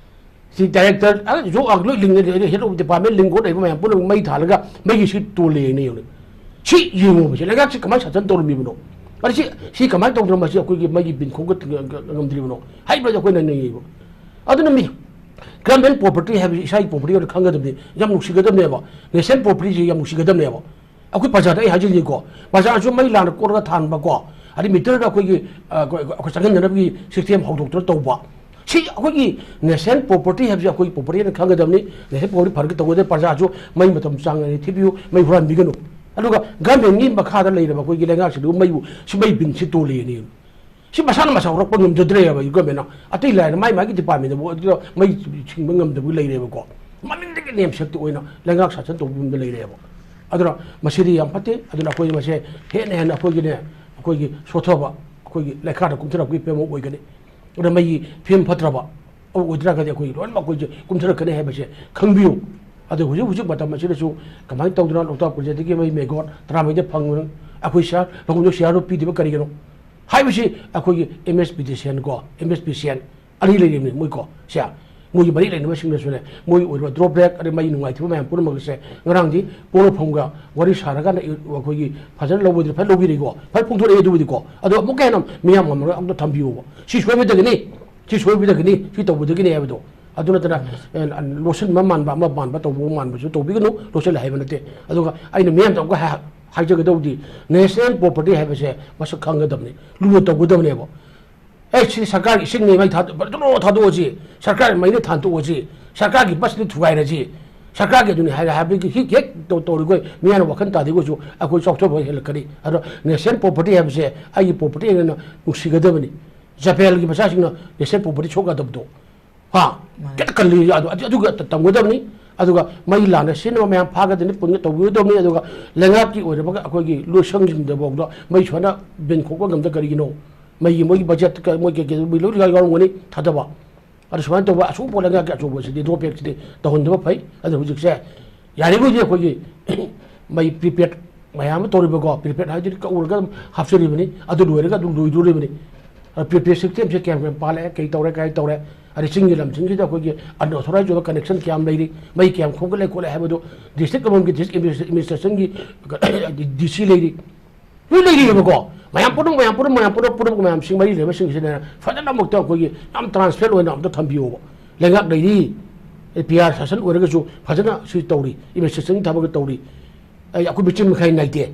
ꯁꯤ director, ꯑ, ꯖꯣ-, ꯑ, ꯂꯣꯏ ꯂꯤꯡꯉꯦ, head of department ꯂꯤꯡ ꯈꯣꯠ ꯂꯩꯕ ꯃꯌꯥꯝ ꯄꯨꯝꯅꯃꯛ ꯃꯩ ꯊꯥꯜꯂꯒ ꯃꯩꯒꯤ ꯁꯤ ꯇꯣꯜꯂꯦꯅ ꯌꯦꯡꯉꯨꯅꯦ꯫ ꯁꯤ ꯌꯦꯡꯉꯣꯕ, ꯁꯤ ꯂꯩꯉꯥꯛꯁꯤ ꯀꯃꯥꯏꯅ ꯁꯥꯁꯟ ꯇꯧꯔꯝꯃꯤꯕꯅꯣ? ꯑꯗ ꯁꯤ, ꯁꯤ ꯀꯃꯥꯏꯅ ꯇꯧꯗꯅ ꯃꯁꯤ ꯑꯩꯈꯣꯏꯒꯤ ꯃꯩꯒꯤ ꯕꯤꯟ ꯈꯣꯝꯒꯠ ꯉ-, ꯉ-, ꯉꯝꯗ꯭ꯔꯤꯕꯅꯣ ꯍꯥꯏꯕꯁꯦ ꯑꯩꯈꯣꯏꯅ ꯅꯩꯅꯩꯌꯦꯕ꯫ ꯑꯗꯨꯅ ꯃꯤ, government property ꯍꯥꯏꯕꯁꯤ ꯏꯁꯥꯒꯤ property ꯑꯣꯏꯅ ꯈꯪꯒꯗꯕꯅꯤ, ꯌꯥꯝ ꯅꯨꯡꯁꯤꯒꯗꯕꯅꯦꯕ, national propertyꯁꯤ ꯌꯥꯝ ꯅꯨꯡꯁꯤꯒꯗꯕꯅꯦꯕ꯫ ꯑꯩꯈꯣꯏ ꯄ꯭ꯔꯖꯥꯗ ꯑꯩ ꯍꯥꯏꯖꯅꯤꯡꯉꯤꯀꯣ, ꯄ꯭ꯔꯖꯥꯁꯨ ꯃꯩ ꯂꯥꯡꯅ ꯀꯣꯠꯂꯒ ꯊꯥꯟꯕꯀꯣ, ꯑꯗꯩ meterꯗ ꯑꯩꯈꯣꯏꯒꯤ, ꯑ, ꯑꯩꯈꯣꯏ, ꯑꯩꯈꯣꯏ ꯆꯪꯍꯟꯗꯅꯕꯒꯤ system ꯍꯧꯗꯣꯛꯇꯨꯅ ꯇꯧꯕ, ꯁꯤ ꯑꯩꯈꯣꯏꯒꯤ national property ꯍꯥꯏꯕꯁꯤ ꯑꯩꯈꯣꯏꯒꯤ property ꯍꯥꯏꯅ ꯈꯪꯒꯗꯕꯅꯤ꯫ National property ꯐꯔꯒ ꯇꯧꯒꯗꯕ, ꯄ꯭ꯔꯖꯥꯁꯨ ꯃꯩ ꯃꯇꯝ ꯆꯥꯡ ꯅꯥꯏꯅ ꯊꯤꯕꯤꯌꯨ, ꯃꯩ ꯍꯨꯔꯥꯟꯕꯤꯒꯅꯨ꯫ ꯑꯗꯨꯒ governmentꯀꯤ ꯃꯈꯥꯗ ꯂꯩꯔꯕ ꯑꯩꯈꯣꯏꯒꯤ ꯂꯩꯉꯥꯛꯁꯤꯗ ꯃꯩꯕꯨ, ꯁꯤ ꯃꯩ ꯕꯤꯟꯁꯤ ꯇꯣꯜꯂꯦꯅ꯫ ꯁꯤ ꯃꯁꯥꯅ ꯃꯁꯥ ꯍꯧꯔꯛꯄ ꯉꯝꯖꯗ꯭ꯔꯦꯕ governmentꯅ꯫ ꯑꯇꯩ ꯂꯥꯏꯔꯅ ꯃꯥꯏ ꯃꯥꯒꯤ departmentꯇꯕꯨ ꯑꯗꯨꯗ ꯃꯩ ꯁꯤꯡꯕ ꯉꯝꯗꯕ ꯂꯩꯔꯦꯕꯀꯣ꯫ ꯃꯃꯤꯡꯗꯒꯤ ꯅꯦꯝꯁꯛꯇ ꯑꯣꯏꯅ ꯂꯩꯉꯥꯛ ꯁꯥꯁꯟ ꯇꯧꯕ ꯐꯤꯕꯝꯗ ꯂꯩꯔꯦꯕ꯫ ꯑꯗꯨꯅ ꯃꯁꯤꯗꯤ ꯌꯥꯝ ꯐꯠꯇꯦ꯫ ꯑꯗꯨꯅ ꯑꯩꯈꯣꯏ ꯃꯁꯦ ꯍꯦꯟꯅ ꯍꯦꯟꯅ ꯑꯩꯈꯣꯏꯒꯤꯅꯦ, ꯑꯩꯈꯣꯏꯒꯤ ꯁꯣꯊꯕ, ꯑꯩꯈꯣꯏꯒꯤ ꯂꯩꯈꯥꯗ ꯀꯨꯝꯊꯔꯛꯄꯒꯤ ꯐꯤꯕꯝ ꯑꯃ ꯑꯣꯏꯒꯅꯤ꯫ ꯑꯗꯨꯅ ꯃꯩꯒꯤ ꯐꯤꯕꯝ ꯐꯠꯇ꯭ꯔꯕ ꯑꯃ ꯑꯣꯏꯗ꯭ꯔꯒꯗꯤ ꯑꯩꯈꯣꯏ ꯂꯣꯏꯅꯃꯛ ꯑꯩꯈꯣꯏꯁꯦ ꯀꯨꯝꯊꯔꯛꯀꯅꯤ ꯍꯥꯏꯕꯁꯦ ꯈꯪꯕꯤꯌꯨ꯫ ꯑꯗꯣ ꯍꯧꯖꯤꯛ ꯍꯧꯖꯤꯛ ꯃꯇꯝ ꯑꯁꯤꯗꯁꯨ ꯀꯃꯥꯏꯅ ꯇꯧꯗꯅ ꯂꯣꯛꯇꯥꯛ ꯄ꯭ꯔꯣꯖꯦꯛꯇꯒꯤ ꯃꯩ ꯃꯦꯒꯥꯋꯥꯠ ꯇꯔꯥꯃꯔꯤꯗ ꯐꯪꯕꯅꯣ? ꯑꯩꯈꯣꯏ ꯁꯤꯌꯥꯔ ꯂꯧꯐꯝꯗꯣ ꯁꯤꯌꯥꯔꯗꯣ ꯄꯤꯗꯕ ꯀꯔꯤꯒꯤꯅꯣ ꯍꯥꯏꯕꯁꯤ ꯑꯩꯈꯣꯏꯒꯤ ꯑꯦꯝ ꯑꯦꯁ ꯄꯤ ꯗꯤ ꯁꯤ ꯑꯦꯟ ꯀꯣ, ꯑꯦꯝ ꯑꯦꯁ ꯄꯤ ꯁꯤ ꯑꯦꯟ ꯑꯅꯤ ꯂꯩꯔꯤꯕꯅꯤ ꯃꯣꯏꯀꯣ꯫ ꯁꯦ, ꯃꯣꯏꯒꯤ ꯃꯔꯤ ꯂꯩꯅꯕꯁꯤꯡꯅꯁꯨꯅꯦ, ꯃꯣꯏꯒꯤ ꯑꯣꯏꯔꯤꯕ ꯗ꯭ꯔꯣꯕꯦꯛ ꯑꯗꯩ ꯃꯩ ꯅꯨꯡꯉꯥꯏꯇꯕ ꯃꯌꯥꯝ ꯄꯨꯝꯅꯃꯛꯁꯦ ꯉꯔꯥꯡꯗꯤ ꯄꯣꯂꯣꯐꯝꯒ ꯋꯥꯔꯤ ꯁꯥꯔꯀꯥꯟꯗ ꯑꯩꯈꯣꯏꯒꯤ ꯐꯖꯅ ꯂꯧꯕꯗꯤ ꯐꯖꯅ ꯂꯧꯕꯤꯔꯦꯀꯣ, ꯐꯖꯅ ꯐꯣꯡꯗꯣꯔꯛꯑꯦ ꯑꯗꯨꯕꯨꯗꯤꯀꯣ꯫ ꯑꯗꯣ ꯑꯃꯨꯛꯀ ꯍꯦꯟꯅ ꯃꯤꯌꯥꯝ ꯉꯝꯃꯔꯣꯏ, ꯑꯝꯇ ꯊꯝꯕꯤꯌꯣꯕ꯫ ꯁꯤ ꯁꯣꯏꯕꯗꯒꯤꯅꯤ, ꯁꯤ ꯁꯣꯏꯕꯗꯒꯤꯅꯤ, ꯁꯤ ꯇꯧꯕꯗꯒꯤꯅꯤ ꯍꯥꯏꯕꯗꯣ꯫ ꯑꯗꯨ ꯅꯠꯇꯅ, ꯑꯦ, ꯂꯣꯠꯁꯤꯟꯕ ꯃꯥꯟꯕ ꯑꯃ ꯃꯥꯟꯕ ꯇꯧꯕ ꯃꯥꯟꯕꯁꯨ ꯇꯧꯕꯤꯒꯅꯨ, ꯂꯣꯠꯁꯤꯜꯂꯦ ꯍꯥꯏꯕ ꯅꯠꯇꯦ꯫ ꯑꯗꯨꯒ ꯑꯩꯅ ꯃꯤꯌꯥꯝꯗ ꯑꯃꯨꯛꯀ ꯍꯥꯏ-, ꯍꯥꯏꯖꯒꯗꯧꯕꯗꯤ, ꯅꯦꯁꯅꯦꯜ ꯄ꯭ꯔꯣꯄꯔꯇꯤ ꯍꯥꯏꯕꯁꯦ ꯃꯁꯛ ꯈꯪꯒꯗꯕꯅꯤ, ꯂꯨꯅ ꯇꯧꯒꯗꯕꯅꯦꯕ꯫ ꯑꯦ, ꯁꯤ ꯁꯔꯀꯥꯔꯒꯤ ꯏꯁꯤꯡꯅꯤ, ꯃꯩ ꯊꯥ-, ꯐꯖꯅ ꯊꯥꯗꯣꯛꯑꯁꯤ, ꯁꯔꯀꯥꯔꯒꯤ ꯃꯩꯅ ꯊꯥꯟꯗꯣꯛꯑꯁꯤ, ꯁꯔꯀꯥꯔꯒꯤ ꯕꯁꯅ ꯊꯨꯒꯥꯏꯔꯁꯤ, ꯁꯔꯀꯥꯔꯒꯤ ꯑꯗꯨꯅꯤ ꯍꯥꯏꯔ ꯍꯥꯏꯕꯒꯤ ꯍꯤꯛ ꯍꯦꯛ ꯇꯧ-, ꯇꯧꯔꯤꯈꯣꯏ ꯃꯤꯌꯥꯝꯅ ꯋꯥꯈꯜ ꯇꯥꯗꯦꯈꯣꯏꯁꯨ ꯑꯩꯈꯣꯏ ꯆꯥꯎꯊꯣꯛꯄ ꯍꯦꯜꯂꯛꯀꯅꯤ꯫ ꯑꯗꯣ ꯅꯦꯁꯅꯦꯜ ꯄ꯭ꯔꯣꯄꯔꯇꯤ ꯍꯥꯏꯕꯁꯦ ꯑꯩꯒꯤ ꯄ꯭ꯔꯣꯄꯔꯇꯤ ꯑꯣꯏꯅ ꯅꯨꯡꯁꯤꯒꯗꯕꯅꯤ꯫ ꯖꯄꯦꯜꯒꯤ ꯃꯆꯥꯁꯤꯡꯅ ꯅꯦꯁꯅꯦꯜ ꯄ꯭ꯔꯣꯄꯔꯇꯤ ꯁꯣꯛ ꯌꯥꯗꯕꯗꯣ꯫ ꯍꯥ? ꯃꯥꯅꯦ꯫ ꯈꯤꯇ ꯀꯜꯂꯤ, ꯑꯗꯨ, ꯑꯗꯨ, ꯑꯗꯨꯒ ꯇ-, ꯇꯝꯒꯗꯕꯅꯤ꯫ ꯑꯗꯨꯒ ꯃꯩ ꯂꯥꯟꯅ ꯁꯤꯖꯤꯟꯅꯕ ꯃꯌꯥꯝ ꯐꯥꯒꯗꯕꯅꯤ, ꯄꯨꯟꯒ ꯇꯧꯕꯤꯒꯗꯕꯅꯤ꯫ ꯑꯗꯨꯒ ꯂꯩꯉꯥꯛꯀꯤ ꯑꯣꯏꯔꯕ ꯑꯩꯈꯣꯏꯒꯤ ꯂꯣꯏꯁꯪꯁꯤꯡꯗꯐꯥꯎꯗ ꯃꯩ ꯁꯨꯃꯥꯏꯅ ꯕꯦꯟ ꯈꯣꯛꯄ ꯉꯝꯗ ꯀꯔꯤꯒꯤꯅꯣ? ꯃꯩꯒꯤ, ꯃꯣꯏꯒꯤ ꯕꯖꯦꯠ ꯀ-, ꯃꯣꯏ ꯀꯩ ꯀꯩ ꯂꯣꯏ ꯌꯥꯎꯔꯝꯒꯅꯤ ꯊꯥꯗꯕ꯫ ꯑꯗꯨ ꯁꯨꯃꯥꯏꯅ ꯇꯧꯕ ꯑꯆꯧꯕ ꯂꯩꯉꯥꯛꯀꯤ ꯑꯆꯧꯕꯁꯤꯗꯤ ꯗ꯭ꯔꯣꯕꯦꯛꯁꯤꯗꯤ ꯇꯧꯍꯟꯗꯕ ꯐꯩ꯫ ꯑꯗꯨꯅ ꯍꯧꯖꯤꯛꯁꯦ ꯌꯥꯔꯤꯈꯩꯗꯤ ꯑꯩꯈꯣꯏꯒꯤ ꯃꯩ ꯄ꯭ꯔꯤꯄꯦꯗ ꯃꯌꯥꯝ ꯑꯃ ꯇꯧꯔꯤꯕꯀꯣ, ꯄ꯭ꯔꯤꯄꯦꯗ ꯍꯥꯏꯗꯨꯗꯤ ꯀꯛꯎꯔꯒ ꯑꯗꯨꯝ ꯍꯥꯞꯆꯔꯤꯕꯅꯤ, ꯑꯗꯨ ꯂꯣꯏꯔꯒ ꯑꯗꯨꯝ ꯂꯣꯏꯗꯣꯔꯤꯕꯅꯤ꯫ ꯑꯗꯨ ꯄ꯭ꯔꯤꯄꯦꯗ ꯁꯤꯁꯇꯦꯝꯁꯦ ꯀꯌꯥꯝ ꯀꯌꯥꯝ ꯄꯥꯜꯂꯛꯑꯦ, ꯀꯩ ꯇꯧꯔꯦ, ꯀꯥꯏ ꯇꯧꯔꯦ, ꯑꯗꯩ ꯆꯤꯡꯒꯤ ꯂꯝꯁꯤꯡꯁꯤꯗ ꯑꯩꯈꯣꯏꯒꯤ ꯑꯟꯑꯣꯊꯣꯔꯥꯏꯖ ꯑꯣꯏꯕ ꯀꯅꯦꯛꯁꯟ ꯀꯌꯥꯝ ꯂꯩꯔꯤ, ꯃꯩ ꯀꯌꯥꯝ ꯈꯣꯝꯒꯠꯂꯦ ꯈꯣꯠꯂꯦ ꯍꯥꯏꯕꯗꯨ ꯗꯤꯁꯇ꯭ꯔꯤꯛ ꯑꯃꯃꯝꯒꯤ ꯗꯤꯁꯇ꯭ꯔꯤꯛ ꯑꯦꯗꯃꯤꯅꯤꯁꯇ꯭ꯔꯦꯁꯟꯒꯤ ꯗꯤ ꯁꯤ ꯂꯩꯔꯤ, ꯂꯣꯏ ꯂꯩꯔꯤꯑꯕꯀꯣ꯫ ꯃꯌꯥꯝ ꯄꯨꯝꯅꯃꯛ, ꯃꯌꯥꯝ ꯄꯨꯝꯅꯃꯛ, ꯃꯌꯥꯝ ꯄꯨꯝꯅꯃꯛ, ꯃꯌꯥꯝꯁꯤꯡ ꯃꯔꯤ ꯂꯩꯅꯕꯁꯤꯡꯁꯤꯅ ꯐꯖꯅ ꯑꯃꯨꯛꯇ ꯑꯩꯈꯣꯏꯒꯤ ꯌꯥꯝ ꯇ꯭ꯔꯥꯟꯁꯄꯦꯔꯦꯟ ꯑꯣꯏꯅ ꯑꯝꯇ ꯊꯝꯕꯤꯌꯣꯕ꯫ ꯂꯩꯉꯥꯛ ꯂꯩꯔꯤ, ꯄꯤ ꯑꯥꯔ ꯁꯥꯁꯟ ꯑꯣꯏꯔꯒꯁꯨ ꯐꯖꯅ ꯁꯤ ꯇꯧꯔꯤ, ꯑꯦꯗꯃꯤꯅꯤꯁꯇ꯭ꯔꯦꯁꯟꯒꯤ ꯊꯕꯛ ꯇꯧꯔꯤ, ꯑꯩ ꯑꯩꯈꯣꯏ ꯃꯆꯤꯟ ꯃꯈꯥꯏ ꯅꯥꯏꯗꯦ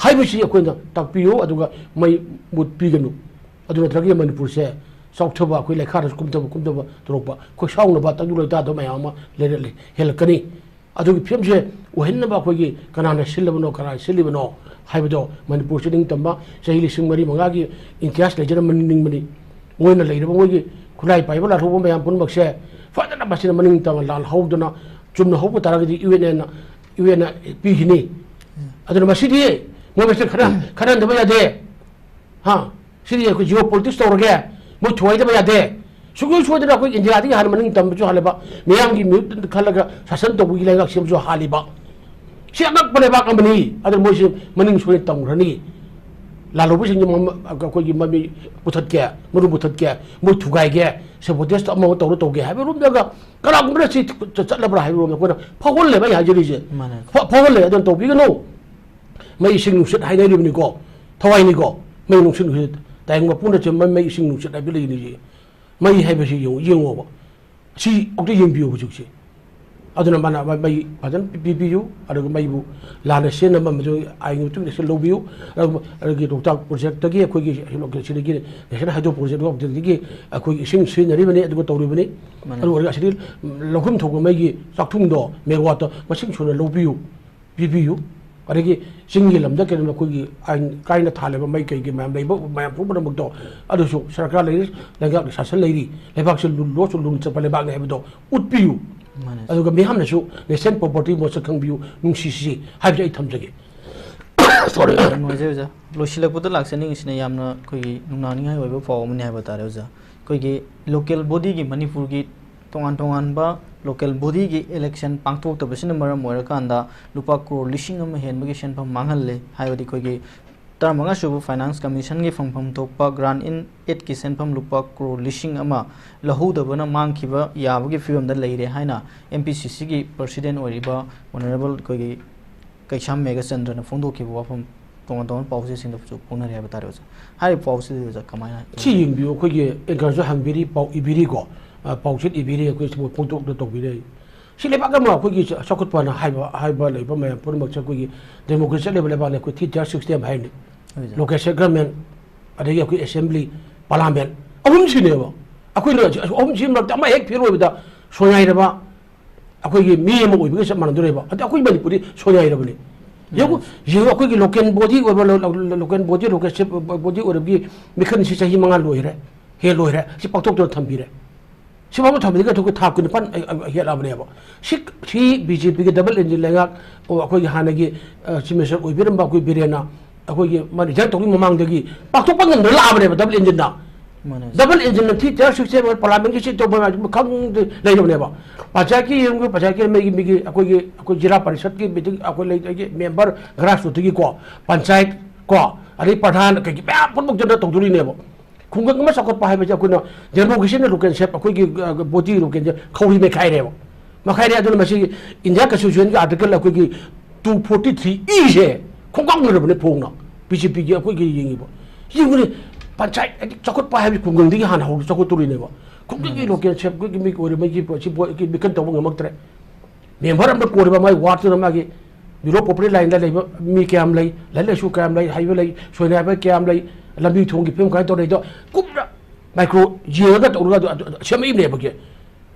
ꯍꯥꯏꯕꯁꯤ ꯑꯩꯈꯣꯏꯅ ꯇꯥꯛꯄꯤꯌꯨ꯫ ꯑꯗꯨꯒ ꯃꯩ ꯃꯨꯠꯄꯤꯒꯅꯨ꯫ ꯑꯗꯨ ꯅꯠꯇ꯭ꯔꯒꯗꯤ ꯃꯅꯤꯄꯨꯔꯁꯦ ꯆꯥꯎꯊꯕ, ꯑꯩꯈꯣꯏ ꯂꯩꯈꯥꯗꯁꯨ ꯀꯨꯝꯊꯕ, ꯀꯨꯝꯊꯕ ꯇꯧꯔꯛꯄ, ꯑꯩꯈꯣꯏ ꯁꯥꯎꯅꯕ, ꯇꯪꯗꯨ ꯂꯩꯇꯥꯗꯕ ꯃꯌꯥꯝ ꯑꯃ ꯂꯩꯔꯛꯂꯦ, ꯍꯦꯜꯂꯛꯀꯅꯤ꯫ ꯑꯗꯨꯒꯤ ꯐꯤꯕꯝꯁꯦ ꯑꯣꯏꯍꯟꯅꯕ ꯑꯩꯈꯣꯏꯒꯤ ꯀꯅꯥꯅ ꯁꯤꯜꯂꯕꯅꯣ, ꯀꯅꯥꯅ ꯁꯤꯜꯂꯤꯕꯅꯣ ꯍꯥꯏꯕꯗꯣ ꯃꯅꯤꯄꯨꯔꯁꯤ ꯅꯤꯡꯇꯝꯕ ꯆꯍꯤ ꯂꯤꯁꯤꯡ ꯃꯔꯤ ꯃꯉꯥꯒꯤ ꯏꯇꯤꯍꯥꯁ ꯂꯩꯖꯔꯝꯕ ꯅꯤꯡꯕꯅꯤ꯫ ꯃꯣꯏꯅ ꯂꯩꯔꯤꯕ ꯃꯣꯏꯒꯤ ꯈꯨꯠꯂꯥꯏ ꯄꯥꯏꯕ ꯂꯥꯟꯊꯣꯛꯄ ꯃꯌꯥꯝ ꯄꯨꯝꯅꯃꯛꯁꯦ ꯐꯖꯅ ꯃꯁꯤꯅ ꯃꯅꯤꯡ ꯇꯝꯅ ꯂꯥꯜꯍꯧꯗꯅ ꯆꯨꯝꯅ ꯍꯧꯕ ꯇꯥꯔꯒꯗꯤ ꯌꯨ ꯑꯦꯟ ꯑꯦꯅ, ꯌꯨ ꯑꯦꯟꯅ ꯄꯤꯈꯤꯅꯤ꯫ ꯑꯗꯨꯅ ꯃꯁꯤꯗꯤ ꯃꯣꯏ ꯃꯁꯦꯜ ꯈꯠꯅ-, ꯈꯠꯅꯍꯟꯗꯕ ꯌꯥꯗꯦ꯫ ꯍꯥ? ꯁꯤꯗꯤ ꯑꯩꯈꯣꯏ ꯖꯤꯑꯣ ꯄꯣꯂꯤꯇꯤꯛꯁ ꯇꯧꯔꯒꯦ, ꯃꯣꯏ ꯊꯨꯒꯥꯏꯗꯕ ꯌꯥꯗꯦ꯫ ꯁꯨꯡꯁꯣꯏ ꯁꯣꯏꯗꯅ ꯑꯩꯈꯣꯏ ꯏꯟꯗꯤꯌꯥꯗꯒꯤ ꯍꯥꯟꯅ ꯃꯅꯤꯡ ꯇꯝꯕꯁꯨ ꯍꯥꯜꯂꯤꯕ, ꯃꯤꯌꯥꯝꯒꯤ ꯃꯤꯍꯨꯠ ꯈꯜꯂꯒ ꯁꯥꯁꯟ ꯇꯧꯕꯒꯤ ꯂꯩꯉꯥꯛ ꯁꯦꯝꯕꯁꯨ ꯍꯥꯜꯂꯤꯕ꯫ ꯁꯤ ꯑꯉꯛꯄ ꯂꯩꯕꯥꯛ ꯑꯃꯅꯤ꯫ ꯑꯗꯨꯅ ꯃꯣꯏꯁꯤ ꯃꯅꯤꯡ ꯁꯣꯏꯅ ꯇꯝꯈ꯭ꯔꯅꯤ꯫ ꯂꯥꯜꯍꯧꯕꯁꯤꯡꯁꯤ ꯃꯃ-, ꯑꯩꯈꯣꯏꯒꯤ ꯃꯃꯤ ꯄꯨꯊꯠꯀꯦ, ꯃꯔꯨ ꯄꯨꯊꯠꯀꯦ, ꯃꯣꯏ ꯊꯨꯒꯥꯏꯒꯦ, ꯁꯦꯕꯣꯇꯦꯖꯇ ꯑꯃ ꯑꯃ ꯇꯧꯔ ꯇꯧꯒꯦ ꯍꯥꯏꯕ ꯔꯣꯝꯗꯒ ꯀꯅꯥꯒꯨꯝꯕꯅ ꯁꯤ ꯆꯠꯂꯕ꯭ꯔꯥ ꯍꯥꯏꯕ ꯔꯣꯝꯗ ꯑꯩꯈꯣꯏꯅ ꯐꯥꯎꯍꯜꯂꯦꯕ ꯑꯩ ꯍꯥꯏꯖꯔꯤꯁꯦ꯫ ꯃꯥꯅꯦ꯫ ꯐ-, ꯐꯥꯎꯍꯜꯂꯦ꯫ ꯑꯗꯨꯅ ꯇꯧꯕꯤꯒꯅꯨ꯫ ꯃꯩ ꯏꯁꯤꯡ ꯅꯨꯡꯁꯤꯠ ꯍꯥꯏꯅꯔꯤꯕꯅꯤꯀꯣ, ꯊꯋꯥꯏꯅꯤꯀꯣ꯫ ꯃꯩ ꯅꯨꯡꯁꯤꯠ ꯅꯨꯡꯁꯤꯠ ꯇꯥꯏꯕꯪ ꯃꯄꯨꯅ ꯁꯦꯝꯕ ꯃꯩ ꯏꯁꯤꯡ ꯅꯨꯡꯁꯤꯠ ꯍꯥꯏꯕ ꯂꯩꯔꯤꯁꯦ꯫ ꯃꯩ ꯍꯥꯏꯕꯁꯤ ꯌꯦꯡꯉꯨ-, ꯌꯦꯡꯉꯣꯕ꯫ ꯁꯤ ꯑꯝꯇ ꯌꯦꯡꯕꯤꯌꯨ ꯍꯧꯖꯤꯛꯁꯦ꯫ ꯑꯗꯨꯅ ꯃꯥꯅ ꯃ-, ꯃꯩ ꯐꯖꯅ ꯄꯤ-, ꯄꯤꯕꯤꯌꯨ, ꯑꯗꯨꯒ ꯃꯩꯕꯨ ꯂꯥꯟꯅ ꯁꯤꯖꯤꯟꯅꯕ ꯑꯃꯁꯨ ꯑꯥꯏꯟꯒꯤ ꯃꯇꯨꯡ ꯏꯟꯅ ꯁꯤ ꯂꯧꯕꯤꯌꯨ꯫ ꯑꯗꯨꯒ ꯑꯗꯨꯒꯤ ꯂꯣꯛꯇꯥꯛ ꯄ꯭ꯔꯣꯖꯦꯛꯇꯒꯤ ꯑꯩꯈꯣꯏꯒꯤ ꯁꯤꯗꯒꯤ ꯅꯦꯁꯅꯦꯜ ꯍꯥꯏꯗ꯭ꯔꯣ ꯄ꯭ꯔꯣꯖꯦꯛ ꯂꯣꯛꯇꯥꯛꯇꯒꯤ ꯑꯩꯈꯣꯏꯒꯤ ꯏꯁꯤꯡ ꯁꯤꯖꯤꯟꯅꯔꯤꯕꯅꯤ, ꯑꯗꯨꯒ ꯇꯧꯔꯤꯕꯅꯤ꯫ ꯃꯥꯅꯦ꯫ ꯑꯗꯨ ꯑꯣꯏꯔꯒ ꯑꯁꯤꯗꯤ ꯂꯧꯐꯝ ꯊꯣꯛꯄ ꯃꯩꯒꯤ ꯆꯥꯛꯊꯨꯡꯗꯣ ꯃꯦꯒꯥꯋꯥꯠꯇꯣ ꯃꯁꯤꯡ ꯁꯨꯅ ꯂꯧꯕꯤꯌꯨ, ꯄꯤꯕꯤꯌꯨ꯫ ꯑꯗꯒꯤ ꯆꯤꯡꯒꯤ ꯂꯝꯗ ꯀꯩꯅꯣ ꯑꯩꯈꯣꯏꯒꯤ ꯑꯥꯏꯟ ꯀꯥꯏꯅ ꯊꯥꯜꯂꯦꯕ ꯃꯩ ꯀꯩꯒꯤ ꯃꯌꯥꯝ ꯂꯩꯕ ꯃꯌꯥꯝ ꯄꯨꯝꯅꯃꯛꯇꯣ, ꯑꯗꯨꯁꯨ ꯁꯔꯀꯥꯔ ꯂꯩꯔꯤ, ꯂꯩꯉꯥꯛꯅ ꯁꯥꯁꯟ ꯂꯩꯔꯤ, ꯂꯩꯕꯥꯛꯁꯤ ꯂꯨ-, ꯂꯣꯠꯁꯨ ꯂꯨꯅ ꯆꯠꯄ ꯂꯩꯕꯥꯛꯅꯤ ꯍꯥꯏꯕꯗꯣ ꯎꯠꯄꯤꯌꯨ꯫ ꯃꯥꯅꯦ꯫ ꯑꯗꯨꯒ ꯃꯤꯌꯥꯝꯅꯁꯨ ꯅꯦꯁꯅꯦꯜ ꯄ꯭ꯔꯣꯄꯔꯇꯤ ꯃꯁꯛ ꯈꯪꯕꯤꯌꯨ, ꯅꯨꯡꯁꯤꯁꯤ ꯍꯥꯏꯕꯁꯦ ꯑꯩ ꯊꯝꯖꯒꯦ꯫ ꯁꯣꯔꯤ꯫ ꯌꯥꯝ ꯅꯨꯡꯉꯥꯏꯖꯩ ꯑꯣꯖꯥ꯫ ꯂꯣꯏꯁꯤꯜꯂꯛꯄꯗ ꯂꯥꯛꯆꯅꯤꯡꯉꯤꯁꯤꯅ ꯌꯥꯝꯅ ꯑꯩꯈꯣꯏꯒꯤ ꯅꯨꯡꯅꯥꯡꯅꯤꯡꯉꯥꯏ ꯑꯣꯏꯕ ꯄꯥꯎ ꯑꯃꯅꯤ ꯍꯥꯏꯕ ꯇꯥꯔꯦ ꯑꯣꯖꯥ꯫ ꯑꯩꯈꯣꯏꯒꯤ ꯂꯣꯀꯦꯜ ꯕꯣꯗꯤꯒꯤ ꯃꯅꯤꯄꯨꯔꯒꯤ ꯇꯣꯉꯥꯟ ꯇꯣꯉꯥꯟꯕ ꯂꯣꯀꯦꯜ ꯕꯣꯗꯤꯒꯤ ꯏꯂꯦꯛꯁꯟ ꯄꯥꯡꯊꯣꯛꯇꯕꯁꯤꯅ ꯃꯔꯝ ꯑꯣꯏꯔꯀꯥꯟꯗ ꯂꯨꯄꯥ ꯀ꯭ꯔꯣꯔ ꯂꯤꯁꯤꯡ ꯑꯃ ꯍꯦꯟꯕꯒꯤ ꯁꯦꯟꯐꯝ ꯃꯥꯡꯍꯜꯂꯦ꯫ ꯍꯥꯏꯕꯗꯤ ꯑꯩꯈꯣꯏꯒꯤ ꯇꯔꯥꯃꯉꯥꯁꯨꯕ ꯐꯥꯏꯅꯥꯟꯁ ꯀꯃꯤꯁꯟꯒꯤ ꯐꯪꯐꯝ ꯊꯣꯛꯄ ꯒ꯭ꯔꯥꯟ ꯏꯟ ꯑꯦꯗꯀꯤ ꯁꯦꯟꯐꯝ ꯂꯨꯄꯥ ꯀ꯭ꯔꯣꯔ ꯂꯤꯁꯤꯡ ꯑꯃ ꯂꯧꯍꯧꯗꯕꯅ ꯃꯥꯡꯈꯤꯕ ꯌꯥꯕꯒꯤ ꯐꯤꯕꯝꯗ ꯂꯩꯔꯦ ꯍꯥꯏꯅ ꯑꯦꯝ ꯄꯤ ꯁꯤ ꯁꯤꯒꯤ ꯄ꯭ꯔꯁꯤꯗꯦꯟ ꯑꯣꯏꯔꯤꯕ ꯑꯣꯅꯔꯦꯕꯜ ꯑꯩꯈꯣꯏꯒꯤ ꯀꯩꯁꯥꯝ ꯃꯦꯘꯆꯟꯗ꯭ꯔꯅ ꯐꯣꯡꯗꯣꯛꯈꯤꯕ ꯋꯥꯐꯝ ꯇꯣꯉꯥꯟ ꯇꯣꯉꯥꯟꯕ ꯄꯥꯎꯆꯦꯁꯤꯡꯗꯁꯨ ꯐꯣꯡꯅꯔꯦ ꯍꯥꯏꯕ ꯇꯥꯔꯦ ꯑꯣꯖꯥ꯫ ꯍꯥꯏꯔꯤꯕ ꯄꯥꯎꯁꯤꯗꯤ ꯑꯣꯖꯥ ꯀꯃꯥꯏꯅ ꯁꯤ ꯌꯦꯡꯕꯤꯌꯨ, ꯑꯩꯈꯣꯏꯒꯤ ꯑꯦꯡꯀꯔꯁꯨ ꯍꯪꯕꯤꯔꯤ, ꯄꯥꯎ ꯏꯕꯤꯔꯤꯀꯣ, ꯑ, ꯄꯥꯎꯆꯦ ꯏꯕꯤꯔꯤ, ꯑꯩꯈꯣꯏ ꯁꯤꯕꯨ ꯐꯣꯡꯗꯣꯛꯅ ꯇꯧꯕꯤꯔꯤ꯫ ꯁꯤ ꯂꯩꯕꯥꯛ ꯑꯃ ꯑꯩꯈꯣꯏꯒꯤ ꯆ-, ꯆꯥꯎꯈꯠꯄꯅ ꯍꯥꯏꯕ, ꯍꯥꯏꯕ ꯂꯩꯕ ꯃꯌꯥꯝ ꯄꯨꯝꯅꯃꯛꯁꯦ ꯑꯩꯈꯣꯏꯒꯤ ꯗꯦꯃꯣꯀ꯭ꯔꯦꯁꯤ ꯆꯠꯂꯤꯕ ꯂꯩꯕꯥꯛꯅꯤ, ꯑꯩꯈꯣꯏ ꯊ꯭ꯔꯤ ꯇꯤꯌꯔ ꯁꯤꯁꯇꯦꯝ ꯍꯥꯏꯔꯤꯅꯤ꯫ ꯍꯣꯏ, ꯁꯥꯔ꯫ ꯂꯣꯀꯦꯜ ꯁꯦꯠ ꯒꯚꯔꯟꯃꯦꯟ, ꯑꯗꯒꯤ ꯑꯩꯈꯣꯏ ꯑꯦꯁꯦꯝꯕ꯭ꯂꯤ, ꯄꯥꯔꯂꯥꯃꯦꯟ, ꯑꯍꯨꯝꯁꯤꯅꯦꯕ꯫ ꯑꯩꯈꯣꯏꯅ ꯑꯍꯨꯝꯁꯤ ꯃꯔꯛꯇ ꯑꯃ ꯍꯦꯛ ꯐꯦꯜ ꯑꯣꯏꯕꯗ ꯁꯣꯏꯉꯥꯏꯔꯕ ꯑꯩꯈꯣꯏꯒꯤ ꯃꯤ ꯑꯃ ꯑꯣꯏꯕꯒ ꯆꯞ ꯃꯥꯟꯅꯗꯣꯔꯦꯕ꯫ ꯑꯗ ꯑꯩꯈꯣꯏ ꯃꯅꯤꯄꯨꯔꯗꯤ ꯁꯣꯏꯉꯥꯏꯔꯕꯅꯤ꯫ ꯌꯦꯡꯉꯨ, ꯌꯦꯡꯉꯨ, ꯑꯩꯈꯣꯏꯒꯤ ꯂꯣꯀꯦꯜ ꯕꯣꯗꯤ ꯑꯣꯏꯕ, ꯂꯣ-, ꯂꯣ-, ꯂꯣꯀꯦꯜ ꯕꯣꯗꯤ, ꯂꯣꯀꯦꯜ ꯁꯦꯞ ꯕꯣꯗꯤ ꯑꯣꯏꯔꯕꯒꯤ ꯃꯤꯈꯜꯁꯤ ꯆꯍꯤ ꯃꯉꯥ ꯂꯣꯏꯔꯦ, ꯍꯦꯜ ꯂꯣꯏꯔꯦ, ꯁꯤ ꯄꯥꯛꯊꯣꯛꯇꯅ ꯊꯝꯕꯤꯔꯦ꯫ ꯁꯤ ꯐꯥꯎꯕ ꯊꯝꯕꯤꯔꯒ ꯑꯩꯈꯣꯏ ꯊꯥ ꯀꯨꯟꯅꯤꯄꯥꯟ, ꯑ, ꯑ, ꯍꯦꯜꯂꯛꯑꯕꯅꯦꯕ꯫ ꯁꯤ, ꯁꯤ ꯕꯤ ꯖꯦ ꯄꯤꯒꯤ ꯗꯕꯜ ꯏꯟꯖꯤꯟ ꯂꯩꯉꯥꯛ, ꯑꯣ, ꯑꯩꯈꯣꯏꯒꯤ ꯍꯥꯟꯅꯒꯤ, ꯑ, ꯆꯤꯐ ꯃꯤꯅꯤꯁꯇꯔ ꯑꯣꯏꯕꯤꯔꯝꯕ ꯑꯩꯈꯣꯏ ꯕꯤꯔꯦꯟꯅ, ꯑꯩꯈꯣꯏꯒꯤ ꯃꯥ ꯔꯤꯖꯥꯏꯟ ꯇꯧꯕꯒꯤ ꯃꯃꯥꯡꯗꯒꯤ ꯄꯥꯛꯊꯣꯛꯄ ꯉꯝꯗꯅ ꯂꯥꯛꯑꯕꯅꯦꯕ ꯗꯕꯜ ꯏꯟꯖꯤꯟꯗ꯫ ꯃꯥꯅꯦ꯫ ꯗꯕꯜ ꯏꯟꯖꯤꯟꯅ ꯊ꯭ꯔꯤ ꯇꯤꯌꯔ ꯁꯤꯁꯇꯦꯝ ꯄꯥꯔꯂꯥꯃꯦꯟꯒꯤ ꯁꯤꯠ ꯇꯧꯕ ꯈꯪꯗꯦ ꯂꯩꯔꯕꯅꯦꯕ꯫ ꯄꯟꯆꯥꯌꯠꯀꯤ ꯌꯦꯡꯉꯨ, ꯄꯟꯆꯥꯌꯠꯀꯤ ꯃꯤꯒꯤ, ꯃꯤꯒꯤ ꯑꯩꯈꯣꯏꯒꯤ, ꯑꯩꯈꯣꯏ ꯖꯤꯂꯥ ꯄꯔꯤꯁꯠꯀꯤ ꯃꯤꯇꯤꯡ, ꯑꯩꯈꯣꯏ ꯂꯩ, ꯑꯩꯒꯤ ꯃꯦꯝꯕꯔ ꯒ꯭ꯔꯥꯁ ꯔꯨꯠꯇꯒꯤꯀꯣ, ꯄꯟꯆꯥꯌꯠ ꯀꯣ, ꯑꯗꯩ ꯄ꯭ꯔꯙꯥꯟ ꯀꯩꯒꯤ ꯃꯌꯥꯝ ꯄꯨꯝꯅꯃꯛꯇꯨꯅ ꯇꯧꯗꯣꯔꯤꯅꯦꯕ꯫ ꯈꯨꯡꯒꯪ ꯑꯃ ꯆꯥꯎꯈꯠꯄ ꯍꯥꯏꯕꯁꯦ ꯑꯩꯈꯣꯏꯅ ꯗꯦꯃꯣꯀ꯭ꯔꯦꯁꯤꯅ ꯂꯣꯀꯦꯜ ꯁꯦꯞ, ꯑꯩꯈꯣꯏꯒꯤ, ꯑ, ꯕꯣꯗꯤ ꯂꯣꯀꯦꯜꯁꯦ ꯈꯧꯔꯤ ꯃꯦꯈꯥꯏꯔꯦꯕ꯫ ꯃꯈꯥꯏꯅꯦ꯫ ꯑꯗꯨꯅ ꯃꯁꯤ ꯏꯟꯗꯤꯌꯥ ꯀꯟꯁꯇꯤꯇ꯭ꯌꯨꯁꯟꯒꯤ ꯑꯥꯔꯇꯤꯀꯜ ꯑꯩꯈꯣꯏꯒꯤ ꯇꯨ ꯐꯣꯔꯇꯤ ꯊ꯭ꯔꯤ ꯏꯁꯦ ꯈꯣꯡꯒꯥꯎꯅꯔꯕꯅꯦ ꯐꯣꯡꯅ꯫ ꯕꯤ ꯖꯦ ꯄꯤꯒꯤ ꯑꯩꯈꯣꯏꯒꯤ ꯌꯦꯡꯉꯤꯕ꯫ ꯌꯦꯡꯉꯨꯅꯦ, ꯄꯟꯆꯥꯌꯠ ꯍꯥꯏꯗꯤ ꯆꯥꯎꯈꯠꯄ ꯍꯥꯏꯕꯁꯤ ꯈꯨꯡꯒꯪꯗꯒꯤ ꯍꯥꯟꯅ ꯍꯧꯔ ꯆꯥꯎꯈꯠꯇꯣꯔꯤꯅꯦꯕ꯫ ꯈꯨꯡꯒꯪꯒꯤ ꯎꯝ꯫ ꯂꯣꯀꯦꯜ ꯁꯦꯞ ꯑꯩꯈꯣꯏꯒꯤ ꯃꯤ ꯑꯣꯏꯔꯤꯕ ꯁꯤ ꯄꯣꯠ-, ꯁꯤ ꯄꯣꯠ-, ꯃꯤꯈꯜ ꯇꯧꯕ ꯉꯝꯃꯛꯇ꯭ꯔꯦ꯫ ꯃꯦꯝꯕꯔ ꯑꯃꯅ ꯀꯣꯜꯂꯤꯕ ꯃꯥꯒꯤ ꯋꯥꯔꯗꯇꯨꯗ ꯃꯥꯒꯤ below poverty line ꯗ ꯂꯩꯕ ꯃꯤ ꯀꯌꯥꯝ ꯂꯩ, ꯂꯥꯏꯔꯤꯛ ꯂꯥꯏꯁꯨ ꯀꯌꯥꯝ ꯂꯩ, ꯍꯩꯕ ꯂꯩ, ꯁꯣꯏꯅꯥꯏꯕ ꯀꯌꯥꯝ ꯂꯩ, ꯂꯝꯕꯤ ꯊꯣꯡꯒꯤ ꯐꯤꯕꯝ ꯀꯃꯥꯏꯅ ꯇꯧꯔꯤꯗꯣ ꯀꯨꯞꯅ ꯃꯥꯏꯀ꯭ꯔꯣ ꯌꯦꯡꯉꯒ ꯇꯧꯔꯒ ꯑꯗꯨ, ꯑꯗꯨ, ꯑꯗꯨ ꯁꯦꯝꯃꯛꯏꯕꯅꯦꯕ ꯀꯦ꯫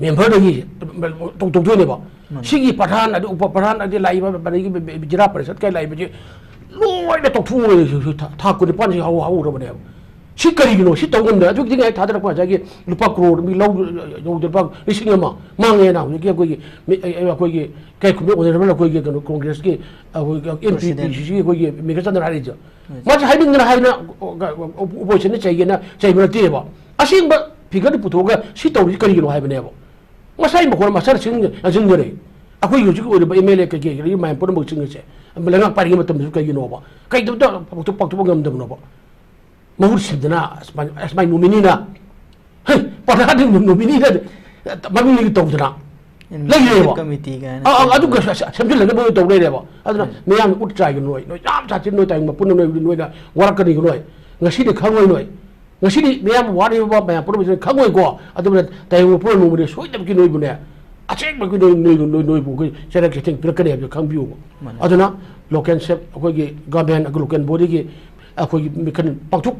ꯃꯦꯝꯕꯔꯗꯒꯤ ꯇꯧ-, ꯇꯧꯗꯣꯏꯅꯦꯕ꯫ ꯃꯥꯅꯤ꯫ ꯁꯤꯒꯤ ꯄ꯭ꯔꯙꯥꯟ, ꯑꯗꯨ ꯎꯄ ꯄ꯭ꯔꯙꯥꯟ, ꯑꯗꯩ ꯂꯥꯛꯏꯕ ꯑꯗꯒꯤ ꯖꯤꯂꯥ ꯄꯔꯤꯁꯠ ꯀꯩ ꯂꯥꯛꯏꯕꯁꯦ ꯂꯣꯏꯅ ꯇꯧꯊꯣꯛꯑꯣ꯫ ꯊꯥ, ꯊꯥ ꯀꯨꯟꯅꯤꯄꯥꯟꯁꯤ ꯍꯧ-, ꯍꯧꯔꯕꯅꯦꯕ꯫ ꯁꯤ ꯀꯔꯤꯒꯤꯅꯣ? ꯁꯤ ꯇꯧ ꯉꯝꯗ ꯑꯗꯨꯒꯤꯗꯤ ꯉꯥꯏ ꯊꯥꯗꯔꯛꯄ ꯉꯁꯥꯏꯒꯤ ꯂꯨꯄꯥ ꯀ꯭ꯔꯣꯔ ꯃꯤ ꯂꯧ ꯌꯧꯗ ꯂꯨꯄꯥ ꯂꯤꯁꯤꯡ ꯑꯃ ꯃꯥꯡꯉꯦꯅ ꯍꯧꯖꯤꯛꯀꯤ ꯑꯩꯈꯣꯏꯒꯤ ꯃꯤ-, ꯑꯩ-, ꯑꯩ-, ꯑꯩꯈꯣꯏꯒꯤ ꯀꯩ ꯈꯨꯝꯕ ꯑꯣꯏꯅꯔꯕꯅ ꯑꯩꯈꯣꯏꯒꯤ ꯀꯩꯅꯣ ꯀꯣꯡꯒ꯭ꯔꯦꯁꯀꯤ ꯑꯩꯈꯣꯏꯒꯤ ꯑꯦꯝ ꯄꯤ ꯄꯤ ꯁꯤꯁꯤꯒꯤ ꯑꯩꯈꯣꯏꯒꯤ ꯃꯦꯒꯔ ꯆꯟꯗ꯭ꯔ ꯍꯥꯏꯔꯤꯁꯦ꯫ ꯃꯥꯁꯦ ꯍꯥꯏꯅꯤꯡꯗꯅ ꯍꯥꯏꯅ ꯑꯣꯄꯣꯖꯤꯁꯟꯅ ꯆꯩꯒꯦꯅ ꯆꯩꯕ ꯅꯠꯇꯦꯕ꯫ ꯑꯁꯦꯡꯕ ꯐꯤꯒꯔꯗꯨ ꯄꯨꯊꯣꯛꯑꯒ ꯁꯤ ꯇꯧꯔꯤꯁꯤ ꯀꯔꯤꯒꯤꯅꯣ ꯍꯥꯏꯕꯅꯦꯕ꯫ ꯃꯁꯥꯏ ꯃꯈꯣꯟ ꯃꯁꯥꯅ ꯁꯤꯟ-, ꯁꯤꯟꯖꯔꯦ꯫ ꯑꯩꯈꯣꯏꯒꯤ ꯍꯧꯖꯤꯛ ꯑꯣꯏꯔꯤꯕ ꯑꯦꯝ ꯑꯦꯜ ꯑꯦ ꯀꯩꯀꯩ ꯀꯩꯀꯩ ꯃꯌꯥꯝ ꯄꯨꯝꯅꯃꯛ ꯁꯤꯡ ꯑꯁꯦ ꯂꯩꯉꯥꯛ ꯄꯥꯏꯔꯤꯉꯩ ꯃꯇꯝꯗꯁꯨ ꯀꯩꯒꯤꯅꯣꯕ? ꯀꯩꯗꯧꯗ ꯄꯥꯛꯊꯣꯛ-, ꯄꯥꯛꯊꯣꯛꯄ ꯉꯝꯗꯕꯅꯣꯕ? ꯃꯍꯨꯠ ꯁꯤꯟꯗꯅ ꯑꯁꯨꯃꯥꯏ-, ꯑꯁꯨꯃꯥꯏ ꯅꯣꯃꯤꯅꯤꯅ, ꯍꯩ, ꯄ꯭ꯔꯙꯥꯟ ꯅꯣꯃꯤꯅꯤꯅ ꯃꯃꯤꯡ ꯇꯧꯗꯅ ꯂꯩꯔꯦꯕ꯫ ꯀꯃꯤꯇꯤ ꯀꯥꯏꯅ ꯑꯥ, ꯑꯥ, ꯑꯗꯨ ꯁꯦꯝꯕ꯫ ꯁꯦꯝꯖꯤꯜꯂꯒ ꯅꯣꯏ ꯇꯧ ꯂꯩꯔꯦꯕ꯫ ꯑꯗꯨꯅ ꯎꯝ꯫ ꯃꯌꯥꯝꯅ ꯎꯠ ꯆꯥꯏꯒꯅꯨ ꯅꯣꯏ, ꯅꯣꯏ ꯌꯥꯝ ꯁꯥꯊꯤ ꯅꯣꯏ ꯇꯥꯏ ꯃꯄꯨꯟꯅ ꯅꯣꯏ, ꯅꯣꯏꯅ ꯋꯥꯔꯛꯀꯅꯤꯀꯣ ꯅꯣꯏ꯫ ꯉꯁꯤꯗꯤ ꯈꯪꯉꯣꯏ ꯅꯣꯏ꯫ ꯉꯁꯤꯗꯤ ꯃꯌꯥꯝ ꯋꯥꯔꯤꯕ ꯃꯌꯥꯝ ꯄꯨꯝꯅꯃꯛꯁꯤꯅ ꯈꯪꯉꯣꯏꯀꯣ꯫ ꯑꯗꯨꯅ ꯇꯥꯏꯕꯪ ꯄꯨꯝꯅ ꯅꯣꯡꯃꯗꯤ ꯁꯣꯏꯗꯅꯃꯛꯀꯤ ꯅꯣꯏꯕꯨꯅꯦ, ꯑꯁꯦꯡꯕꯒꯤ ꯅꯣꯏ, ꯅꯣꯏ, ꯅꯣꯏ, ꯅꯣꯏꯕꯨ ꯑꯩꯈꯣꯏ ꯆꯩꯔꯛ ꯆꯩꯊꯦꯡ ꯄꯤꯔꯛꯀꯅꯤ ꯍꯥꯏꯕꯗꯨ ꯈꯪꯕꯤꯌꯨꯕ꯫ ꯃꯥꯅꯦ꯫ ꯑꯗꯨꯅ ꯂꯣꯀꯦꯜ ꯁꯦꯞ ꯑꯩꯈꯣꯏꯒꯤ ꯒꯚꯔꯟꯃꯦꯟ, ꯂꯣꯀꯦꯜ ꯕꯣꯗꯤꯒꯤ ꯑꯩꯈꯣꯏꯒꯤ ꯃꯤꯈꯜ ꯄꯥꯡꯊꯣꯛ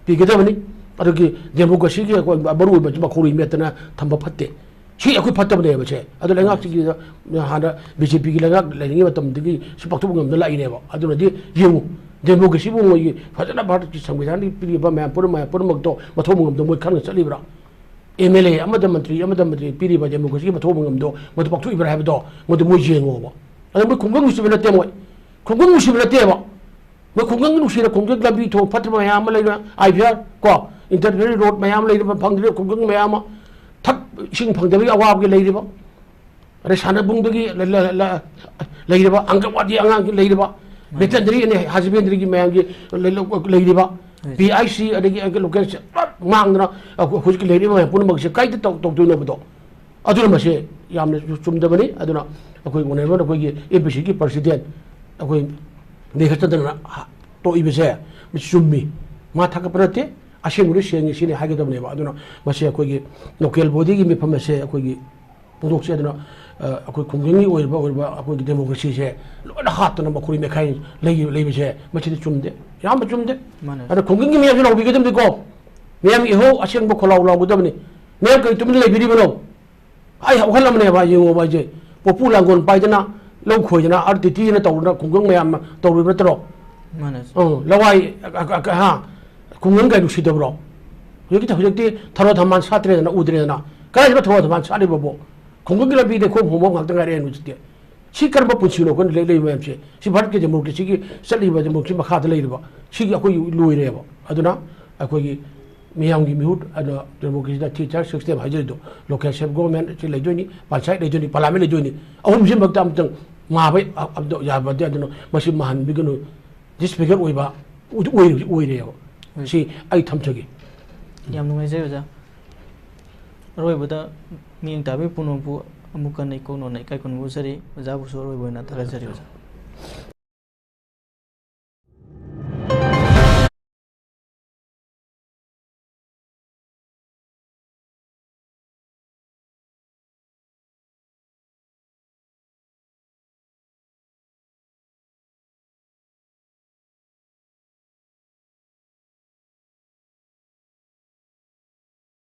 ꯄꯤꯒꯗꯕꯅꯤ꯫ ꯑꯗꯨꯒꯤ ꯗꯦꯃꯣꯀ꯭ꯔꯦꯁꯤꯒꯤ ꯑꯩꯈꯣꯏ ꯃꯔꯨꯑꯣꯏꯕ ꯃꯈꯧꯔꯤ ꯃꯦꯠꯇꯅ ꯊꯝꯕ ꯐꯠꯇꯦ꯫ ꯁꯤ ꯑꯩꯈꯣꯏ ꯐꯠꯇꯕꯅꯦꯕ ꯁꯦ꯫ ꯑꯗꯣ ꯂꯩꯉꯥꯛꯁꯤꯒꯤ ꯍꯥꯟꯅ ꯕꯤ ꯖꯦ ꯄꯤꯒꯤ ꯂꯩꯉꯥꯛ ꯂꯩꯔꯤꯉꯩ ꯃꯇꯝꯗꯒꯤ ꯁꯤ ꯄꯥꯡꯊꯣꯛꯄ ꯉꯝꯗꯅ ꯂꯥꯛꯏꯅꯦꯕ꯫ ꯑꯗꯨꯅꯗꯤ ꯌꯦꯡꯉꯨ, ꯗꯦꯃꯣꯀ꯭ꯔꯦꯁꯤꯕꯨ ꯃꯣꯏꯒꯤ ꯐꯖꯅ ꯚꯥꯔꯠꯀꯤ ꯁꯪꯕꯤꯙꯥꯟꯒꯤ ꯄꯤꯔꯤꯕ ꯃꯌꯥꯝ ꯄꯨꯝꯅꯃꯛ, ꯃꯌꯥꯝ ꯄꯨꯝꯅꯃꯛꯇꯣ ꯃꯊꯧ ꯃꯉꯝꯗ ꯃꯣꯏ ꯈꯪꯅ ꯆꯠꯂꯤꯕ꯭ꯔꯥ? ꯑꯦꯝ ꯑꯦꯜ ꯑꯦ ꯑꯃꯗ ꯃꯟꯇ꯭ꯔꯤ ꯑꯃꯗ ꯃꯟꯇ꯭ꯔꯤ ꯄꯤꯔꯤꯕ ꯗꯦꯃꯣꯀ꯭ꯔꯦꯁꯤꯒꯤ ꯃꯊꯧ ꯃꯉꯝꯗꯣ ꯃꯗꯨ ꯄꯥꯡꯊꯣꯛꯏꯕ꯭ꯔꯥ ꯍꯥꯏꯕꯗꯣ ꯃꯗꯨ ꯃꯣꯏ ꯌꯦꯡꯉꯣꯕ꯫ ꯑꯗꯣ ꯃꯣꯏ ꯈꯨꯡꯒꯪ ꯅꯨꯡꯁꯤꯕ ꯅꯠꯇꯦ, ꯃꯣꯏ ꯈꯨꯡꯒꯪ ꯅꯨꯡꯁꯤꯕ ꯅꯠꯇꯦꯕ꯫ ꯃꯣꯏ ꯈꯨꯡꯒꯪꯒꯤ ꯅꯨꯡꯁꯤꯅ ꯈꯨꯡꯒꯪ ꯂꯝꯕꯤ ꯊꯣꯡ ꯐꯠꯇꯕ ꯃꯌꯥꯝ ꯑꯃ ꯂꯩꯔꯤꯕ, ꯑꯥꯏ ꯚꯤ ꯑꯥꯔ ꯀꯣ, ꯏꯟꯇꯔꯅꯦꯁꯅꯦꯜ ꯔꯣꯗ ꯃꯌꯥꯝ ꯂꯩꯔꯤꯕ, ꯐꯪꯗ꯭ꯔꯤꯕ ꯈꯨꯡꯒꯪ ꯃꯌꯥꯝ ꯑꯃ, ꯊꯛ ꯏꯁꯤꯡ ꯐꯪꯗꯕꯒꯤ ꯑꯋꯥꯕꯒꯤ ꯂꯩꯔꯤꯕ, ꯑꯗꯩ ꯁꯥꯟꯅꯕꯨꯡꯗꯒꯤ ꯂ-, ꯂ-, ꯂ-, ꯂꯩꯔꯤꯕ, ꯑꯪꯒꯟꯋꯥꯗꯤ ꯑꯉꯥꯡꯒꯤ ꯂꯩꯔꯤꯕ, ꯃꯥꯅꯤ꯫ ꯚꯦꯇꯦꯅꯔꯤ ꯑꯦꯟ ꯍꯖꯕꯦꯟꯗꯔꯤꯒꯤ ꯃꯌꯥꯝꯒꯤ ꯂꯩ-, ꯂꯩ-, ꯂꯩꯔꯤꯕ, ꯍꯣꯏ꯫ ꯄꯤ ꯑꯥꯏ ꯁꯤ ꯑꯗꯒꯤ ꯑꯪꯀꯜ ꯂꯣꯀꯦꯜꯁꯦ ꯄꯨꯂꯞ ꯃꯥꯡꯗꯅ ꯑꯩꯈꯣꯏ ꯍꯧꯖꯤꯛꯀꯤ ꯂꯩꯔꯤꯕ ꯃꯌꯥꯝ ꯄꯨꯝꯅꯃꯛꯁꯦ ꯀꯥꯏꯗ ꯇꯧ-, ꯇꯧꯗꯣꯏꯅꯣꯕꯗꯣ? ꯑꯗꯨꯅ ꯃꯁꯤ ꯌꯥꯝꯅ ꯆꯨꯝꯗꯕꯅꯤ꯫ ꯑꯗꯨꯅ ꯑꯩꯈꯣꯏ ꯑꯣꯅꯔꯦꯕꯜ ꯑꯩꯈꯣꯏꯒꯤ ꯑꯦꯝ ꯕꯤ ꯁꯤꯒꯤ ꯄ꯭ꯔꯁꯤꯗꯦꯟ ꯑꯩꯈꯣꯏ ꯃꯦꯘꯆꯟꯗ꯭ꯔꯅ ꯇꯣꯛꯏꯕꯁꯦ ꯃꯁꯤ ꯆꯨꯝꯃꯤ꯫ ꯃꯥ ꯊꯥꯒꯠꯄ ꯅꯠꯇꯦ, ꯑꯁꯦꯡꯕꯗꯤ ꯁꯦꯡꯉꯤ ꯁꯤꯅꯤ ꯍꯥꯏꯒꯗꯕꯅꯦꯕ꯫ ꯑꯗꯨꯅ ꯃꯁꯤ ꯑꯩꯈꯣꯏꯒꯤ ꯂꯣꯀꯦꯜ ꯕꯣꯗꯤꯒꯤ ꯃꯤꯐꯝ ꯑꯁꯦ ꯑꯩꯈꯣꯏꯒꯤ ꯐꯣꯡꯗꯣꯛꯁꯤ꯫ ꯑꯗꯨꯅ, ꯑ, ꯑꯩꯈꯣꯏ ꯈꯨꯡꯒꯪꯒꯤ ꯑꯣꯏꯔꯤꯕ, ꯑꯣꯏꯔꯤꯕ ꯑꯩꯈꯣꯏꯒꯤ ꯗꯦꯃꯣꯀ꯭ꯔꯦꯁꯤꯁꯦ ꯂꯣꯏꯅ ꯍꯥꯠꯇꯅ ꯃꯈꯣꯏ ꯃꯦꯈꯥꯏ ꯂꯩ-, ꯂꯩꯕꯁꯦ ꯃꯁꯤꯗꯤ ꯆꯨꯝꯗꯦ, ꯌꯥꯝꯅ ꯆꯨꯝꯗꯦ꯫ ꯃꯥꯅꯦ꯫ ꯑꯗ ꯈꯨꯡꯒꯪꯒꯤ ꯃꯤꯌꯥꯝꯁꯨ ꯂꯥꯎꯕꯤꯒꯗꯕꯅꯤꯀꯣ, ꯃꯤꯌꯥꯝꯒꯤ ꯏꯍꯧ ꯑꯁꯦꯡꯕ ꯈꯣꯜꯂꯥꯎ ꯂꯥꯎꯒꯗꯕꯅꯤ꯫ ꯃꯤꯌꯥꯝ ꯀꯔꯤ ꯇꯨꯃꯤꯟꯅ ꯂꯩꯕꯤꯔꯤꯕꯅꯣ? ꯑꯩ ꯍꯧꯒꯠꯂꯝꯕꯅꯦꯕ, ꯌꯦꯡꯉꯣꯕ ꯑꯩꯁꯦ꯫ ꯄꯣꯄꯨ ꯂꯥꯡꯒꯣꯜ ꯄꯥꯏꯗꯅ, ꯂꯧ ꯈꯣꯏꯗꯅ, ꯑꯥꯔ ꯇꯤ ꯇꯤꯅ ꯇꯧꯗꯅ ꯈꯨꯡꯒꯪ ꯃꯌꯥꯝ ꯑꯃ ꯇꯧꯔꯤꯕ ꯅꯠꯇ꯭ꯔꯣ? ꯃꯥꯅꯦ꯫ ꯑ, ꯂꯋꯥꯏ, ꯑ, ꯑ, ꯑ, ꯍꯥ? ꯈꯨꯡꯒꯪ ꯀꯥꯏ ꯅꯨꯡꯁꯤꯗꯕ꯭ꯔꯣ? ꯍꯧꯖꯤꯛꯇꯤ, ꯍꯧꯖꯤꯛꯇꯤ ꯊꯔꯣ ꯊꯝꯕꯥꯜ ꯁꯥꯠꯇ꯭ꯔꯦꯗꯅ, ꯎꯗ꯭ꯔꯦꯗꯅ꯫ ꯀꯗꯥꯏꯗ ꯊꯔꯣ ꯊꯝꯕꯥꯜ ꯁꯥꯠꯂꯤꯕꯕꯣ? ꯈꯨꯡꯒꯪꯒꯤ ꯂꯝꯕꯤ ꯂꯩꯈꯣꯝ ꯍꯣꯡꯕ ꯉꯥꯛꯇ ꯉꯥꯏꯔꯛꯑꯦ ꯍꯧꯖꯤꯛꯇꯤ꯫ ꯁꯤ ꯀꯔꯝꯕ ꯄꯨꯟꯁꯤꯅꯣ ꯑꯩꯈꯣꯏꯅ ꯂꯩ-, ꯂꯩꯔꯤꯕ ꯃꯌꯥꯝꯁꯦ? ꯁꯤ ꯚꯥꯔꯠꯀꯤ ꯗꯦꯃꯣꯀ꯭ꯔꯦꯁꯤꯒꯤ ꯆꯠꯂꯤꯕ ꯗꯦꯃꯣꯀ꯭ꯔꯦꯁꯤ ꯃꯈꯥꯗ ꯂꯩꯔꯤꯕ꯫ ꯁꯤꯒꯤ ꯑꯩꯈꯣꯏꯒꯤ ꯂꯣꯏꯔꯦꯕ꯫ ꯑꯗꯨꯅ ꯑꯩꯈꯣꯏꯒꯤ ꯃꯤꯌꯥꯝꯒꯤ ꯃꯤꯍꯨꯠ, ꯑꯗꯣ ꯗꯦꯃꯣꯀ꯭ꯔꯦꯁꯤꯗ ꯊ꯭ꯔꯤ ꯇꯤꯌꯔ ꯁꯤꯁꯇꯦꯝ ꯍꯥꯏꯖꯔꯤꯗꯣ, ꯂꯣꯀꯦꯜ ꯁꯦꯜꯐ ꯒꯣꯚꯔꯟꯃꯦꯟꯠ ꯁꯤ ꯂꯩꯗꯣꯏꯅꯤ, ꯄꯟꯆꯥꯌꯠ ꯂꯩꯗꯣꯏꯅꯤ, ꯄꯥꯔꯂꯤꯌꯥꯃꯦꯟꯠ ꯂꯩꯗꯣꯏꯅꯤ, ꯑꯍꯨꯝꯁꯤꯃꯛꯇ ꯑꯃꯇꯪ ꯃꯥꯕ ꯑ-, ꯑ-, ꯌꯥꯕꯗꯤ꯫ ꯑꯗꯨꯅ ꯃꯁꯤ ꯃꯥꯍꯟꯕꯤꯒꯅꯨ, ꯗꯤꯁꯐꯤꯒꯔ ꯑꯣꯏꯕ ꯑꯣꯏ-, ꯑꯣꯏ-, ꯑꯣꯏꯔꯦꯕ꯫ ꯍꯣꯏ꯫ ꯁꯤ ꯑꯩ ꯊꯝꯖꯒꯦ꯫ ꯌꯥꯝ ꯅꯨꯡꯉꯥꯏꯖꯩ ꯑꯣꯖꯥ꯫ ꯑꯔꯣꯏꯕꯗ ꯃꯤꯠꯌꯦꯡ ꯇꯥꯕꯤ ꯄꯨꯝꯅꯃꯛꯄꯨ ꯑꯃꯨꯛ ꯍꯟꯅ ꯏꯀꯣꯛ ꯅꯣꯟꯅ ꯏꯀꯥꯏ ꯈꯨꯝꯅꯕ ꯎꯠꯆꯔꯤ꯫ ꯑꯣꯖꯥꯕꯨꯁꯨ ꯑꯔꯣꯏꯕ ꯑꯣꯏꯅ ꯊꯥꯒꯠꯆꯔꯤ ꯑꯣꯖꯥ꯫